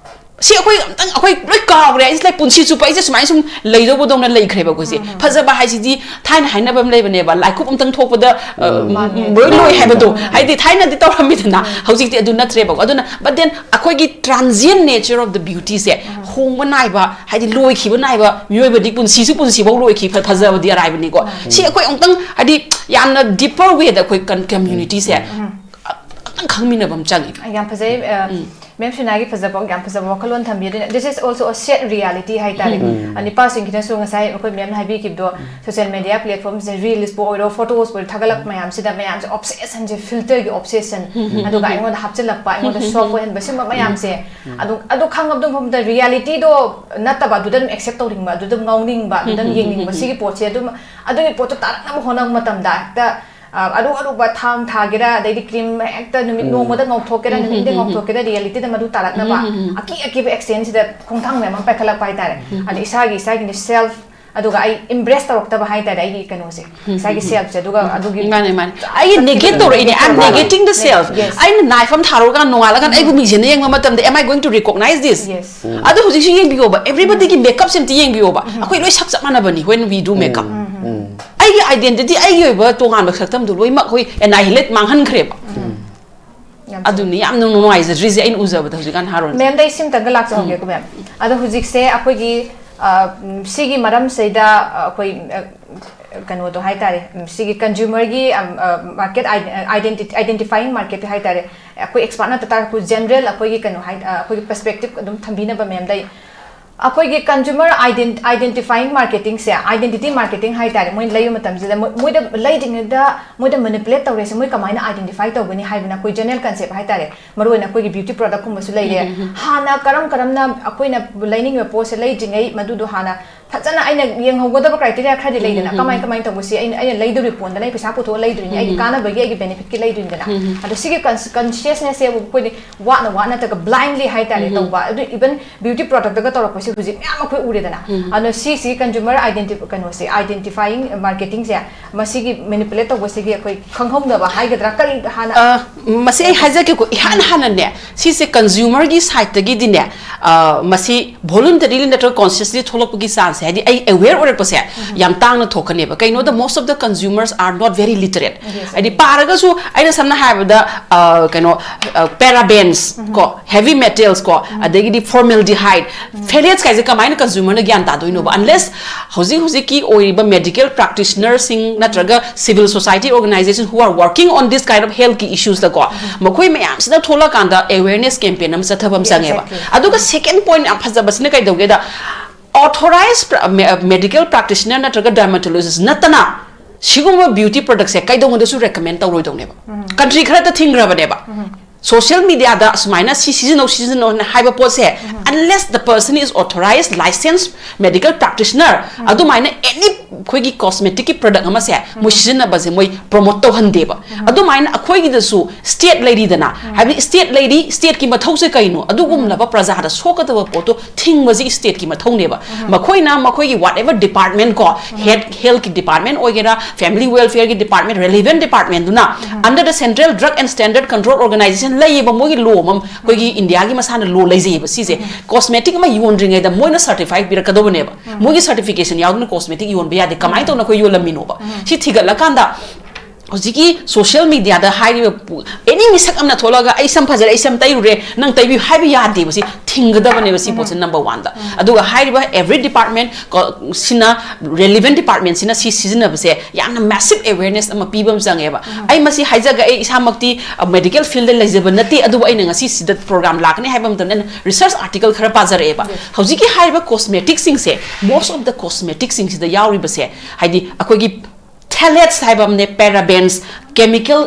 ꯁꯤ ꯑꯩꯈꯣꯏ ꯑꯝꯇꯪ, ꯑꯩꯈꯣꯏ ꯂꯣꯏ ꯀꯥꯎꯈ꯭ꯔꯦ꯫ ꯑꯩꯁꯦ ꯂꯥꯏꯛ ꯄꯨꯟꯁꯤ ꯆꯨꯞꯄ ꯑꯩꯁꯦ ꯁꯨꯃꯥꯏꯅ ꯁꯨꯝ ꯂꯩꯗꯧꯕꯗꯧꯅ ꯂꯩꯈ꯭ꯔꯦꯕ ꯑꯩꯈꯣꯏꯁꯦ꯫ ꯐꯖꯕ ꯍꯥꯏꯁꯤꯗꯤ ꯊꯥꯏꯅ ꯍꯥꯏꯅꯕ ꯑꯃ ꯂꯩꯕꯅꯦꯕ, ꯂꯥꯏꯀꯨꯞ ꯑꯝꯇꯪ ꯊꯣꯛꯄꯗ, ꯑ, ꯃꯥꯅꯦ꯫ ꯂꯣꯏ ꯂꯣꯏ ꯍꯥꯏꯕꯗꯣ, ꯍꯥꯏꯗꯤ ꯊꯥꯏꯅꯗꯤ ꯇꯧꯔꯝꯃꯤꯗꯅ, ꯍꯧꯖꯤꯛꯇꯤ ꯑꯗꯨ ꯅꯠꯇ꯭ꯔꯦꯕꯀꯣ꯫ ꯑꯗꯨꯅ, but then ꯑꯩꯈꯣꯏꯒꯤ transient nature of the beauty ꯁꯦ, ꯍꯣꯡꯕ ꯅꯥꯏꯕ, ꯍꯥꯏꯗꯤ ꯂꯣꯏꯈꯤꯕ ꯅꯥꯏꯕ, ꯃꯤꯑꯣꯏꯕꯗꯤ ꯄꯨꯟꯁꯤꯁꯨ ꯄꯨꯟꯁꯤꯐꯥꯎ ꯂꯣꯏꯈꯤ, ꯐ-, ꯐꯖꯕꯗꯤ ꯑꯔꯥꯏꯕꯅꯤꯀꯣ꯫ ꯁꯤ ꯑꯩꯈꯣꯏ ꯑꯃꯨꯛꯇꯪ, ꯍꯥꯏꯗꯤ ꯌꯥꯝꯅ deeper way ꯗ ꯑꯩꯈꯣꯏ ꯀꯟ-, community ꯁꯦ ꯑꯝꯇꯪ ꯈꯪꯃꯤꯟꯅꯕ ꯑꯃ ꯆꯪꯉꯤ꯫ ꯌꯥꯝ ꯐꯖꯩ꯫ ꯑ, ꯃꯦꯝ ꯁꯤꯅꯥꯒꯤ ꯐꯖꯕ, ꯌꯥꯝ ꯐꯖꯕ ꯋꯥꯈꯜꯂꯣꯟ ꯊꯝꯕꯤ꯫ ꯑꯗꯨꯅ this is also a sad reality ꯍꯥꯏꯇꯥꯔꯦ꯫ ꯑ, ꯅꯨꯄꯥꯁꯤꯡꯒꯤꯅꯁꯨ ꯉꯁꯥꯏ ꯑꯩꯈꯣꯏ ꯃꯦꯝꯅ ꯍꯥꯏꯕꯤꯈꯤꯕꯗꯣ, social media platform ꯁꯦ, reels ꯄꯨ ꯑꯣꯏꯔꯣ, photos ꯄꯨ ꯑꯣꯏꯔꯣ, ꯊꯥꯒꯠꯂꯛꯄ ꯃꯌꯥꯝꯁꯤꯗ ꯃꯌꯥꯝꯁꯦ obsession ꯁꯦ, filter ꯒꯤ obsession, ꯑꯗꯨꯒ ꯑꯩꯉꯣꯟꯗ ꯍꯥꯞꯆꯤꯜꯂꯛꯄ, ꯑꯩꯉꯣꯟꯗ shock ꯑꯣꯏꯍꯟꯕ, ꯁꯤꯒꯨꯝꯕ ꯃꯌꯥꯝꯁꯦ꯫ ꯑꯗꯨ, ꯑꯗꯨ ꯈꯪꯉꯕꯗ ꯃꯐꯝꯗ reality ꯗꯣ ꯅꯠꯇꯕ, ꯑꯗꯨꯗ ꯑꯗꯨꯝ accept ꯇꯧꯅꯤꯡꯕ, ꯑꯗꯨꯗ ꯑꯗꯨꯝ ꯉꯥꯎꯅꯤꯡꯕ, ꯑꯗꯨꯗ ꯑꯗꯨꯝ ꯌꯦꯡꯅꯤꯡꯕ, ꯁꯤꯒꯤ ꯄꯣꯠꯁꯦ ꯑꯗꯨꯝ, ꯑꯗꯨꯒꯤ ꯄꯣꯠꯇꯣ ꯇꯥꯔꯛꯅꯕ ꯍꯣꯠꯅꯕ ꯃꯇꯝꯗ ꯍꯦꯛꯇ, ꯑ, ꯑꯔꯨ ꯑꯔꯨꯕ ꯊꯥꯡ ꯊꯥꯒꯦꯔꯥ, ꯑꯗꯩꯗꯤ cream ꯍꯦꯛꯇ ꯅꯨꯃꯤꯠ ꯅꯣꯡꯃꯗ ꯉꯧꯊꯣꯛꯀꯦꯔꯥ, ꯅꯨꯃꯤꯠ ꯅꯤꯅꯤꯗ ꯉꯧꯊꯣꯛꯀꯦꯔꯥ, reality ꯗ ꯃꯗꯨ ꯇꯥꯔꯛꯅꯕ ꯑꯀꯤ ꯑꯀꯤꯕ extent ꯁꯤꯗ ꯈꯣꯡꯊꯥꯡ ꯃꯌꯥꯝ ꯑꯃ ꯄꯥꯏꯈꯠꯂꯛꯄ ꯍꯥꯏꯇꯥꯔꯦ꯫ ꯑꯗ ꯏꯁꯥꯒꯤ, ꯏꯁꯥꯒꯤꯅꯤ self, ꯑꯗꯨꯒ ꯑꯩ embrace ꯇꯧꯔꯛꯇꯕ ꯍꯥꯏꯇꯥꯔꯦ, ꯑꯩꯒꯤ ꯀꯩꯅꯣꯁꯦ, ꯏꯁꯥꯒꯤ self ꯁꯦ꯫ ꯑꯗꯨꯒ ꯑꯗꯨꯒꯤ ꯃꯥꯅꯦ, ꯃꯥꯅꯦ꯫ ꯑꯩꯒꯤ negate ꯇꯧꯔꯛꯏꯅꯦ, I'm negating the self. Yes. ꯑꯩꯅ knife ꯑꯃ ꯊꯥꯔꯨꯔꯀꯥꯟꯗ ꯅꯣꯡꯉꯥꯜꯂꯀꯥꯟꯗ ꯑꯩꯕꯨ ꯃꯤꯡꯁꯦꯟꯗ ꯌꯦꯡꯕ ꯃꯇꯝꯗ, am I going to recognize this? Yes. ꯑꯗꯣ ꯍꯧꯖꯤꯛꯁꯨ ꯌꯦꯡꯕꯤꯌꯣꯕ, everybody ꯒꯤ makeup ꯁꯦ ꯑꯝꯇ ꯌꯦꯡꯕꯤꯌꯣꯕ, ꯑꯩꯈꯣꯏ ꯂꯣꯏ ꯁꯛ ꯆꯞ ꯃꯥꯟꯅꯕꯅꯤ when we do makeup. ꯑꯩꯒꯤ identity, ꯑꯩꯒꯤ ꯑꯣꯏꯕ ꯇꯣꯉꯥꯟꯕ ꯁꯛꯇꯝꯗꯣ ꯂꯣꯏꯅꯃꯛ ꯑꯩꯈꯣꯏ annihilate, ꯃꯥꯡꯍꯟꯈ꯭ꯔꯦꯕ꯫ ꯌꯥꯝ ꯑꯗꯨꯅꯤ ꯌꯥꯝꯅ ꯅꯨꯡꯉꯥꯏꯖꯗ꯭ꯔꯤꯁꯦ ꯑꯩꯅ ꯎꯖꯕꯗ ꯍꯧꯖꯤꯛꯀꯥꯟ ꯍꯥꯔꯣꯟꯁꯦ꯫ ꯃꯦꯝꯗ ꯑꯩ ꯁꯤꯝꯇꯪꯒ ꯂꯥꯛꯆꯍꯧꯒꯦꯀꯣ ꯃꯦꯝ꯫ ꯑꯗꯣ ꯍꯧꯖꯤꯛꯁꯦ ꯑꯩꯈꯣꯏꯒꯤ, ꯑ, ꯎꯝ, ꯁꯤꯒꯤ ꯃꯔꯝꯁꯤꯗ, ꯑ, ꯑꯩꯈꯣꯏ, ꯑ, ꯀꯩꯅꯣꯗꯣ ꯍꯥꯏꯇꯥꯔꯦ, ꯎꯝ, ꯁꯤꯒꯤ consumer ꯒꯤ, ꯑꯝ, ꯑ, market ide-, identity, identifying market ꯍꯥꯏꯇꯥꯔꯦ, ꯑꯩꯈꯣꯏ expert ꯅꯠꯇ ꯇꯥꯔꯁꯨ general ꯑꯩꯈꯣꯏꯒꯤ ꯀꯩꯅꯣ ꯍꯥꯏ, ꯑ, ꯑꯩꯈꯣꯏꯒꯤ perspective ꯑꯗꯨꯝ ꯊꯝꯕꯤꯅꯕ ꯃꯦꯝꯗ ꯑꯩ ꯑꯩꯈꯣꯏꯒꯤ consumer identifying marketing ꯁꯦ, identity marketing ꯍꯥꯏ ꯇꯥꯔꯦ, ꯃꯣꯏꯅ ꯂꯩꯕ ꯃꯇꯝꯁꯤꯗ ꯃꯣꯏꯗ ꯂꯩꯗ꯭ꯔꯤꯉꯩꯗ ꯃꯣꯏꯗ manipulate ꯇꯧꯔꯦꯁꯦ ꯃꯣꯏ ꯀꯃꯥꯏꯅ identify ꯇꯧꯒꯅꯤ ꯍꯥꯏꯕꯅ ꯑꯩꯈꯣꯏ general concept ꯍꯥꯏ ꯇꯥꯔꯦ꯫ ꯃꯔꯨꯑꯣꯏꯅ ꯑꯩꯈꯣꯏꯒꯤ beauty product ꯀꯨꯝꯕꯁꯨ ꯂꯩꯔꯦ꯫ ꯍꯥꯟꯅ ꯀꯔꯝ ꯀꯔꯝꯅ ꯑꯩꯈꯣꯏꯅ ꯂꯩꯅꯤꯡꯉꯤꯕ ꯄꯣꯠꯁꯦ ꯂꯩꯗ꯭ꯔꯤꯉꯩ ꯃꯗꯨꯗꯣ ꯍꯥꯟꯅ ꯐꯖꯅ ꯑꯩꯅ ꯌꯦꯡꯍꯧꯒꯗꯕ criteria ꯈꯔꯗꯤ ꯂꯩꯗꯅ, ꯀꯃꯥꯏ ꯀꯃꯥꯏꯅ ꯇꯧꯕꯁꯤ ꯑꯩꯅ ꯑꯩꯅ ꯂꯩꯗꯧꯔꯤ ꯄꯣꯠꯅ ꯑꯩ ꯄꯩꯁꯥ ꯄꯨꯊꯣꯛꯑ ꯂꯩꯗꯣꯏꯅꯤ, ꯑꯩꯒꯤ ꯀꯥꯟꯅꯕꯒꯤ, ꯑꯩꯒꯤ benefit ꯀꯤ ꯂꯩꯗꯣꯏꯅꯤꯗꯅ꯫ ꯑꯗꯣ ꯁꯤꯒꯤ consciousness ꯁꯦ ꯑꯩꯈꯣꯏꯗꯤ ꯋꯥꯠꯅ ꯋꯥꯠꯅ ꯅꯠꯇ꯭ꯔꯒ blindly ꯍꯥꯏ ꯇꯥꯔꯦ ꯇꯧꯕ꯫ ꯑꯗꯨ even beauty product ꯒ ꯇꯧꯔꯛꯄꯁꯦ ꯍꯧꯖꯤꯛ ꯃꯌꯥꯝ ꯑꯩꯈꯣꯏ ꯎꯔꯦꯗꯅ꯫ ꯑꯗꯣ ꯁꯤꯁꯤ consumer identity ꯀꯩꯅꯣꯁꯦ, identifying marketing ꯁꯦ, ꯃꯁꯤꯒꯤ manipulate ꯇꯧꯕꯁꯤꯒꯤ ꯑꯩꯈꯣꯏ ꯈꯪꯍꯧꯗꯕ ꯍꯥꯏꯒꯗ꯭ꯔꯥ, ꯀꯔꯤ ꯍꯥꯟꯅ ꯑ, ꯃꯁꯤ ꯑꯩ ꯍꯥꯏꯖꯒꯦꯀꯣ, ꯏꯍꯥꯟ ꯍꯥꯟꯅꯅꯦ, ꯁꯤꯁꯦ consumer ꯒꯤ side ꯇꯒꯤꯗꯤꯅꯦ, ꯑ, ꯃꯁꯤ voluntarily ꯅꯠꯇ꯭ꯔꯒ consciously ꯊꯣꯛꯂꯛꯄꯒꯤ chance ꯁꯦ, ꯍꯥꯏꯗꯤ ꯑꯩ aware ꯑꯣꯏꯔꯛꯄꯁꯦ ꯌꯥꯝ ꯇꯥꯡꯅ ꯊꯣꯛꯀꯅꯦꯕ꯫ ꯀꯩꯅꯣꯗ, most of the consumers are not very literate. Yes, ꯍꯥꯏꯗꯤ ꯄꯥꯔꯒꯁꯨ ꯑꯩꯅ ꯁꯝꯅ ꯍꯥꯏꯔꯕꯗ, ꯑ, ꯀꯩꯅꯣ, ꯑ, parabens ꯀꯣ, heavy metals ꯀꯣ, ꯑꯗꯒꯤꯗꯤ formaldehyde, phthalates ꯀꯥꯏꯁꯦ ꯀꯃꯥꯏꯅ consumer ꯅ ꯒ꯭ꯌꯥꯟ ꯇꯥꯗꯣꯏꯅꯣꯕ? Unless ꯍꯧꯖꯤꯛ ꯍꯧꯖꯤꯛꯀꯤ ꯑꯣꯏꯔꯤꯕ medical practitioner ꯁꯤꯡ ꯅꯠꯇ꯭ꯔꯒ civil society organization who are working on this kind of health ꯀꯤ issues ꯇꯀꯣ, ꯃꯈꯣꯏ ꯃꯌꯥꯝꯁꯤꯅ ꯊꯣꯛꯂꯛꯀꯥꯟꯗ awareness campaign ꯑꯃ ꯆꯠꯊꯕ ꯑꯃ ꯆꯪꯉꯦꯕ꯫ Exactly. ꯑꯗꯨꯒ second point ꯌꯥꯝ ꯐꯖꯕꯁꯤꯅ ꯀꯩꯗꯧꯒꯦꯗ, authorized pra-, me-, medical practitioner ꯅꯠꯇ꯭ꯔꯒ dermatologist ꯅꯠꯇꯅ ꯁꯤꯒꯨꯝꯕ beauty product ꯁꯦ ꯀꯩꯗꯧꯉꯩꯗꯁꯨ recommend ꯇꯧꯔꯣꯏꯗꯧꯅꯦꯕ꯫ Country ꯈꯔꯗ ꯊꯤꯡꯈ꯭ꯔꯕꯅꯦꯕ꯫ Social media ꯗ ꯑꯁꯨꯃꯥꯏꯅ ꯁꯤ ꯁꯤꯖꯤꯟꯅꯧ, ꯁꯤꯖꯤꯟꯅꯧ ꯍꯥꯏꯅ ꯍꯥꯏꯕ ꯄꯣꯠꯁꯦ, unless the person is authorized, licensed medical practitioner, ꯑꯗꯨꯃꯥꯏꯅ any ꯑꯩꯈꯣꯏꯒꯤ cosmetic ꯀꯤ product ꯑꯃꯁꯦ ꯃꯣꯏ ꯁꯤꯖꯤꯟꯅꯕꯁꯦ ꯃꯣꯏ promote ꯇꯧꯍꯟꯗꯦꯕ꯫ ꯑꯗꯨꯃꯥꯏꯅ ꯑꯩꯈꯣꯏꯒꯤꯗꯁꯨ state ꯂꯩꯔꯤꯗꯅ, ꯍꯥꯏꯕꯗꯤ state ꯂꯩꯔꯤ, state ꯀꯤ ꯃꯊꯧꯁꯦ ꯀꯩꯅꯣ? ꯑꯗꯨꯒꯨꯝꯂꯕ ꯄ꯭ꯔꯖꯥꯗ ꯁꯣꯛꯀꯗꯕ ꯄꯣꯠꯇꯣ ꯊꯤꯡꯕꯁꯤ state ꯀꯤ ꯃꯊꯧꯅꯦꯕ꯫ ꯃꯈꯣꯏꯅ ꯃꯈꯣꯏꯒꯤ whatever department ꯀꯣ, health, health ꯀꯤ department ꯑꯣꯏꯒꯦꯔꯥ, family welfare ꯒꯤ department, relevant department ꯗꯨꯅ under the Central Drug and Standard Control Organization ꯂꯩꯌꯦꯕ, ꯃꯣꯏꯒꯤ law ꯑꯃ, ꯑꯩꯈꯣꯏꯒꯤ ꯏꯟꯗꯤꯌꯥꯒꯤ ꯃꯁꯥꯅ law ꯂꯩꯖꯩꯌꯦꯕ ꯁꯤꯁꯦ꯫ Cosmetic ꯑꯃ ꯌꯣꯟꯗ꯭ꯔꯤꯉꯩꯗ ꯃꯣꯏꯅ certify ꯄꯤꯔꯛꯀꯗꯧꯕꯅꯦꯕ꯫ ꯃꯣꯏꯒꯤ certification ꯌꯥꯎꯗꯅ cosmetic ꯌꯣꯟꯕ ꯌꯥꯗꯦ꯫ ꯀꯃꯥꯏꯅ ꯇꯧꯅ ꯑꯩꯈꯣꯏ ꯌꯣꯜꯂꯝꯃꯤꯅꯣꯕ? ꯁꯤ ꯊꯤꯒꯠꯂꯀꯥꯟꯗ ꯍꯧꯖꯤꯛꯀꯤ ꯁꯣꯁꯤꯌꯦꯜ ꯃꯤꯗꯤꯌꯥꯗ ꯍꯥꯏꯔꯤꯕ ꯑꯦꯅꯤ ꯃꯤꯁꯛ ꯑꯃꯅ ꯊꯣꯛꯂꯒ "ꯑꯩ ꯁꯝ ꯐꯖꯔꯦ, ꯑꯩ ꯁꯝ ꯇꯩꯔꯨꯔꯦ, ꯅꯪ ꯇꯩꯕꯤꯌꯨ" ꯍꯥꯏꯕ ꯌꯥꯗꯦꯕ꯫ ꯁꯤ ꯊꯤꯡꯒꯗꯕꯅꯦꯕ, ꯁꯤ ꯄꯣꯠꯁꯦ ꯅꯝꯕꯔ ꯋꯥꯟꯗ꯫ ꯑꯗꯨꯒ ꯍꯥꯏꯔꯤꯕ every department ꯁꯤꯅ, relevant department ꯁꯤꯅ ꯁꯤ ꯁꯤꯖꯤꯟꯅꯕꯁꯦ ꯌꯥꯝꯅ massive awareness ꯑꯃ ꯄꯤꯕ ꯑꯃ ꯆꯪꯉꯦꯕ꯫ ꯑꯩ ꯃꯁꯤ ꯍꯥꯏꯖꯒ ꯑꯩ ꯏꯁꯥꯃꯛꯇꯤ ꯃꯦꯗꯤꯀꯦꯜ ꯐꯤꯜꯗ ꯂꯩꯖꯕ ꯅꯠꯇꯦ, ꯑꯗꯨꯕꯨ ꯑꯩꯅ ꯉꯁꯤꯁꯤꯗ ꯄ꯭ꯔꯣꯒ꯭ꯔꯥꯝ ꯂꯥꯛꯀꯅꯤ ꯍꯥꯏꯕ ꯃꯇꯝꯗ ꯑꯩꯅ ꯔꯤꯁꯔꯁ ꯑꯥꯔꯇꯤꯀꯜ ꯈꯔ ꯄꯥꯖꯔꯛꯑꯦꯕ꯫ ꯍꯧꯖꯤꯛꯀꯤ ꯍꯥꯏꯔꯤꯕ ꯀꯣꯁꯃꯦꯇꯤꯛꯁꯤꯡꯁꯦ, most of the ꯀꯣꯁꯃꯦꯇꯤꯛꯁꯤꯡꯁꯤꯗ ꯌꯥꯎꯔꯤꯕꯁꯦ, ꯍꯥꯏꯗꯤ ꯑꯩꯈꯣꯏꯒꯤ ꯊꯦꯂꯦꯠꯁ ꯍꯥꯏꯕ ꯑꯃꯅꯦ, ꯄꯦꯔꯥꯕꯦꯟꯁ, ꯀꯦꯃꯤꯀꯦꯜ,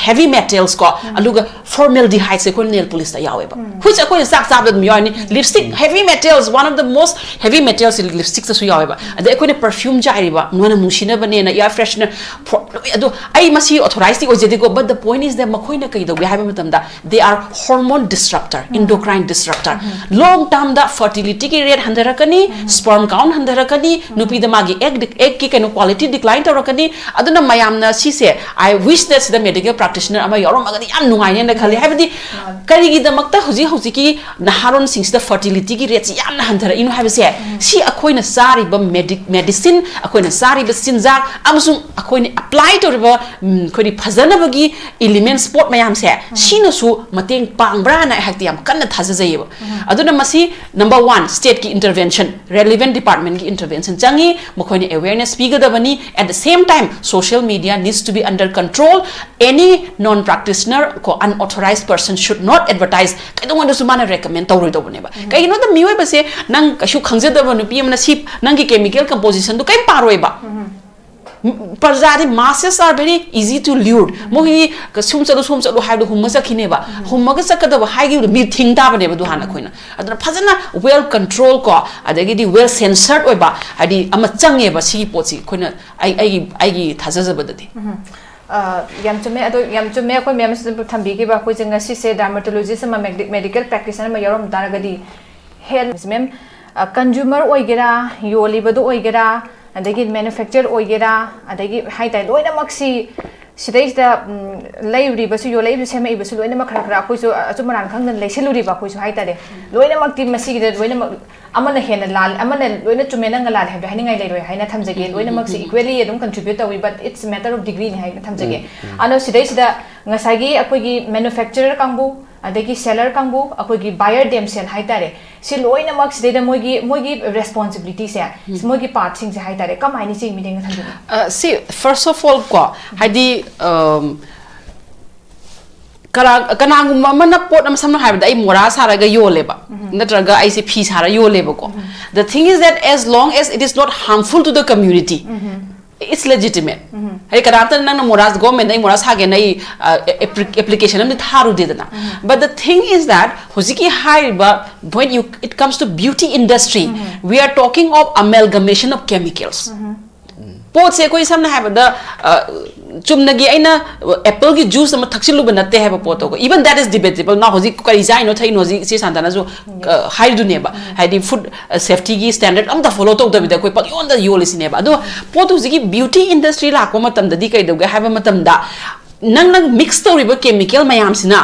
ꯍꯦꯚꯤ ꯃꯦꯇꯦꯜꯁ ꯀꯣ, ꯑꯗꯨꯒ ꯐꯣꯔꯃꯦꯜꯗꯤꯍꯥꯏꯗꯁꯦ ꯑꯩꯈꯣꯏ ꯅꯦꯜ ꯄꯣꯂꯤꯁꯇ ꯌꯥꯎꯋꯦꯕ꯫ ꯍꯧꯖꯤꯛ ꯑꯩꯈꯣꯏꯅ ꯆꯥꯛ ꯆꯥꯕꯗ ꯑꯗꯨꯝ ꯌꯥꯎꯔꯅꯤ꯫ Lipstick, heavy metals, one of the most heavy metals ꯁꯤ ꯂꯤꯞꯁꯇꯤꯛꯇꯁꯨ ꯌꯥꯎꯋꯦꯕ꯫ ꯑꯗꯩ ꯑꯩꯈꯣꯏꯅ ꯄꯔꯐ꯭ꯌꯨꯝ ꯆꯥꯏꯔꯤꯕ, ꯃꯅꯝ ꯅꯨꯡꯁꯤꯅꯕꯅꯦꯅ, ꯏꯌꯥꯔ ꯐ꯭ꯔꯦꯁꯅꯔ, ꯂꯣꯏ꯫ ꯑꯗꯣ ꯑꯩ ꯃꯁꯤ ꯑꯣꯊꯣꯔꯥꯏꯁꯇꯤ ꯑꯣꯏꯖꯗꯦꯀꯣ, but the point is that ꯃꯈꯣꯏꯅ ꯀꯩꯗꯧꯒꯦ ꯍꯥꯏꯕ ꯃꯇꯝꯗ, they are hormone disruptor, endocrine disruptor. Long ꯇꯥꯔꯝꯗ ꯐꯔꯇꯤꯂꯤꯇꯤꯒꯤ rate ꯍꯟꯊꯔꯛꯀꯅꯤ, ꯁ꯭ꯄꯔꯝ ꯀꯥꯎꯟ ꯍꯟꯊꯔꯛꯀꯅꯤ, ꯅꯨꯄꯤꯗ ꯃꯥꯒꯤ ꯑꯦꯒ, ꯑꯦꯒꯀꯤ ꯀꯩꯅꯣ, ꯀ꯭ꯋꯥꯂꯤꯇꯤ ꯗꯤꯀ꯭ꯂꯥꯏꯟ ꯇꯧꯔꯛꯀꯅꯤ꯫ ꯑꯗꯨꯅ ꯃꯌꯥꯝꯅ ꯁꯤꯁꯦ, I wish that ꯁꯤꯗ ꯃꯦꯗꯤꯀꯦꯜ ꯄ꯭ꯔꯥꯛꯇꯤꯁꯅꯔ ꯑꯃ ꯌꯥꯎꯔꯝꯃꯒꯗꯤ ꯌꯥꯝ ꯅꯨꯡꯉꯥꯏꯅꯦꯅ ꯈꯜꯂꯤ꯫ ꯍꯥꯏꯕꯗꯤ ꯀꯔꯤꯒꯤꯗꯃꯛꯇ ꯍꯧꯖꯤꯛ ꯍꯧꯖꯤꯛꯀꯤ ꯅꯍꯥꯔꯣꯟꯁꯤꯡꯁꯤꯗ ꯐꯔꯇꯤꯂꯤꯇꯤꯒꯤ ꯔꯦꯠꯁꯤ ꯌꯥꯝꯅ ꯍꯟꯊꯔꯛꯏꯅꯣ ꯍꯥꯏꯕꯁꯦ, ꯁꯤ ꯑꯩꯈꯣꯏꯅ ꯆꯥꯔꯤꯕ ꯃꯦꯗꯤ-, ꯃꯦꯗꯤꯁꯤꯟ, ꯑꯩꯈꯣꯏꯅ ꯆꯥꯔꯤꯕ ꯆꯤꯟꯖꯥꯛ, ꯑꯃꯁꯨꯡ ꯑꯩꯈꯣꯏꯅ ꯑꯦꯄ꯭ꯂꯥꯏ ꯇꯧꯔꯤꯕ, ꯎꯝ, ꯑꯩꯈꯣꯏꯒꯤ ꯐꯖꯅꯕꯒꯤ ꯏꯂꯤꯃꯦꯟꯠꯁ, ꯄꯣꯠ ꯃꯌꯥꯝꯁꯦ, ꯁꯤꯅꯁꯨ ꯃꯇꯦꯡ ꯄꯥꯡꯕ꯭ꯔꯥꯅ ꯑꯩꯍꯥꯛꯇꯤ ꯌꯥꯝ ꯀꯟꯅ ꯊꯥꯖꯖꯩꯌꯦꯕ꯫ ꯑꯗꯨꯅ ꯃꯁꯤ number one, ꯁ꯭ꯇꯦꯠꯀꯤ ꯏꯟꯇꯔꯚꯦꯟꯁꯟ, ꯔꯦꯂꯤꯚꯦꯟꯠ ꯗꯤꯄꯥꯔꯠꯃꯦꯟꯠꯀꯤ ꯏꯟꯇꯔꯚꯦꯟꯁꯟ ꯆꯪꯉꯤ, ꯃꯈꯣꯏꯅ ꯑꯦꯋꯦꯌꯔꯅꯦꯁ ꯄꯤꯒꯗꯕꯅꯤ꯫ At the same time, social media needs to be under control. Any non practitioner ꯀꯣ, unauthorized person should not advertise. ꯀꯩꯗꯧꯉꯩꯗꯁꯨ ꯃꯥꯅ ꯔꯦꯀꯃꯦꯟ ꯇꯧꯔꯣꯏꯗꯧꯕꯅꯦꯕ꯫ ꯀꯩꯒꯤꯅꯣꯗ ꯃꯤꯑꯣꯏꯕꯁꯦ, ꯅꯪ ꯀꯩꯁꯨ ꯈꯪꯖꯗꯕ ꯅꯨꯄꯤ ꯑꯃꯅ ꯁꯤ ꯅꯪꯒꯤ ꯀꯦꯃꯤꯀꯦꯜ ꯀꯝꯄꯣꯖꯤꯁꯟꯗꯣ ꯀꯩꯝ ꯄꯥꯔꯣꯏꯕ꯫ ꯄ꯭ꯔꯖꯥꯗꯤ, masses are very easy to lure. ꯃꯣꯏꯒꯤ ꯁꯨꯝ ꯆꯠꯂꯨ, ꯁꯣꯝ ꯆꯠꯂꯨ ꯍꯥꯏꯕꯗꯣ ꯍꯨꯝꯃ ꯆꯠꯈꯤꯅꯦꯕ꯫ ꯍꯨꯝꯃꯒ ꯆꯠꯀꯗꯕ ꯍꯥꯏꯈꯤꯕꯗꯣ ꯃꯤ ꯊꯤꯡ ꯇꯥꯕꯅꯦꯕ꯫ ꯑꯗꯨ ꯍꯥꯟꯅ ꯑꯩꯈꯣꯏꯅ, ꯑꯗꯨꯅ ꯐꯖꯅ well control ꯀꯣ, ꯑꯗꯒꯤꯗꯤ well censored ꯑꯣꯏꯕ, ꯍꯥꯏꯗꯤ ꯑꯃ ꯆꯪꯉꯦꯕ ꯁꯤꯒꯤ ꯄꯣꯠꯁꯤ꯫ ꯑꯩꯈꯣꯏꯅ, ꯑꯩ, ꯑꯩꯒꯤ, ꯑꯩꯒꯤ ꯊꯥꯖꯖꯕꯗꯗꯤ꯫ ꯑ, ꯌꯥꯝ ꯆꯨꯝꯃꯦ꯫ ꯑꯗꯣ ꯌꯥꯝ ꯆꯨꯝꯃꯦ, ꯑꯩꯈꯣꯏ ꯃꯦꯝꯁꯤꯅ ꯊꯝꯕꯤꯈꯤꯕ, ꯑꯩꯈꯣꯏꯁꯦ ꯉꯁꯤꯁꯦ ꯗꯔꯃꯥꯇꯣꯂꯣꯖꯤꯁ ꯑꯃ, ꯃꯦꯗꯤꯀꯦꯜ ꯄ꯭ꯔꯦꯛꯇꯤꯁꯅꯔ ꯑꯃ ꯌꯥꯎꯔꯝ ꯇꯥꯔꯒꯗꯤ ꯍꯦꯜ-, ꯃꯦꯝ, ꯀꯟꯖꯨꯃꯔ ꯑꯣꯏꯒꯦꯔꯥ, ꯌꯣꯜꯂꯤꯕꯗꯨ ꯑꯣꯏꯒꯦꯔꯥ, ꯑꯗꯒꯤ ꯃꯦꯅꯨꯐꯦꯛꯆꯔ ꯑꯣꯏꯒꯦꯔꯥ, ꯑꯗꯒꯤ ꯍꯥꯏ ꯇꯥꯔꯦ, ꯂꯣꯏꯅꯃꯛꯁꯤ ꯁꯤꯗꯩꯁꯤꯗ ꯎꯝ, ꯂꯩꯔꯨꯔꯤꯕꯁꯨ, ꯌꯣꯜꯂꯛꯏꯕꯁꯨ, ꯁꯦꯝꯃꯛꯏꯕꯁꯨ ꯂꯣꯏꯅꯃꯛ ꯈꯔ ꯈꯔ ꯑꯩꯈꯣꯏꯁꯨ ꯑꯆꯨꯝ ꯑꯔꯥꯟ ꯈꯪꯗꯅ ꯂꯩꯁꯤꯜꯂꯨꯔꯤꯕ ꯑꯩꯈꯣꯏꯁꯨ ꯍꯥꯏꯇꯥꯔꯦ꯫ ꯂꯣꯏꯅꯃꯛꯇꯤ ꯃꯁꯤꯒꯤꯗ ꯂꯣꯏꯅꯃꯛ ꯑꯃꯅ ꯍꯦꯟꯅ ꯂꯥꯜ, ꯑꯃꯅ ꯂꯣꯏꯅ ꯆꯨꯝꯃꯦ, ꯅꯪꯅ ꯂꯥꯜꯂꯦ ꯍꯥꯏꯕꯗꯣ ꯍꯥꯏꯅꯤꯡꯉꯥꯏ ꯂꯩꯔꯣꯏ ꯍꯥꯏꯅ ꯊꯝꯖꯒꯦ꯫ ꯂꯣꯏꯅꯃꯛꯁꯦ equally ꯑꯗꯨꯝ contribute ꯇꯧꯏ, but it's matter of degree ꯅꯤ ꯍꯥꯏꯅ ꯊꯝꯖꯒꯦ꯫ ꯑꯗꯣ ꯁꯤꯗꯩꯁꯤꯗ ꯉꯁꯥꯏꯒꯤ ꯑꯩꯈꯣꯏꯒꯤ manufacturer ꯀꯥꯡꯕꯨ, ꯑꯗꯒꯤ seller ꯀꯥꯡꯕꯨ, ꯑꯩꯈꯣꯏꯒꯤ buyer damsel ꯍꯥꯏꯇꯥꯔꯦ, ꯁꯤ ꯂꯣꯏꯅꯃꯛ ꯁꯤꯗꯩꯗ ꯃꯣꯏꯒꯤ, ꯃꯣꯏꯒꯤ responsibility ꯁꯦ, ꯃꯣꯏꯒꯤ part ꯁꯤꯡꯁꯦ ꯍꯥꯏꯇꯥꯔꯦ, ꯀꯃꯥꯏꯅ ꯆꯦꯡ ꯃꯤꯠꯌꯦꯡꯗ ꯊꯝꯕꯤꯕꯅꯣ? ꯑ, ꯁꯤ first of all ꯀꯣ, ꯍꯥꯏꯗꯤ, ꯑꯝ, ꯀꯅꯥ-, ꯀꯅꯥꯒꯨꯝꯕ ꯑꯃꯅ ꯄꯣꯠ ꯑꯃ, ꯁꯝꯅ ꯍꯥꯏꯔꯕꯗ ꯑꯩ ꯃꯣꯔꯥ ꯁꯥꯔꯒ ꯌꯣꯜꯂꯦꯕ, ꯅꯠꯇ꯭ꯔꯒ ꯑꯩꯁꯦ ꯐꯤ ꯁꯥꯔ ꯌꯣꯜꯂꯦꯕꯀꯣ. The thing is that as long as it is not harmful to the community, it's legitimate. ꯍꯥꯏꯗꯤ ꯀꯅꯥꯝꯇꯅ ꯅꯪꯅ ꯃꯣꯔꯥ, government ꯅ ꯑꯩ ꯃꯣꯔꯥ ꯁꯥꯒꯦꯅ ꯑꯩ, ꯑ, ꯑꯦꯄ꯭ꯂꯤ-, application ꯑꯃꯗꯤ ꯊꯥꯔꯨꯗꯦꯗꯅ. But the thing is that ꯍꯧꯖꯤꯛꯀꯤ ꯍꯥꯏꯔꯤꯕ, when you, it comes to beauty industry, we are talking of amalgamation of chemicals. ꯄꯣꯠꯁꯦ ꯑꯩꯈꯣꯏ ꯁꯝꯅ ꯍꯥꯏꯔꯕꯗ, ꯑ, ꯆꯨꯝꯅꯒꯤ ꯑꯩꯅ apple ꯒꯤ juice ꯑꯃ ꯊꯛꯆꯤꯜꯂꯨꯕ ꯅꯠꯇꯦ ꯍꯥꯏꯕ ꯄꯣꯠꯇꯣ꯫ Even that is debatable. ꯅ ꯍꯧꯖꯤꯛ ꯀꯔꯤ ꯆꯥꯏꯅꯣ ꯊꯛꯏꯅꯣ ꯍꯧꯖꯤꯛ ꯏꯆꯦ ꯁꯥꯟꯇꯅꯁꯨ, ꯑ, ꯍꯥꯏꯗꯨꯅꯦꯕ, ꯍꯥꯏꯗꯤ food, ꯑ, safety ꯒꯤ standard ꯑꯝꯇ follow ꯇꯧꯗꯕꯤꯗ ꯑꯩꯈꯣꯏ ꯄꯪꯌꯣꯟꯗ ꯌꯣꯜꯂꯤꯁꯤꯅꯦꯕ꯫ ꯑꯗꯣ ꯄꯣꯠꯇꯨ ꯍꯧꯖꯤꯛꯀꯤ beauty industry ꯂꯥꯛꯄ ꯃꯇꯝꯗꯗꯤ ꯀꯩꯗꯧꯒꯦ ꯍꯥꯏꯕ ꯃꯇꯝꯗ, ꯅꯪꯅ mix ꯇꯧꯔꯤꯕ chemical ꯃꯌꯥꯝꯁꯤꯅ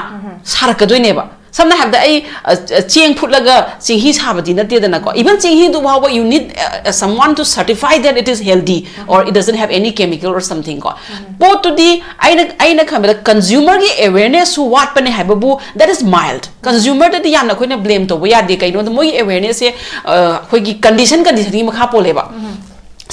ꯁꯥꯔꯛꯀꯗꯣꯏꯅꯦꯕ꯫ ꯁꯝꯅ ꯍꯥꯏꯔꯕꯗ ꯑꯩ, ꯑ, ꯑ, ꯆꯦꯡ ꯐꯨꯠꯂꯒ ꯆꯦꯡꯍꯤ ꯁꯥꯕꯗꯤ ꯅꯠꯇꯦꯗꯅꯀꯣ. Even ꯆꯦꯡꯍꯤꯗꯨ ꯐꯥꯎꯕ you need, uh, someone to certify that it is healthy or it doesn't have any chemical or something ꯀꯣ. ꯄꯣꯠꯇꯨꯗꯤ ꯑꯩꯅ, ꯑꯩꯅ ꯈꯟꯕꯗ consumer ꯒꯤ awareness ꯁꯨ ꯋꯥꯠꯄꯅꯦ ꯍꯥꯏꯕꯕꯨ, that is mild. Consumer ꯗꯗꯤ ꯌꯥꯝꯅ ꯑꯩꯈꯣꯏꯅ blame ꯇꯧꯕ ꯌꯥꯗꯦ꯫ ꯀꯩꯅꯣꯗ ꯃꯣꯏꯒꯤ awareness ꯁꯦ, ꯑ, ꯑꯩꯈꯣꯏꯒꯤ condition, condition ꯒꯤ ꯃꯈꯥ ꯄꯣꯜꯂꯦꯕ꯫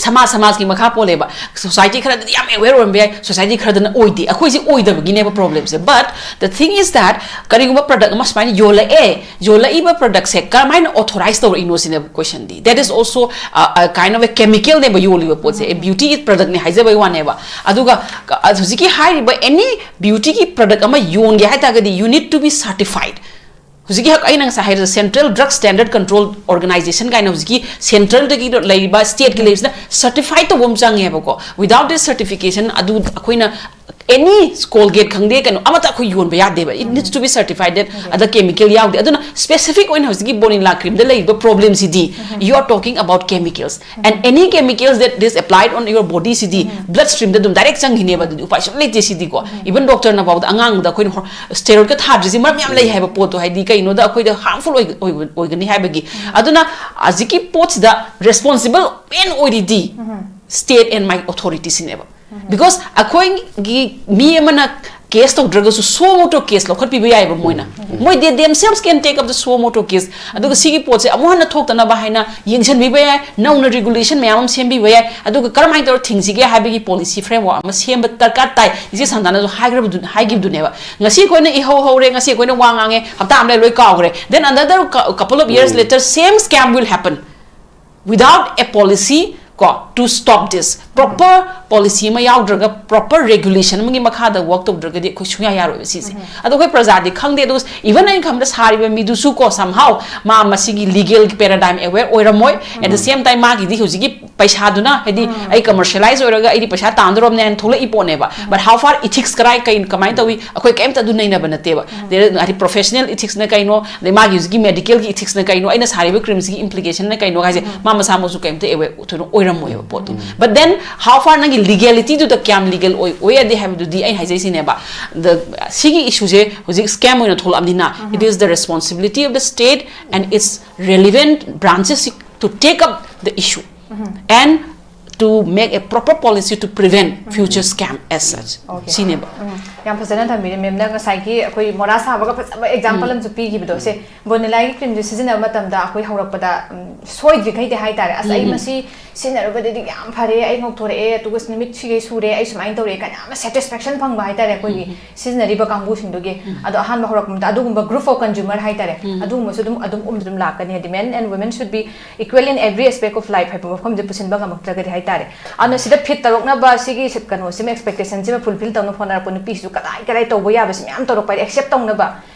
ꯁꯃꯥꯖ, ꯁꯃꯥꯖꯀꯤ ꯃꯈꯥ ꯄꯣꯜꯂꯦꯕ꯫ Society ꯈꯔꯗꯗꯤ ꯌꯥꯝ aware ꯑꯣꯏꯔꯝꯕ ꯌꯥꯏ, society ꯈꯔꯗꯅ ꯑꯣꯏꯗꯦ꯫ ꯑꯩꯈꯣꯏꯁꯦ ꯑꯣꯏꯗꯕꯒꯤꯅꯦꯕ problem say. But the thing is that ꯀꯔꯤꯒꯨꯝꯕ product ꯑꯃ ꯁꯨꯃꯥꯏꯅ ꯌꯣꯜꯂꯛꯑꯦ, ꯌꯣꯜꯂꯛꯏꯕ product ꯁꯦ ꯀꯔꯝꯍꯥꯏꯅ authorize ꯇꯧꯔꯛꯏꯅꯣ ꯁꯤꯅꯦꯕ question D. That is also a, a kind of a chemical ꯅꯦꯕ ꯌꯣꯜꯂꯤꯕ ꯄꯣꯠꯁꯦ꯫ ꯑꯦ, beauty ꯒꯤ product ꯅꯦ ꯍꯥꯏꯖꯕꯩ ꯋꯥꯅꯦꯕ꯫ ꯑꯗꯨꯒ ꯀ-, ꯑ, ꯍꯧꯖꯤꯛꯀꯤ ꯍꯥꯏꯔꯤꯕ any beauty ꯒꯤ product ꯑꯃ ꯌꯣꯟꯒꯦ ꯍꯥꯏ ꯇꯥꯔꯒꯗꯤ you need to be certified꯫ ꯍꯧꯖꯤꯛꯀꯤ ꯍꯛ-, ꯑꯩꯅ ꯉꯁꯥꯏ ꯍꯥꯏꯔꯤꯕ Central Drug Standard Control Organization ꯀꯥꯏꯅ ꯍꯧꯖꯤꯛꯀꯤ central ꯗꯒꯤ ꯂꯩꯔꯤꯕ, state ꯀꯤ ꯂꯩꯔꯤꯕꯁꯤꯅ certify ꯇꯧꯕ ꯑꯃ ꯆꯪꯉꯦꯕꯀꯣ꯫ Without this certification ꯑꯗꯨ ꯑꯩꯈꯣꯏꯅ ꯑꯦꯅꯤ ꯀꯣꯜꯒꯦꯠ ꯈꯪꯗꯦ, ꯀꯩꯅꯣ ꯑꯃꯠꯇ ꯑꯩꯈꯣꯏ ꯌꯣꯟꯕ ꯌꯥꯗꯦꯕ꯫ It needs to be certified that ꯑꯗ ꯀꯦꯃꯤꯀꯦꯜ ꯌꯥꯎꯗꯦ꯫ ꯑꯗꯨꯅ ꯁ꯭ꯄꯦꯁꯤꯐꯤꯛ ꯑꯣꯏꯅ ꯍꯧꯖꯤꯛꯀꯤ ꯕꯣꯅꯤꯂꯥ ꯀ꯭ꯔꯤꯝꯗ ꯂꯩꯔꯤꯕ ꯄ꯭ꯔꯣꯕ꯭ꯂꯦꯝꯁꯤꯗꯤ, you are talking about chemicals and any chemicals that is applied on your body ꯁꯤꯗꯤ ꯕ꯭ꯂꯗ ꯁ꯭ꯇ꯭ꯔꯤꯝꯗ ꯑꯗꯨꯝ ꯗꯥꯏꯔꯦꯛ ꯆꯪꯈꯤꯅꯦꯕ꯫ ꯑꯗꯨꯗꯤ ꯎꯄꯥꯏ ꯁꯨꯡ ꯂꯩꯇꯦ ꯁꯤꯗꯤꯀꯣ꯫ ꯏꯚꯟ ꯗꯣꯛꯇꯔꯅ ꯐꯥꯎꯗ ꯑꯉꯥꯡꯗ ꯑꯩꯈꯣꯏꯅ ꯍꯣ-, ꯁ꯭ꯇꯦꯔꯣꯏꯗꯀ ꯊꯥꯗ꯭ꯔꯤꯁꯦ ꯃꯔꯝ ꯌꯥꯝ ꯂꯩ ꯍꯥꯏꯕ ꯄꯣꯠꯇꯣ꯫ ꯍꯥꯏꯗꯤ ꯀꯩꯅꯣꯗ ꯑꯩꯈꯣꯏꯗ ꯍꯥꯔꯝꯐꯨꯜ ꯑꯣꯏꯒꯅꯤ ꯍꯥꯏꯕꯒꯤ꯫ ꯑꯗꯨꯅ ꯍꯧꯖꯤꯛꯀꯤ ꯄꯣꯠꯁꯤꯗ ꯔꯦꯁꯄꯣꯟꯁꯤꯕꯜ ꯃꯦꯟ ꯑꯣꯏꯔꯤꯗꯤ ꯁ꯭ꯇꯦꯠ ꯑꯦꯟ ꯃꯥꯏ ꯑꯣꯊꯣꯔꯤꯇꯤꯁꯤꯅꯦꯕ꯫ Because ꯑꯩꯈꯣꯏꯒꯤ ꯃꯤ ꯑꯃꯅ ꯀꯦꯁ ꯇꯧꯗ꯭ꯔꯒꯁꯨ suo motu case ꯂꯧꯈꯠꯄꯤꯕ ꯌꯥꯏꯑꯕ ꯃꯣꯏꯅ꯫ ꯃꯣꯏ they themselves can take up the suo motu case꯫ ꯑꯗꯨꯒ ꯁꯤꯒꯤ ꯄꯣꯠꯁꯦ ꯑꯃꯨꯛ ꯍꯟꯅ ꯊꯣꯛꯇꯅꯕ ꯍꯥꯏꯅ ꯌꯦꯡꯁꯤꯟꯕꯤꯕ ꯌꯥꯏ, ꯅꯧꯅ ꯔꯤꯒꯨꯂꯦꯁꯟ ꯃꯌꯥꯝ ꯑꯃ ꯁꯦꯝꯕꯤꯕ ꯌꯥꯏ꯫ ꯑꯗꯨꯒ ꯀꯔꯝꯍꯥꯏꯅ ꯇꯧꯔ ꯊꯤꯡꯁꯤꯒꯦ ꯍꯥꯏꯕꯒꯤ ꯄꯣꯂꯤꯁꯤ ꯐ꯭ꯔꯦꯝꯋꯥꯔꯛ ꯑꯃ ꯁꯦꯝꯕ ꯗꯔꯀꯥꯔ ꯇꯥꯏ꯫ ꯏꯆꯦ ꯁꯟꯗꯥꯅꯁꯨ ꯍꯥꯏꯈ꯭ꯔꯕꯗꯨ-, ꯍꯥꯏꯈꯤꯕꯗꯨꯅꯦꯕ꯫ ꯉꯁꯤ ꯑꯩꯈꯣꯏꯅ ꯏꯍꯧ ꯍꯧꯔꯦ, ꯉꯁꯤ ꯑꯩꯈꯣꯏꯅ ꯋꯥ ꯉꯥꯡꯉꯦ, ꯍꯞꯇꯥ ꯑꯃ ꯂꯩꯔ ꯂꯣꯏ ꯀꯥꯎꯈ꯭ꯔꯦ꯫ Then another cou-, couple of years later, same scam will happen without a policy ꯀꯣ, to stop this꯫ Proper policy ꯑꯃ ꯌꯥꯎꯗ꯭ꯔꯒ, proper regulation ꯑꯃꯒꯤ ꯃꯈꯥꯗ work ꯇꯧꯗ꯭ꯔꯒꯗꯤ ꯑꯩꯈꯣꯏ ꯁꯨꯡꯌꯥ ꯌꯥꯔꯣꯏꯕ ꯁꯤꯁꯦ꯫ ꯑꯗꯣ ꯑꯩꯈꯣꯏ ꯄ꯭ꯔꯖꯥꯗꯤ ꯈꯪꯗꯦ꯫ ꯑꯗꯨꯒ even ꯑꯩꯅ ꯈꯟꯕꯗ ꯁꯥꯔꯤꯕ ꯃꯤꯗꯨꯁꯨ ꯀꯣ, somehow ꯃꯥ ꯃꯁꯤꯒꯤ ꯂꯤꯒꯦꯜꯒꯤ ꯄꯦꯔꯥꯗꯥꯏꯝ ꯑꯦꯋꯦꯌꯔ ꯑꯣꯏꯔꯝꯃꯣꯏ꯫ At the same time, ꯃꯥꯒꯤꯗꯤ ꯍꯧꯖꯤꯛꯀꯤ ꯄꯩꯁꯥꯗꯨꯅ, ꯍꯥꯏꯗꯤ ꯑꯩ ꯀꯃꯔꯁꯤꯌꯦꯂꯥꯏꯁ ꯑꯣꯏꯔꯒ ꯑꯩꯗꯤ ꯄꯩꯁꯥ ꯇꯥꯟꯗꯧꯔꯕꯅꯦ ꯍꯥꯏꯅ ꯊꯣꯛꯂꯛꯏ ꯄꯣꯠꯅꯦꯕ꯫ But how far ethics ꯀꯔꯥꯏ, ꯀꯩ, ꯀꯃꯥꯏꯅ ꯇꯧꯏ, ꯑꯩꯈꯣꯏ ꯀꯩꯝꯇ ꯑꯗꯨ ꯅꯩꯅꯕ ꯅꯠꯇꯦꯕ꯫ There is, ꯍꯥꯏꯗꯤ professional ethics ꯅ ꯀꯩꯅꯣ, ꯑꯗꯩ ꯃꯥꯒꯤ ꯍꯧꯖꯤꯛꯀꯤ ꯃꯦꯗꯤꯀꯦꯜꯒꯤ ꯏꯊꯤꯛꯁꯅ ꯀꯩꯅꯣ, ꯑꯩꯅ ꯁꯥꯔꯤꯕ ꯀ꯭ꯔꯤꯝꯁꯤꯒꯤ ꯏꯝꯄ꯭ꯂꯤꯀꯦꯁꯟꯅ ꯀꯩꯅꯣ ꯍꯥꯏꯁꯦ ꯃꯥ ꯃꯁꯥꯃꯛꯁꯨ ꯀꯩꯝꯇ ꯑꯦꯋꯦꯌꯔ ꯊꯣꯏꯅ ꯑꯣꯏꯔꯝꯃꯣꯏꯕ ꯄꯣꯠꯇꯣ꯫ But then how far ꯅꯪꯒꯤ ꯂꯤꯒꯦꯂꯤꯇꯤꯗꯨꯗ ꯀꯌꯥꯝ ꯂꯤꯒꯦꯜ ꯑꯣꯏ, ꯑꯣꯏ ꯌꯥꯗꯦ ꯍꯥꯏꯕꯗꯨꯗꯤ ꯑꯩꯅ ꯍꯥꯏꯖꯩꯁꯤꯅꯦꯕ꯫ The, ꯁꯤꯒꯤ ꯏꯁꯨꯁꯦ ꯍꯧꯖꯤꯛ ꯁ꯭ꯀꯦꯝ ꯑꯣꯏꯅ ꯊꯣꯛꯂꯛꯑꯕꯅꯤꯅ, it is the responsibility of the state and its relevant branches to take up the issue and to make a proper policy to prevent future scam as such꯫ Okay. ꯁꯤꯅꯦꯕ꯫ ꯎꯝ, ꯌꯥꯝ ꯐꯖꯅ ꯊꯝꯕꯤꯔꯦ ꯃꯦꯝꯅ꯫ ꯉꯁꯥꯏꯒꯤ ꯑꯩꯈꯣꯏ ꯃꯣꯔꯥ ꯁꯥꯕꯒ ꯐꯖꯕ ꯑꯦꯛꯖꯥꯝꯄꯜ ꯑꯃꯁꯨ ꯄꯤꯈꯤꯕꯗꯣ꯫ ꯁꯦ, ꯕꯣꯅꯤꯂꯥꯒꯤ ꯀ꯭ꯔꯤꯝꯁꯦ ꯁꯤꯖꯤꯟꯅꯕ ꯃꯇꯝꯗ ꯑꯩꯈꯣꯏ ꯍꯧꯔꯛꯄꯗ, ꯎꯝ, ꯁꯣꯏꯗ꯭ꯔꯤꯈꯩꯗꯤ ꯍꯥꯏꯇꯥꯔꯦ, "ꯑꯁ, ꯑꯩ ꯃꯁꯤ ꯁꯤꯖꯤꯟꯅꯔꯨꯕꯗꯗꯤ ꯌꯥꯝ ꯐꯔꯦ, ꯑꯩ ꯉꯧꯊꯣꯔꯛꯑꯦ, ꯑꯗꯨꯒ ꯅꯨꯃꯤꯠ ꯁꯤꯈꯩ ꯁꯨꯔꯦ, ꯑꯩ ꯁꯨꯃꯥꯏꯅ ꯇꯧꯔꯦ" ꯀꯥꯏꯅ ꯌꯥꯝꯅ ꯁꯦꯇꯤꯁꯐꯦꯛꯁꯟ ꯐꯪꯕ ꯍꯥꯏꯇꯥꯔꯦ ꯑꯩꯈꯣꯏꯒꯤ ꯁꯤꯖꯤꯟꯅꯔꯤꯕ ꯀꯥꯡꯕꯨꯁꯤꯡꯗꯨꯒꯤ꯫ ꯑꯗꯣ ꯑꯍꯥꯟꯕ ꯍꯧꯔꯛꯄ ꯃꯇꯝꯗ ꯑꯗꯨꯒꯨꯝꯕ group of consumer ꯍꯥꯏꯇꯥꯔꯦ, ꯑꯗꯨꯒꯨꯝꯕꯁꯨ ꯑꯗꯨꯝ, ꯑꯗꯨꯝ, ꯑꯗꯨꯝ ꯂꯥꯛꯀꯅꯤ꯫ ꯍꯥꯏꯗꯤ men and women should be equal in every aspect of life ꯍꯥꯏꯕ ꯋꯥꯐꯝꯁꯦ ꯄꯨꯁꯤꯟꯕ ꯉꯝꯃꯛꯇ꯭ꯔꯒꯗꯤ ꯍꯥꯏꯇꯥꯔꯦ꯫ ꯑꯗꯨꯅ ꯁꯤꯗ ꯐꯤꯠ ꯇꯧꯔꯛꯅꯕ, ꯁꯤꯒꯤ ꯁꯤ-, ꯀꯩꯅꯣꯁꯤꯃ, ꯑꯦꯛꯁꯄꯦꯛꯇꯦꯁꯟꯁꯤꯃ ꯐꯨꯜꯐꯤꯜ ꯇꯧꯅꯕ ꯍꯣꯠꯅꯔꯛꯄ ꯅꯨꯄꯤꯁꯤꯁꯨ ꯀꯗꯥꯏ ꯀꯗꯥꯏ ꯇꯧꯕ ꯌꯥꯕꯁꯤ ꯃꯌꯥꯝ ꯇꯧꯔꯛꯄ ꯍꯥꯏꯗꯤ ꯑꯦꯛꯁꯦꯞ ꯇꯧꯅꯕ,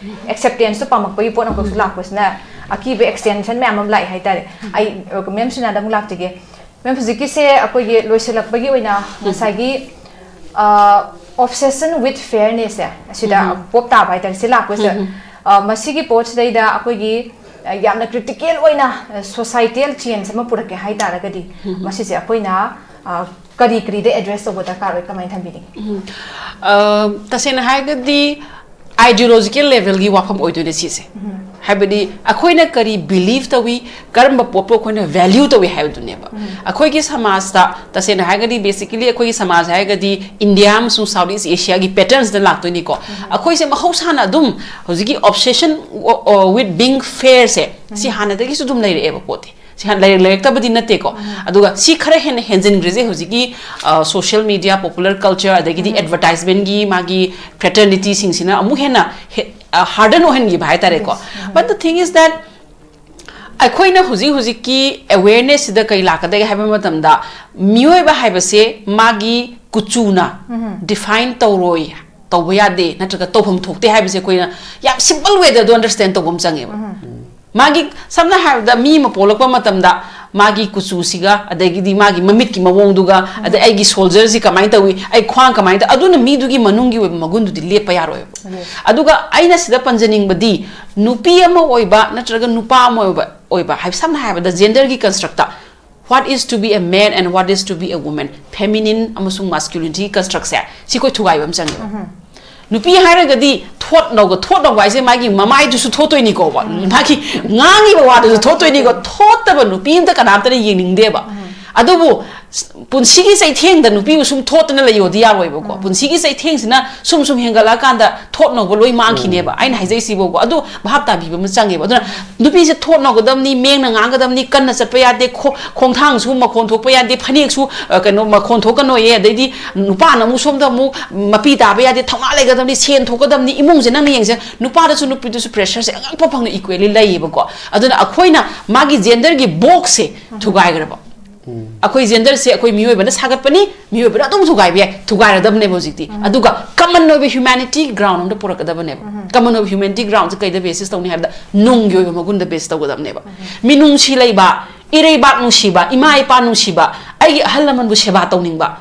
ꯑꯦꯛꯁꯦꯞꯇꯦꯟꯁꯇꯣ ꯄꯥꯝꯃꯛꯄꯒꯤ ꯄꯣꯠ ꯑꯃꯈꯛꯁꯨ ꯂꯥꯛꯄꯁꯤꯅ ꯑꯀꯤꯕ ꯑꯦꯛꯁꯇꯦꯟꯁꯟ ꯃꯌꯥꯝ ꯑꯃ ꯂꯥꯛꯑꯦ ꯍꯥꯏꯇꯥꯔꯦ꯫ ꯑꯩ, ꯑ, ꯃꯦꯝ ꯁꯤꯅꯥꯗ ꯑꯃꯨꯛ ꯂꯥꯛꯆꯒꯦ꯫ ꯃꯦꯝ, ꯍꯧꯖꯤꯛꯀꯤꯁꯦ ꯑꯩꯈꯣꯏꯒꯤ ꯂꯣꯏꯁꯤꯜꯂꯛꯄꯒꯤ ꯑꯣꯏꯅ ꯉꯁꯥꯏꯒꯤ, ꯑ, Obsession with fairness ꯁꯦ ꯑꯁꯤꯗ ꯄꯣꯞ ꯇꯥꯕ ꯍꯥꯏꯇꯥꯔꯦ ꯁꯤ ꯂꯥꯛꯄꯁꯤꯗ꯫ ꯑ, ꯃꯁꯤꯒꯤ ꯄꯣꯠꯁꯤꯗꯩꯗ ꯑꯩꯈꯣꯏꯒꯤ, ꯑ, ꯌꯥꯝꯅ ꯀ꯭ꯔꯤꯇꯤꯀꯦꯜ ꯑꯣꯏꯅ, ꯑ, ꯁꯣꯁꯥꯏꯇꯤꯌꯦꯜ ꯆꯦꯟꯖ ꯑꯃ ꯄꯨꯔꯛꯀꯦ ꯍꯥꯏ ꯇꯥꯔꯒꯗꯤ ꯃꯁꯤꯁꯦ ꯑꯩꯈꯣꯏꯅ, ꯑ, ꯀꯔꯤ ꯀꯔꯤꯗ ꯑꯦꯗ꯭ꯔꯦꯁ ꯇꯧꯕ ꯗꯔꯀꯥꯔ ꯑꯣꯏ, ꯀꯃꯥꯏꯅ ꯊꯝꯕꯤꯅꯤꯡꯉꯤ? ꯎꯝ꯫ ꯑ, ꯇꯁꯦꯡꯅ ꯍꯥꯏꯔꯒꯗꯤ ideological level ꯒꯤ ꯋꯥꯐꯝ ꯑꯣꯏꯗꯣꯏꯅꯦ ꯁꯤꯁꯦ꯫ ꯍꯥꯏꯕꯗꯤ ꯑꯩꯈꯣꯏꯅ ꯀꯔꯤ ꯕꯤꯂꯤꯐ ꯇꯧꯏ, ꯀꯔꯝꯕ ꯄꯣꯠꯄꯨ ꯑꯩꯈꯣꯏꯅ ꯚꯦꯂ꯭ꯌꯨ ꯇꯧꯏ ꯍꯥꯏꯕꯗꯨꯅꯦꯕ꯫ ꯑꯩꯈꯣꯏꯒꯤ ꯁꯃꯥꯖꯇ ꯇꯁꯦꯡꯅ ꯍꯥꯏꯔꯒꯗꯤ, basically ꯑꯩꯈꯣꯏꯒꯤ ꯁꯃꯥꯖ ꯍꯥꯏꯔꯒꯗꯤ ꯏꯟꯗꯤꯌꯥ ꯑꯃꯁꯨꯡ ꯁꯥꯎꯠ ꯏꯁ ꯑꯦꯁꯤꯌꯥꯒꯤ ꯄꯦꯇꯔꯟꯁꯇ ꯂꯥꯛꯇꯣꯏꯅꯤꯀꯣ꯫ ꯑꯩꯈꯣꯏꯁꯦ ꯃꯍꯧꯁꯥꯅ ꯑꯗꯨꯝ ꯍꯧꯖꯤꯛꯀꯤ obsession with being fair ꯁꯦ ꯁꯤ ꯍꯥꯟꯅꯗꯒꯤꯁꯨ ꯑꯗꯨꯝ ꯂꯩꯔꯛꯑꯦꯕ ꯄꯣꯠꯇꯤ꯫ ꯁꯤ ꯍꯥꯟꯅ ꯂꯩꯔꯛ-, ꯂꯩꯔꯛꯇꯕꯗꯤ ꯅꯠꯇꯦꯀꯣ꯫ ꯑꯗꯨꯒ ꯁꯤ ꯈꯔ ꯍꯦꯟꯅ ꯍꯦꯟꯖꯤꯟꯈ꯭ꯔꯤꯁꯦ ꯍꯧꯖꯤꯛꯀꯤ, ꯑ, social media, popular culture, ꯑꯗꯒꯤꯗꯤ ꯑꯦꯗꯚꯔꯇꯥꯏꯖꯃꯦꯟꯒꯤ ꯃꯥꯒꯤ ꯐ꯭ꯔꯦꯇꯔꯅꯤꯇꯤꯁꯤꯡꯁꯤꯅ ꯑꯃꯨꯛ ꯍꯦꯟꯅ ꯍꯦ-, ꯑ, ꯍꯥꯔꯗꯟ ꯑꯣꯏꯍꯟꯈꯤꯕ ꯍꯥꯏꯇꯥꯔꯦꯀꯣ꯫ But the thing is that ꯑꯩꯈꯣꯏꯅ ꯍꯧꯖꯤꯛ ꯍꯧꯖꯤꯛꯀꯤ ꯑꯦꯋꯦꯔꯅꯦꯁꯁꯤꯗ ꯀꯔꯤ ꯂꯥꯛꯀꯗꯒꯦ ꯍꯥꯏꯕ ꯃꯇꯝꯗ, ꯃꯤꯑꯣꯏꯕ ꯍꯥꯏꯕꯁꯦ ꯃꯥꯒꯤ ꯀꯨꯆꯨꯅ ꯗꯤꯐꯥꯏꯟ ꯇꯧꯔꯣꯏ, ꯇꯧꯕ ꯌꯥꯗꯦ, ꯅꯠꯇ꯭ꯔꯒ ꯇꯧꯐꯝ ꯊꯣꯛꯇꯦ ꯍꯥꯏꯕꯁꯦ ꯑꯩꯈꯣꯏꯅ ꯌꯥꯝ ꯁꯤꯝꯄꯜ ꯋꯦꯗ ꯑꯗꯨ ꯑꯟꯗꯔꯁ꯭ꯇꯦꯟ ꯇꯧꯕ ꯑꯃ ꯆꯪꯉꯦꯕ꯫ ꯃꯥꯒꯤ, ꯁꯝꯅ ꯍꯥꯏꯔꯕꯗ, ꯃꯤ ꯑꯃ ꯄꯣꯛꯂꯛꯄ ꯃꯇꯝꯗ ꯃꯥꯒꯤ ꯀꯨꯆꯨꯁꯤꯒ, ꯑꯗꯒꯤꯗꯤ ꯃꯥꯒꯤ ꯃꯃꯤꯠꯀꯤ ꯃꯑꯣꯡꯗꯨꯒ, ꯑꯗꯩ ꯑꯩꯒꯤ ꯁꯣꯜꯖꯔꯁꯤ ꯀꯃꯥꯏꯅ ꯇꯧꯏ, ꯑꯩ ꯈ꯭ꯋꯥꯡ ꯀꯃꯥꯏꯅ ꯇꯧꯏ, ꯑꯗꯨꯅ ꯃꯤꯗꯨꯒꯤ ꯃꯅꯨꯡꯒꯤ ꯑꯣꯏꯕ ꯃꯒꯨꯟꯗꯨꯗꯤ ꯂꯦꯞꯄ ꯌꯥꯔꯣꯏꯕ꯫ ꯑꯗꯨꯒ ꯑꯩꯅ ꯁꯤꯗ ꯄꯟꯖꯅꯤꯡꯕꯗꯤ, ꯅꯨꯄꯤ ꯑꯃ ꯑꯣꯏꯕ ꯅꯠꯇ꯭ꯔꯒ ꯅꯨꯄꯥ ꯑꯃ ꯑꯣꯏꯕ, ꯑꯣꯏꯕ ꯍꯥꯏꯕ, ꯁꯝꯅ ꯍꯥꯏꯔꯕꯗ, ꯖꯦꯟꯗꯔꯒꯤ ꯀꯟꯁꯇ꯭ꯔꯛꯇ, what is to be a man and what is to be a woman, feminine ꯑꯃꯁꯨꯡ masculinity construct ꯁꯦ ꯁꯤ ꯑꯩꯈꯣꯏ ꯊꯨꯒꯥꯏꯕ ꯑꯃ ꯆꯪꯉꯦꯕ꯫ ꯅꯨꯄꯤ ꯍꯥꯏꯔꯒꯗꯤ ꯊꯣꯠ ꯅꯧꯕ, ꯊꯣꯠ ꯅꯧꯕ ꯍꯥꯏꯁꯦ ꯃꯥꯒꯤ ꯃꯃꯥꯏꯗꯨꯁꯨ ꯊꯣꯠꯇꯣꯏꯅꯤꯀꯣ, ꯃꯥꯒꯤ ꯉꯥꯡꯉꯤꯕ ꯋꯥꯗꯨꯁꯨ ꯊꯣꯠꯇꯣꯏꯅꯤꯀꯣ꯫ ꯊꯣꯠꯇꯕ ꯅꯨꯄꯤ ꯑꯝꯇ ꯀꯅꯥꯝꯇꯅ ꯌꯦꯡꯅꯤꯡꯗꯦꯕ꯫ ꯑꯗꯨꯕꯨ ꯄꯨꯟꯁꯤꯒꯤ ꯆꯩꯊꯦꯡꯗ ꯅꯨꯄꯤꯕꯨ ꯁꯨꯝ ꯊꯣꯠꯇꯅ ꯂꯩꯌꯣꯗꯤ ꯌꯥꯔꯣꯏꯕꯀꯣ꯫ ꯄꯨꯟꯁꯤꯒꯤ ꯆꯩꯊꯦꯡꯁꯤꯅ ꯁꯨꯝ ꯁꯨꯝ ꯍꯦꯟꯒꯠꯂꯛꯑꯀꯥꯟꯗ ꯊꯣꯠ ꯅꯧꯕ ꯂꯣꯏ ꯃꯥꯡꯈꯤꯅꯦꯕ꯫ ꯑꯩꯅ ꯍꯥꯏꯖꯩꯁꯤꯕꯨꯀꯣ, ꯑꯗꯨ ꯚꯥꯞ ꯇꯥꯕꯤꯕ ꯑꯃ ꯆꯪꯉꯦꯕ꯫ ꯑꯗꯨꯅ ꯅꯨꯄꯤꯁꯦ ꯊꯣꯠ ꯅꯧꯒꯗꯕꯅꯤ, ꯃꯦꯡꯅ ꯉꯥꯡꯒꯗꯕꯅꯤ, ꯀꯟꯅ ꯆꯠꯄ ꯌꯥꯗꯦ, ꯈꯣ-, ꯈꯣꯡꯊꯥꯡꯁꯨ ꯃꯈꯣꯟ ꯊꯣꯛꯄ ꯌꯥꯗꯦ, ꯐꯅꯦꯛꯁꯨ, ꯑ, ꯀꯩꯅꯣ, ꯃꯈꯣꯟ ꯊꯣꯛꯀꯅꯣꯌꯦ, ꯑꯗꯩꯗꯤ ꯅꯨꯄꯥꯅ ꯑꯃꯨꯛ ꯁꯣꯝꯗ ꯑꯃꯨꯛ ꯃꯄꯤ ꯇꯥꯕ ꯌꯥꯗꯦ, ꯊꯧꯅꯥ ꯂꯩꯒꯗꯕꯅꯤ, ꯁꯦꯟ ꯊꯣꯛꯀꯗꯕꯅꯤ, ꯏꯃꯨꯡꯁꯦ ꯅꯪꯅ ꯌꯦꯡꯁꯦ, ꯅꯨꯄꯥꯗꯁꯨ ꯅꯨꯄꯤꯗꯁꯨ ꯄ꯭ꯔꯦꯁꯔꯁꯦ ꯑꯉꯛꯄ ꯐꯪꯅ ꯏꯀ꯭ꯋꯦꯂꯤ ꯂꯩꯌꯦꯕꯀꯣ꯫ ꯑꯗꯨꯅ ꯑꯩꯈꯣꯏꯅ ꯃꯥꯒꯤ ꯖꯦꯟꯗꯔꯒꯤ ꯕꯣꯛꯁꯁꯦ ꯊꯨꯒꯥꯏꯈ꯭ꯔꯕ꯫ ꯑꯩꯈꯣꯏ ꯖꯦꯟꯗꯔꯁꯦ ꯑꯩꯈꯣꯏ ꯃꯤꯑꯣꯏꯕꯅ ꯁꯥꯒꯠꯄꯅꯤ, ꯃꯤꯑꯣꯏꯕꯅ ꯑꯗꯨꯝ ꯊꯨꯒꯥꯏꯕ ꯌꯥꯏ, ꯊꯨꯒꯥꯏꯔꯗꯕꯅꯦꯕ ꯍꯧꯖꯤꯛꯇꯤ꯫ ꯑꯗꯨꯒ ꯀꯃꯟ ꯑꯣꯏꯕ ꯍ꯭ꯌꯨꯃꯦꯅꯤꯇꯤ ꯒ꯭ꯔꯥꯎꯟ ꯑꯃꯗ ꯄꯨꯔꯛꯀꯗꯕꯅꯦꯕ꯫ ꯀꯃꯟ ꯑꯣꯏꯕ ꯍ꯭ꯌꯨꯃꯦꯅꯤꯇꯤ ꯒ꯭ꯔꯥꯎꯟꯁꯦ ꯀꯩꯗ ꯕꯦꯁꯤꯁ ꯇꯧꯅꯤ ꯍꯥꯏꯕꯗ, ꯅꯨꯡꯒꯤ ꯑꯣꯏꯕ ꯃꯒꯨꯟꯗ ꯕꯦꯁ ꯇꯧꯒꯗꯕꯅꯦꯕ꯫ ꯃꯤꯅꯨꯡꯁꯤ ꯂꯩꯕ, ꯏꯔꯩꯕꯥꯛ ꯅꯨꯡꯁꯤꯕ, ꯏꯃꯥ ꯏꯄꯥ ꯅꯨꯡꯁꯤꯕ, ꯑꯩꯒꯤ ꯑꯍꯜ ꯂꯃꯟꯕꯨ ꯁꯦꯕꯥ ꯇꯧꯅꯤꯡꯕ,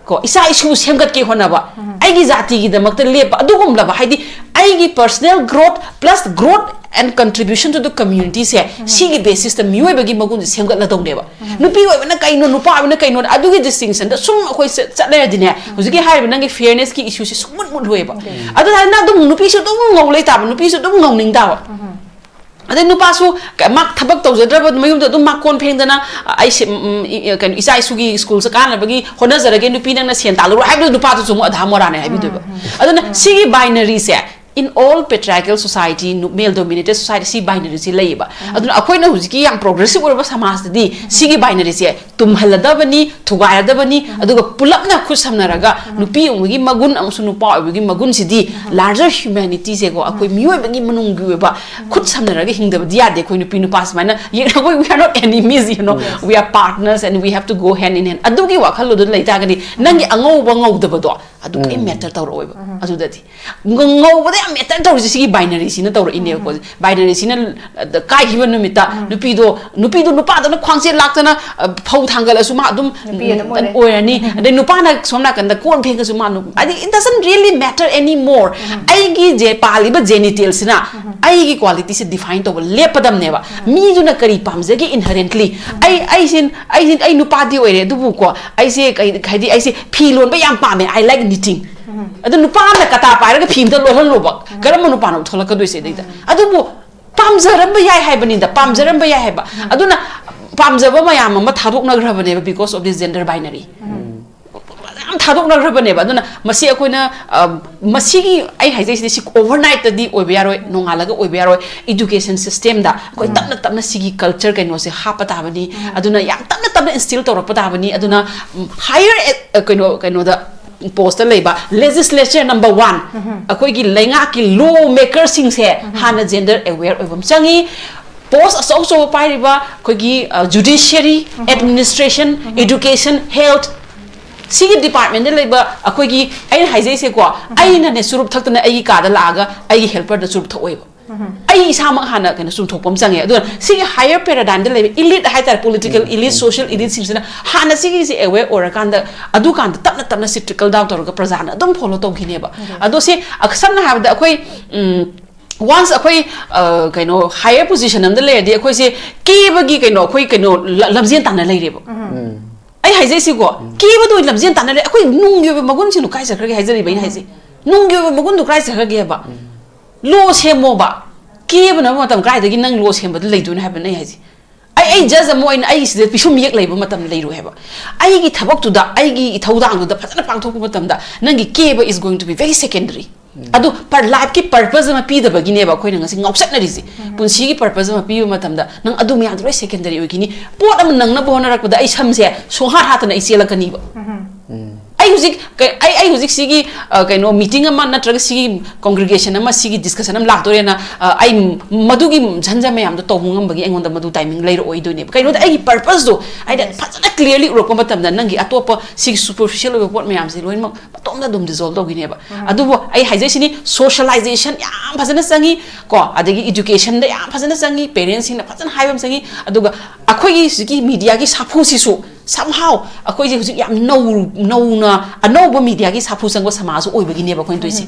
ꯀꯣ, ꯏꯆꯥ ꯏꯁꯨ ꯁꯦꯝꯒꯠꯀꯦ ꯍꯣꯠꯅꯕ, ꯑꯩꯒꯤ ꯖꯥꯇꯤꯒꯤꯗꯃꯛꯇ ꯂꯦꯞꯄ, ꯑꯗꯨꯒꯨꯝꯂꯕ, ꯍꯥꯏꯗꯤ ꯑꯩꯒꯤ personal growth plus growth and contribution to the community ꯁꯦ, ꯁꯤꯒꯤ ꯕꯦꯁꯤꯁꯇ ꯃꯤꯑꯣꯏꯕꯒꯤ ꯃꯒꯨꯟꯁꯦ ꯁꯦꯝꯒꯠꯂꯗꯧꯅꯦꯕ꯫ ꯅꯨꯄꯤ ꯑꯣꯏꯕꯅ ꯀꯩꯅꯣ, ꯅꯨꯄꯥ ꯑꯣꯏꯕꯅ ꯀꯩꯅꯣ, ꯑꯗꯨꯒꯤ ꯗꯤꯁꯇꯤꯡꯁꯟꯗ ꯁꯨꯝ ꯑꯩꯈꯣꯏ ꯆꯠ- ꯆꯠꯂꯩꯔꯗꯤꯅꯦ, ꯍꯧꯖꯤꯛꯀꯤ ꯍꯥꯏꯔꯤꯕ ꯅꯪꯒꯤ ꯐꯤꯌꯔꯅꯦꯁꯀꯤ ꯏꯁꯨꯁꯦ ꯁꯨꯡꯃꯨꯠ ꯃꯨꯠꯂꯣꯏꯕ꯫ ꯑꯗꯨꯅ ꯅꯪ ꯑꯗꯨꯝ ꯅꯨꯄꯤꯁꯨ ꯑꯗꯨꯝ ꯉꯧ ꯂꯩ ꯇꯥꯕ, ꯅꯨꯄꯤꯁꯨ ꯑꯗꯨꯝ ꯉꯧꯅꯤꯡ ꯇꯥꯕ꯫ ꯑꯗꯩ ꯅꯨꯄꯥꯁꯨ ꯀ- ꯃꯥ ꯊꯕꯛ ꯇꯧꯖꯗ꯭ꯔꯕ, ꯃꯌꯨꯝꯗ ꯑꯗꯨꯝ ꯃꯥ ꯀꯣꯟ ꯐꯦꯡꯗꯅ, ꯑ, ꯑꯩꯁꯦ, ꯎꯝ, ꯎꯝ, ꯏ- ꯀꯩꯅꯣ, ꯏꯆꯥ ꯏꯁꯨꯒꯤ ꯁ꯭ꯀꯨꯜꯁꯦ ꯀꯥꯅꯕꯒꯤ ꯍꯣꯠꯅꯖꯔꯒꯦ, ꯅꯨꯄꯤ ꯅꯪꯅ ꯁꯦꯟ ꯇꯥꯜꯂꯨꯔꯣ ꯍꯥꯏꯕꯗꯨ ꯅꯨꯄꯥꯗꯨꯁꯨ ꯑꯃꯨꯛ ꯑꯙꯥ ꯃꯣꯔꯥꯅꯦ ꯍꯥꯏꯕꯤꯗꯣꯏꯕ꯫ ꯑꯗꯨꯅ ꯁꯤꯒꯤ ꯕꯥꯏꯅꯔꯤꯁꯦ, in all patriarchal society, male dominated society, ꯁꯤ ꯕꯥꯏꯅꯔꯤꯁꯤ ꯂꯩꯌꯦꯕ꯫ ꯑꯗꯨꯅ ꯑꯩꯈꯣꯏꯅ ꯍꯧꯖꯤꯛꯀꯤ ꯌꯥꯝ ꯄ꯭ꯔꯣꯒ꯭ꯔꯦꯁꯤꯚ ꯑꯣꯏꯔꯕ ꯁꯃꯥꯖꯇꯗꯤ ꯁꯤꯒꯤ ꯕꯥꯏꯅꯔꯤꯁꯦ ꯇꯨꯝꯍꯜꯂꯗꯕꯅꯤ, ꯊꯨꯒꯥꯏꯔꯗꯕꯅꯤ, ꯑꯗꯨꯒ ꯄꯨꯂꯞꯅ ꯈꯨꯠ ꯁꯝꯅꯔꯒ ꯅꯨꯄꯤ ꯑꯣꯏꯕꯒꯤ ꯃꯒꯨꯟ ꯑꯃꯁꯨꯡ ꯅꯨꯄꯥ ꯑꯣꯏꯕꯒꯤ ꯃꯒꯨꯟꯁꯤꯗꯤ larger humanity ꯁꯦꯀꯣ, ꯑꯩꯈꯣꯏ ꯃꯤꯑꯣꯏꯕꯒꯤ ꯃꯅꯨꯡꯒꯤ ꯑꯣꯏꯕ ꯈꯨꯠ ꯁꯝꯅꯔꯒ ꯍꯤꯡꯗꯕꯗꯤ ꯌꯥꯗꯦ꯫ ꯑꯩꯈꯣꯏ ꯅꯨꯄꯤ ꯅꯨꯄꯥ ꯁꯨꯃꯥꯏꯅ ꯌꯦꯡꯅꯕ, we are not enemies, you know, we are partners and we have to go hand in hand. ꯑꯗꯨꯒꯤ ꯋꯥꯈꯜꯂꯣꯟꯗꯨ ꯂꯩꯇꯥꯔꯒꯗꯤ ꯅꯪꯒꯤ ꯑꯉꯧꯕ ꯉꯧꯗꯕꯗꯣ ꯑꯗꯨ ꯀꯔꯤꯝ ꯃꯦꯇꯔ ꯇꯧꯔꯛꯑꯣꯏꯕ꯫ ꯑꯗꯨꯗꯗꯤ ꯉ- ꯉꯧꯕꯗ ꯌꯥꯝ ꯃꯦꯇꯔ ꯇꯧꯔꯤꯁꯦ ꯁꯤꯒꯤ ꯕꯥꯏꯅꯔꯤꯁꯤꯅ ꯇꯧꯔꯛꯏꯅꯦꯕꯀꯣ꯫ ꯕꯥꯏꯅꯔꯤꯁꯤꯅ, ꯑ, ꯀꯥꯏꯈꯤꯕ ꯅꯨꯃꯤꯠꯇ ꯅꯨꯄꯤꯗꯣ, ꯅꯨꯄꯤꯗꯣ ꯅꯨꯄꯥꯗꯧꯅ ꯈ꯭ꯋꯥꯡꯆꯦꯠ ꯂꯥꯛꯇꯅ, ꯑ, ꯐꯧ ꯊꯥꯡꯒꯠꯂꯁꯨ ꯃꯥ ꯑꯗꯨꯝ, ꯅꯨꯄꯤ ꯑꯗꯨꯝ ꯎꯝ, ꯑꯣꯏꯔꯅꯤ꯫ ꯑꯣꯏꯔꯅꯤ꯫ ꯑꯗꯩ ꯅꯨꯄꯥꯅ ꯁꯣꯝ ꯅꯥꯀꯟꯗ ꯀꯣꯟ ꯐꯦꯡꯉꯁꯨ ꯃꯥ ꯅꯨ-, ꯍꯥꯏꯗꯤ, it doesn't really matter anymore. ꯑꯩꯒꯤ ꯖꯦ-, ꯄꯥꯜꯂꯤꯕ ꯖꯦꯅꯤꯇꯦꯜꯁꯤꯅ ꯑꯩꯒꯤ ꯀ꯭ꯋꯥꯂꯤꯇꯤꯁꯦ ꯗꯤꯐꯥꯏꯟ ꯇꯧꯕ ꯂꯦꯞꯄꯗꯝꯅꯦꯕ꯫ ꯃꯤꯗꯨꯅ ꯀꯔꯤ ꯄꯥꯝꯖꯒꯦ inherently? ꯑꯩ, ꯑꯩꯁꯦ, ꯑꯩꯁꯦ, ꯑꯩ ꯅꯨꯄꯥꯗꯤ ꯑꯣꯏꯔꯦ, ꯑꯗꯨꯕꯨꯀꯣ, ꯑꯩꯁꯦ ꯀꯩ, ꯍꯥꯏꯗꯤ, ꯑꯩꯁꯦ ꯐꯤ ꯂꯣꯟꯕ ꯌꯥꯝ ꯄꯥꯝꯃꯦ, I like knitting. ꯑꯗꯨ ꯅꯨꯄꯥ ꯑꯃꯅ ꯀꯇꯥ ꯄꯥꯏꯔꯒ ꯐꯤ ꯑꯝꯇ ꯂꯣꯜꯍꯜꯂꯣꯕ, ꯀꯔꯝꯕ ꯅꯨꯄꯥꯅꯣ ꯊꯣꯛꯂꯛꯀꯗꯣꯏꯁꯦ ꯑꯗꯩꯗ? ꯑꯗꯨꯕꯨ ꯄꯥꯝꯖꯔꯝꯕ ꯌꯥꯏ ꯍꯥꯏꯕꯅꯤꯗ, ꯄꯥꯝꯖꯔꯝꯕ ꯌꯥꯏ ꯍꯥꯏꯕ꯫ ꯑꯗꯨꯅ ꯄꯥꯝꯖꯕ ꯃꯌꯥꯝ ꯑꯃ ꯊꯥꯗꯣꯛꯅꯈ꯭ꯔꯕꯅꯦꯕ, because of this gender binary. ꯌꯥꯝ ꯊꯥꯗꯣꯛꯅꯈ꯭ꯔꯕꯅꯦꯕ꯫ ꯑꯗꯨꯅ ꯃꯁꯤ ꯑꯩꯈꯣꯏꯅ, ꯑ, ꯃꯁꯤꯒꯤ ꯑꯩ ꯍꯥꯏꯖꯩꯁꯤꯗꯤ, ꯁꯤ overnight ꯇꯗꯤ ꯑꯣꯏꯕ ꯌꯥꯔꯣꯏ, ꯅꯣꯡꯉꯥꯜꯂꯒ ꯑꯣꯏꯕ ꯌꯥꯔꯣꯏ꯫ Education system ꯗ ꯑꯩꯈꯣꯏ ꯇꯞꯅ ꯇꯞꯅ ꯁꯤꯒꯤ culture ꯀꯩꯅꯣꯁꯦ ꯍꯥꯞꯄ ꯇꯥꯕꯅꯤ꯫ ꯑꯗꯨꯅ ꯌꯥꯝ ꯇꯞꯅ ꯇꯞꯅ instill ꯇꯧꯔꯛꯄ ꯇꯥꯕꯅꯤ꯫ ꯑꯗꯨꯅ, ꯎꯝ, higher ed-, ꯑ, ꯀꯩꯅꯣ, ꯀꯩꯅꯣꯗ post ꯇ ꯂꯩꯕ legislature number one, ꯑꯩꯈꯣꯏꯒꯤ ꯂꯩꯉꯥꯛꯀꯤ law maker ꯁꯤꯡꯁꯦ ꯍꯥꯟꯅ gender aware ꯑꯣꯏꯕ ꯑꯃ ꯆꯪꯉꯤ꯫ Post ꯑꯆꯧ ꯑꯆꯧꯕ ꯄꯥꯏꯔꯤꯕ ꯑꯩꯈꯣꯏꯒꯤ, ꯑ, judiciary, administration, education, health, ꯁꯤꯒꯤ department ꯇ ꯂꯩꯕ ꯑꯩꯈꯣꯏꯒꯤ, ꯑꯩꯅ ꯍꯥꯏꯖꯩꯁꯦꯀꯣ, ꯑꯩꯅꯅꯦ ꯆꯨꯔꯨꯞ ꯊꯛꯇꯅ ꯑꯩꯒꯤ ꯀꯥꯗ ꯂꯥꯛꯑꯒ ꯑꯩꯒꯤ helper ꯗ ꯆꯨꯔꯨꯞ ꯊꯛꯑꯣꯏꯕ꯫ ꯑꯩ ꯏꯁꯥꯃꯛ ꯍꯥꯟꯅ ꯀꯩꯅꯣ ꯆꯨꯝꯊꯣꯛꯄ ꯑꯃ ꯆꯪꯉꯦ꯫ ꯑꯗꯨꯅ ꯁꯤꯒꯤ higher paradigm ꯗ ꯂꯩꯕ elite ꯍꯥꯏꯇꯥꯔꯦ, political elite, social elite ꯁꯤꯡꯁꯤꯅ ꯍꯥꯟꯅ ꯁꯤꯒꯤꯁꯦ aware ꯑꯣꯏꯔꯀꯥꯟꯗ, ꯑꯗꯨꯀꯥꯟꯗ ꯇꯞꯅ ꯇꯞꯅ ꯁꯤ trickle down ꯇꯧꯔꯒ ꯄ꯭ꯔꯖꯥꯅ ꯑꯗꯨꯝ follow ꯇꯧꯈꯤꯅꯦꯕ꯫ ꯑꯗꯣ ꯁꯤ, ꯑ, ꯁꯝꯅ ꯍꯥꯏꯔꯕꯗ ꯑꯩꯈꯣꯏ, ꯎꯝ, once ꯑꯩꯈꯣꯏ, ꯑ, ꯀꯩꯅꯣ, higher position ꯑꯃꯗ ꯂꯩꯔꯗꯤ ꯑꯩꯈꯣꯏꯁꯦ ꯀꯦꯕꯒꯤ ꯀꯩꯅꯣ, ꯑꯩꯈꯣꯏ ꯀꯩꯅꯣ ꯂ-, ꯂꯝꯖꯦꯟ ꯇꯥꯟꯅ ꯂꯩꯔꯦꯕ꯫ ꯑꯩ ꯍꯥꯏꯖꯩꯁꯤꯀꯣ, ꯀꯦꯕꯗ ꯑꯣꯏꯅ ꯂꯝꯖꯦꯟ ꯇꯥꯟꯅ ꯂꯩ꯫ ꯑꯩꯈꯣꯏ ꯅꯨꯡꯒꯤ ꯑꯣꯏꯕ ꯃꯒꯨꯟꯁꯤꯡꯗꯣ ꯀꯥꯏ ꯆꯠꯈ꯭ꯔꯒꯦ ꯍꯥꯏꯖꯔꯤꯕ ꯑꯩꯅ ꯍꯥꯏꯁꯦ꯫ ꯅꯨꯡꯒꯤ ꯑꯣꯏꯕ ꯃꯒꯨꯟꯗꯣ ꯀꯥꯏ ꯆꯠꯈ꯭ꯔꯒꯦ ꯍꯥꯏꯕ? ꯂꯣ ꯁꯦꯝꯃꯣꯕ꯫ ꯀꯦꯕꯅꯕ ꯃꯇꯝ ꯀꯥꯏꯗꯒꯤ ꯅꯪ ꯂꯣ ꯁꯦꯝꯕꯗ ꯂꯩꯗꯣꯏꯅꯣ ꯍꯥꯏꯕꯅ ꯑꯩ ꯍꯥꯏꯁꯦ꯫ ꯑꯩ, ꯑꯩ judge ꯑꯃ ꯑꯣꯏꯅ ꯑꯩꯒꯤ ꯁꯤꯗ ꯄꯤꯁꯨꯝ ꯌꯦꯛ ꯂꯩꯕ ꯃꯇꯝ ꯂꯩꯔꯣꯏ ꯍꯥꯏꯕ꯫ ꯑꯩꯒꯤ ꯊꯕꯛꯇꯨꯗ, ꯑꯩꯒꯤ ꯏꯊꯧꯗꯥꯡꯗꯨꯗ ꯐꯖꯅ ꯄꯥꯡꯊꯣꯛꯄ ꯃꯇꯝꯗ ꯅꯪꯒꯤ ꯀꯦꯕ is going to be very secondary꯫ ꯑꯗꯨ ꯄꯔ-, life ꯀꯤ purpose ꯑꯃ ꯄꯤꯗꯕꯒꯤꯅꯦꯕ ꯑꯩꯈꯣꯏꯅ ꯉꯁꯤ ꯉꯥꯎꯆꯠꯅꯔꯤꯁꯦ꯫ ꯄꯨꯟꯁꯤꯒꯤ purpose ꯑꯃ ꯄꯤꯕ ꯃꯇꯝꯗ ꯅꯪ ꯑꯗꯨ ꯃꯌꯥꯝꯗꯣ ꯂꯣꯏ secondary ꯑꯣꯏꯈꯤꯅꯤ꯫ ꯄꯣꯠ ꯑꯃ ꯅꯪꯅꯕ ꯍꯣꯠꯅꯔꯛꯄꯗ ꯑꯩ ꯁꯝꯁꯦ ꯁꯣꯡꯍꯥꯠ ꯍꯥꯠꯇꯅ ꯑꯩ ꯆꯦꯜꯂꯛꯀꯅꯤꯕ꯫ ꯑꯩ ꯍꯧꯖꯤꯛ ꯀ-, ꯑꯩ, ꯑꯩ ꯍꯧꯖꯤꯛ ꯁꯤꯒꯤ, ꯑ, ꯀꯩꯅꯣ, meeting ꯑꯃ ꯅꯠꯇ꯭ꯔꯒ ꯁꯤꯒꯤ congregation ꯑꯃ, ꯁꯤꯒꯤ discussion ꯑꯃ ꯂꯥꯛꯇꯣꯔꯦꯅ, ꯑ, ꯑꯩ ꯃꯗꯨꯒꯤ ꯖꯟꯖ ꯃꯌꯥꯝꯗꯣ ꯇꯧꯕ ꯉꯝꯕꯒꯤ ꯑꯩꯉꯣꯟꯗ ꯃꯗꯨ timing ꯂꯩꯔꯛꯑꯣꯏꯗꯣꯏꯅꯦꯕ꯫ ꯀꯩꯅꯣꯗ ꯑꯩꯒꯤ purpose ꯇꯣ ꯑꯩꯅ ꯐꯖꯅ clearly ꯎꯔꯛꯄ ꯃꯇꯝꯗ ꯅꯪꯒꯤ ꯑꯇꯣꯞꯄ ꯁꯤꯒꯤ superficial ꯑꯣꯏꯕ ꯄꯣꯠ ꯃꯌꯥꯝꯁꯦ ꯂꯣꯏꯅꯃꯛ ꯃꯇꯣꯝꯇ ꯑꯗꯨꯝ dissolve ꯇꯧꯈꯤꯅꯦꯕ꯫ ꯑꯗꯨꯕꯨ ꯑꯩ ꯍꯥꯏꯖꯩꯁꯤꯅꯤ, socialization ꯌꯥꯝ ꯐꯖꯅ ꯆꯪꯉꯤ ꯀꯣ, ꯑꯗꯒꯤ education ꯗ ꯌꯥꯝ ꯐꯖꯅ ꯆꯪꯉꯤ, parents ꯁꯤꯡꯅ ꯐꯖꯅ ꯍꯥꯏꯕ ꯑꯃ ꯆꯪꯉꯤ꯫ ꯑꯗꯨꯒ ꯑꯩꯈꯣꯏꯒꯤ ꯍꯧꯖꯤꯛꯀꯤ media ꯒꯤ ꯁꯥꯐꯨꯁꯤꯁꯨ somehow ꯑꯩꯈꯣꯏꯁꯦ ꯍꯧꯖꯤꯛ ꯌꯥꯝ ꯅꯧ-, ꯅꯧꯅ ꯑꯅꯧꯕ media ꯒꯤ ꯁꯥꯐꯨ ꯆꯪꯕ ꯁꯃꯥꯖ ꯑꯣꯏꯕꯒꯤꯅꯦꯕ ꯑꯩꯈꯣꯏꯅ ꯇꯧꯔꯤꯁꯦ꯫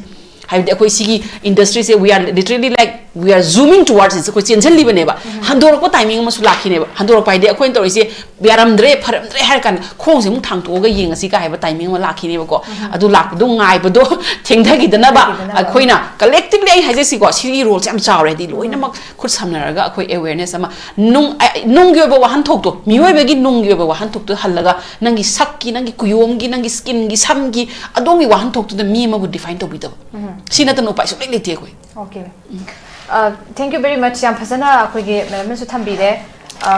ꯍꯥꯏꯕꯗꯤ ꯑꯩꯈꯣꯏ ꯁꯤꯒꯤ industry say, we are literally like, we are zooming towards it, ꯑꯩꯈꯣꯏ ꯆꯦꯟꯁꯤꯜꯂꯤꯕꯅꯦꯕ꯫ ꯍꯟꯗꯣꯔꯛꯄ timing ꯑꯃꯁꯨ ꯂꯥꯛꯈꯤꯅꯦꯕ꯫ ꯍꯟꯗꯣꯔꯛꯄ ꯍꯥꯏꯗꯤ ꯑꯩꯈꯣꯏꯅ ꯇꯧꯔꯤꯁꯦ ꯌꯥꯔꯝꯗ꯭ꯔꯦ, ꯐꯔꯝꯗ꯭ꯔꯦ ꯍꯥꯏꯔ ꯀꯥꯟꯗ ꯈꯣꯡꯁꯦ ꯑꯃꯨꯛ ꯊꯥꯡꯇꯣꯛꯑꯒ ꯌꯦꯡꯉꯁꯤ ꯀꯥꯏ ꯍꯥꯏꯕ timing ꯑꯃ ꯂꯥꯛꯈꯤꯅꯦꯕꯀꯣ꯫ ꯑꯗꯨ ꯂꯥꯛꯄꯗꯣ ꯉꯥꯏꯕꯗꯣ ꯊꯦꯡꯊꯈꯤꯗꯅꯕ ꯊꯦꯡꯊꯈꯤꯗꯅꯕ꯫ ꯑꯩꯈꯣꯏꯅ collectively, ꯑꯩ ꯍꯥꯏꯖꯩꯁꯤꯀꯣ, ꯁꯤꯒꯤ role ꯁꯦ ꯌꯥꯝ ꯆꯥꯎꯔꯦ꯫ ꯍꯥꯏꯗꯤ ꯂꯣꯏꯅꯃꯛ ꯈꯨꯠ ꯁꯝꯅꯔꯒ ꯑꯩꯈꯣꯏ awareness ꯑꯃ, ꯅꯨꯡ-, ꯑ-, ꯅꯨꯡꯒꯤ ꯑꯣꯏꯕ ꯋꯥꯍꯟꯊꯣꯛꯇꯣ, ꯃꯤꯑꯣꯏꯕꯒꯤ ꯅꯨꯡꯒꯤ ꯑꯣꯏꯕ ꯋꯥꯍꯟꯊꯣꯛꯇꯣ ꯍꯜꯂꯒ ꯅꯪꯒꯤ ꯁꯛꯀꯤ, ꯅꯪꯒꯤ ꯀꯨꯌꯣꯝꯒꯤ, ꯅꯪꯒꯤ skin ꯒꯤ, ꯁꯝꯒꯤ, ꯑꯗꯣꯝꯒꯤ ꯋꯥꯍꯟꯊꯣꯛꯇꯨꯗ ꯃꯤ ꯑꯃꯕꯨ define ꯇꯧꯕꯤꯗꯕ꯫ ꯁꯤ ꯅꯠꯇꯅ ꯎꯄꯥꯏ ꯁꯨꯡꯂꯩ ꯂꯩꯇꯦ ꯑꯩꯈꯣꯏ꯫ Okay꯫ Uh, thank you very much꯫ ꯌꯥꯝ ꯐꯖꯅ ꯑꯩꯈꯣꯏꯒꯤ madam ꯅꯁꯨ ꯊꯝꯕꯤꯔꯦ꯫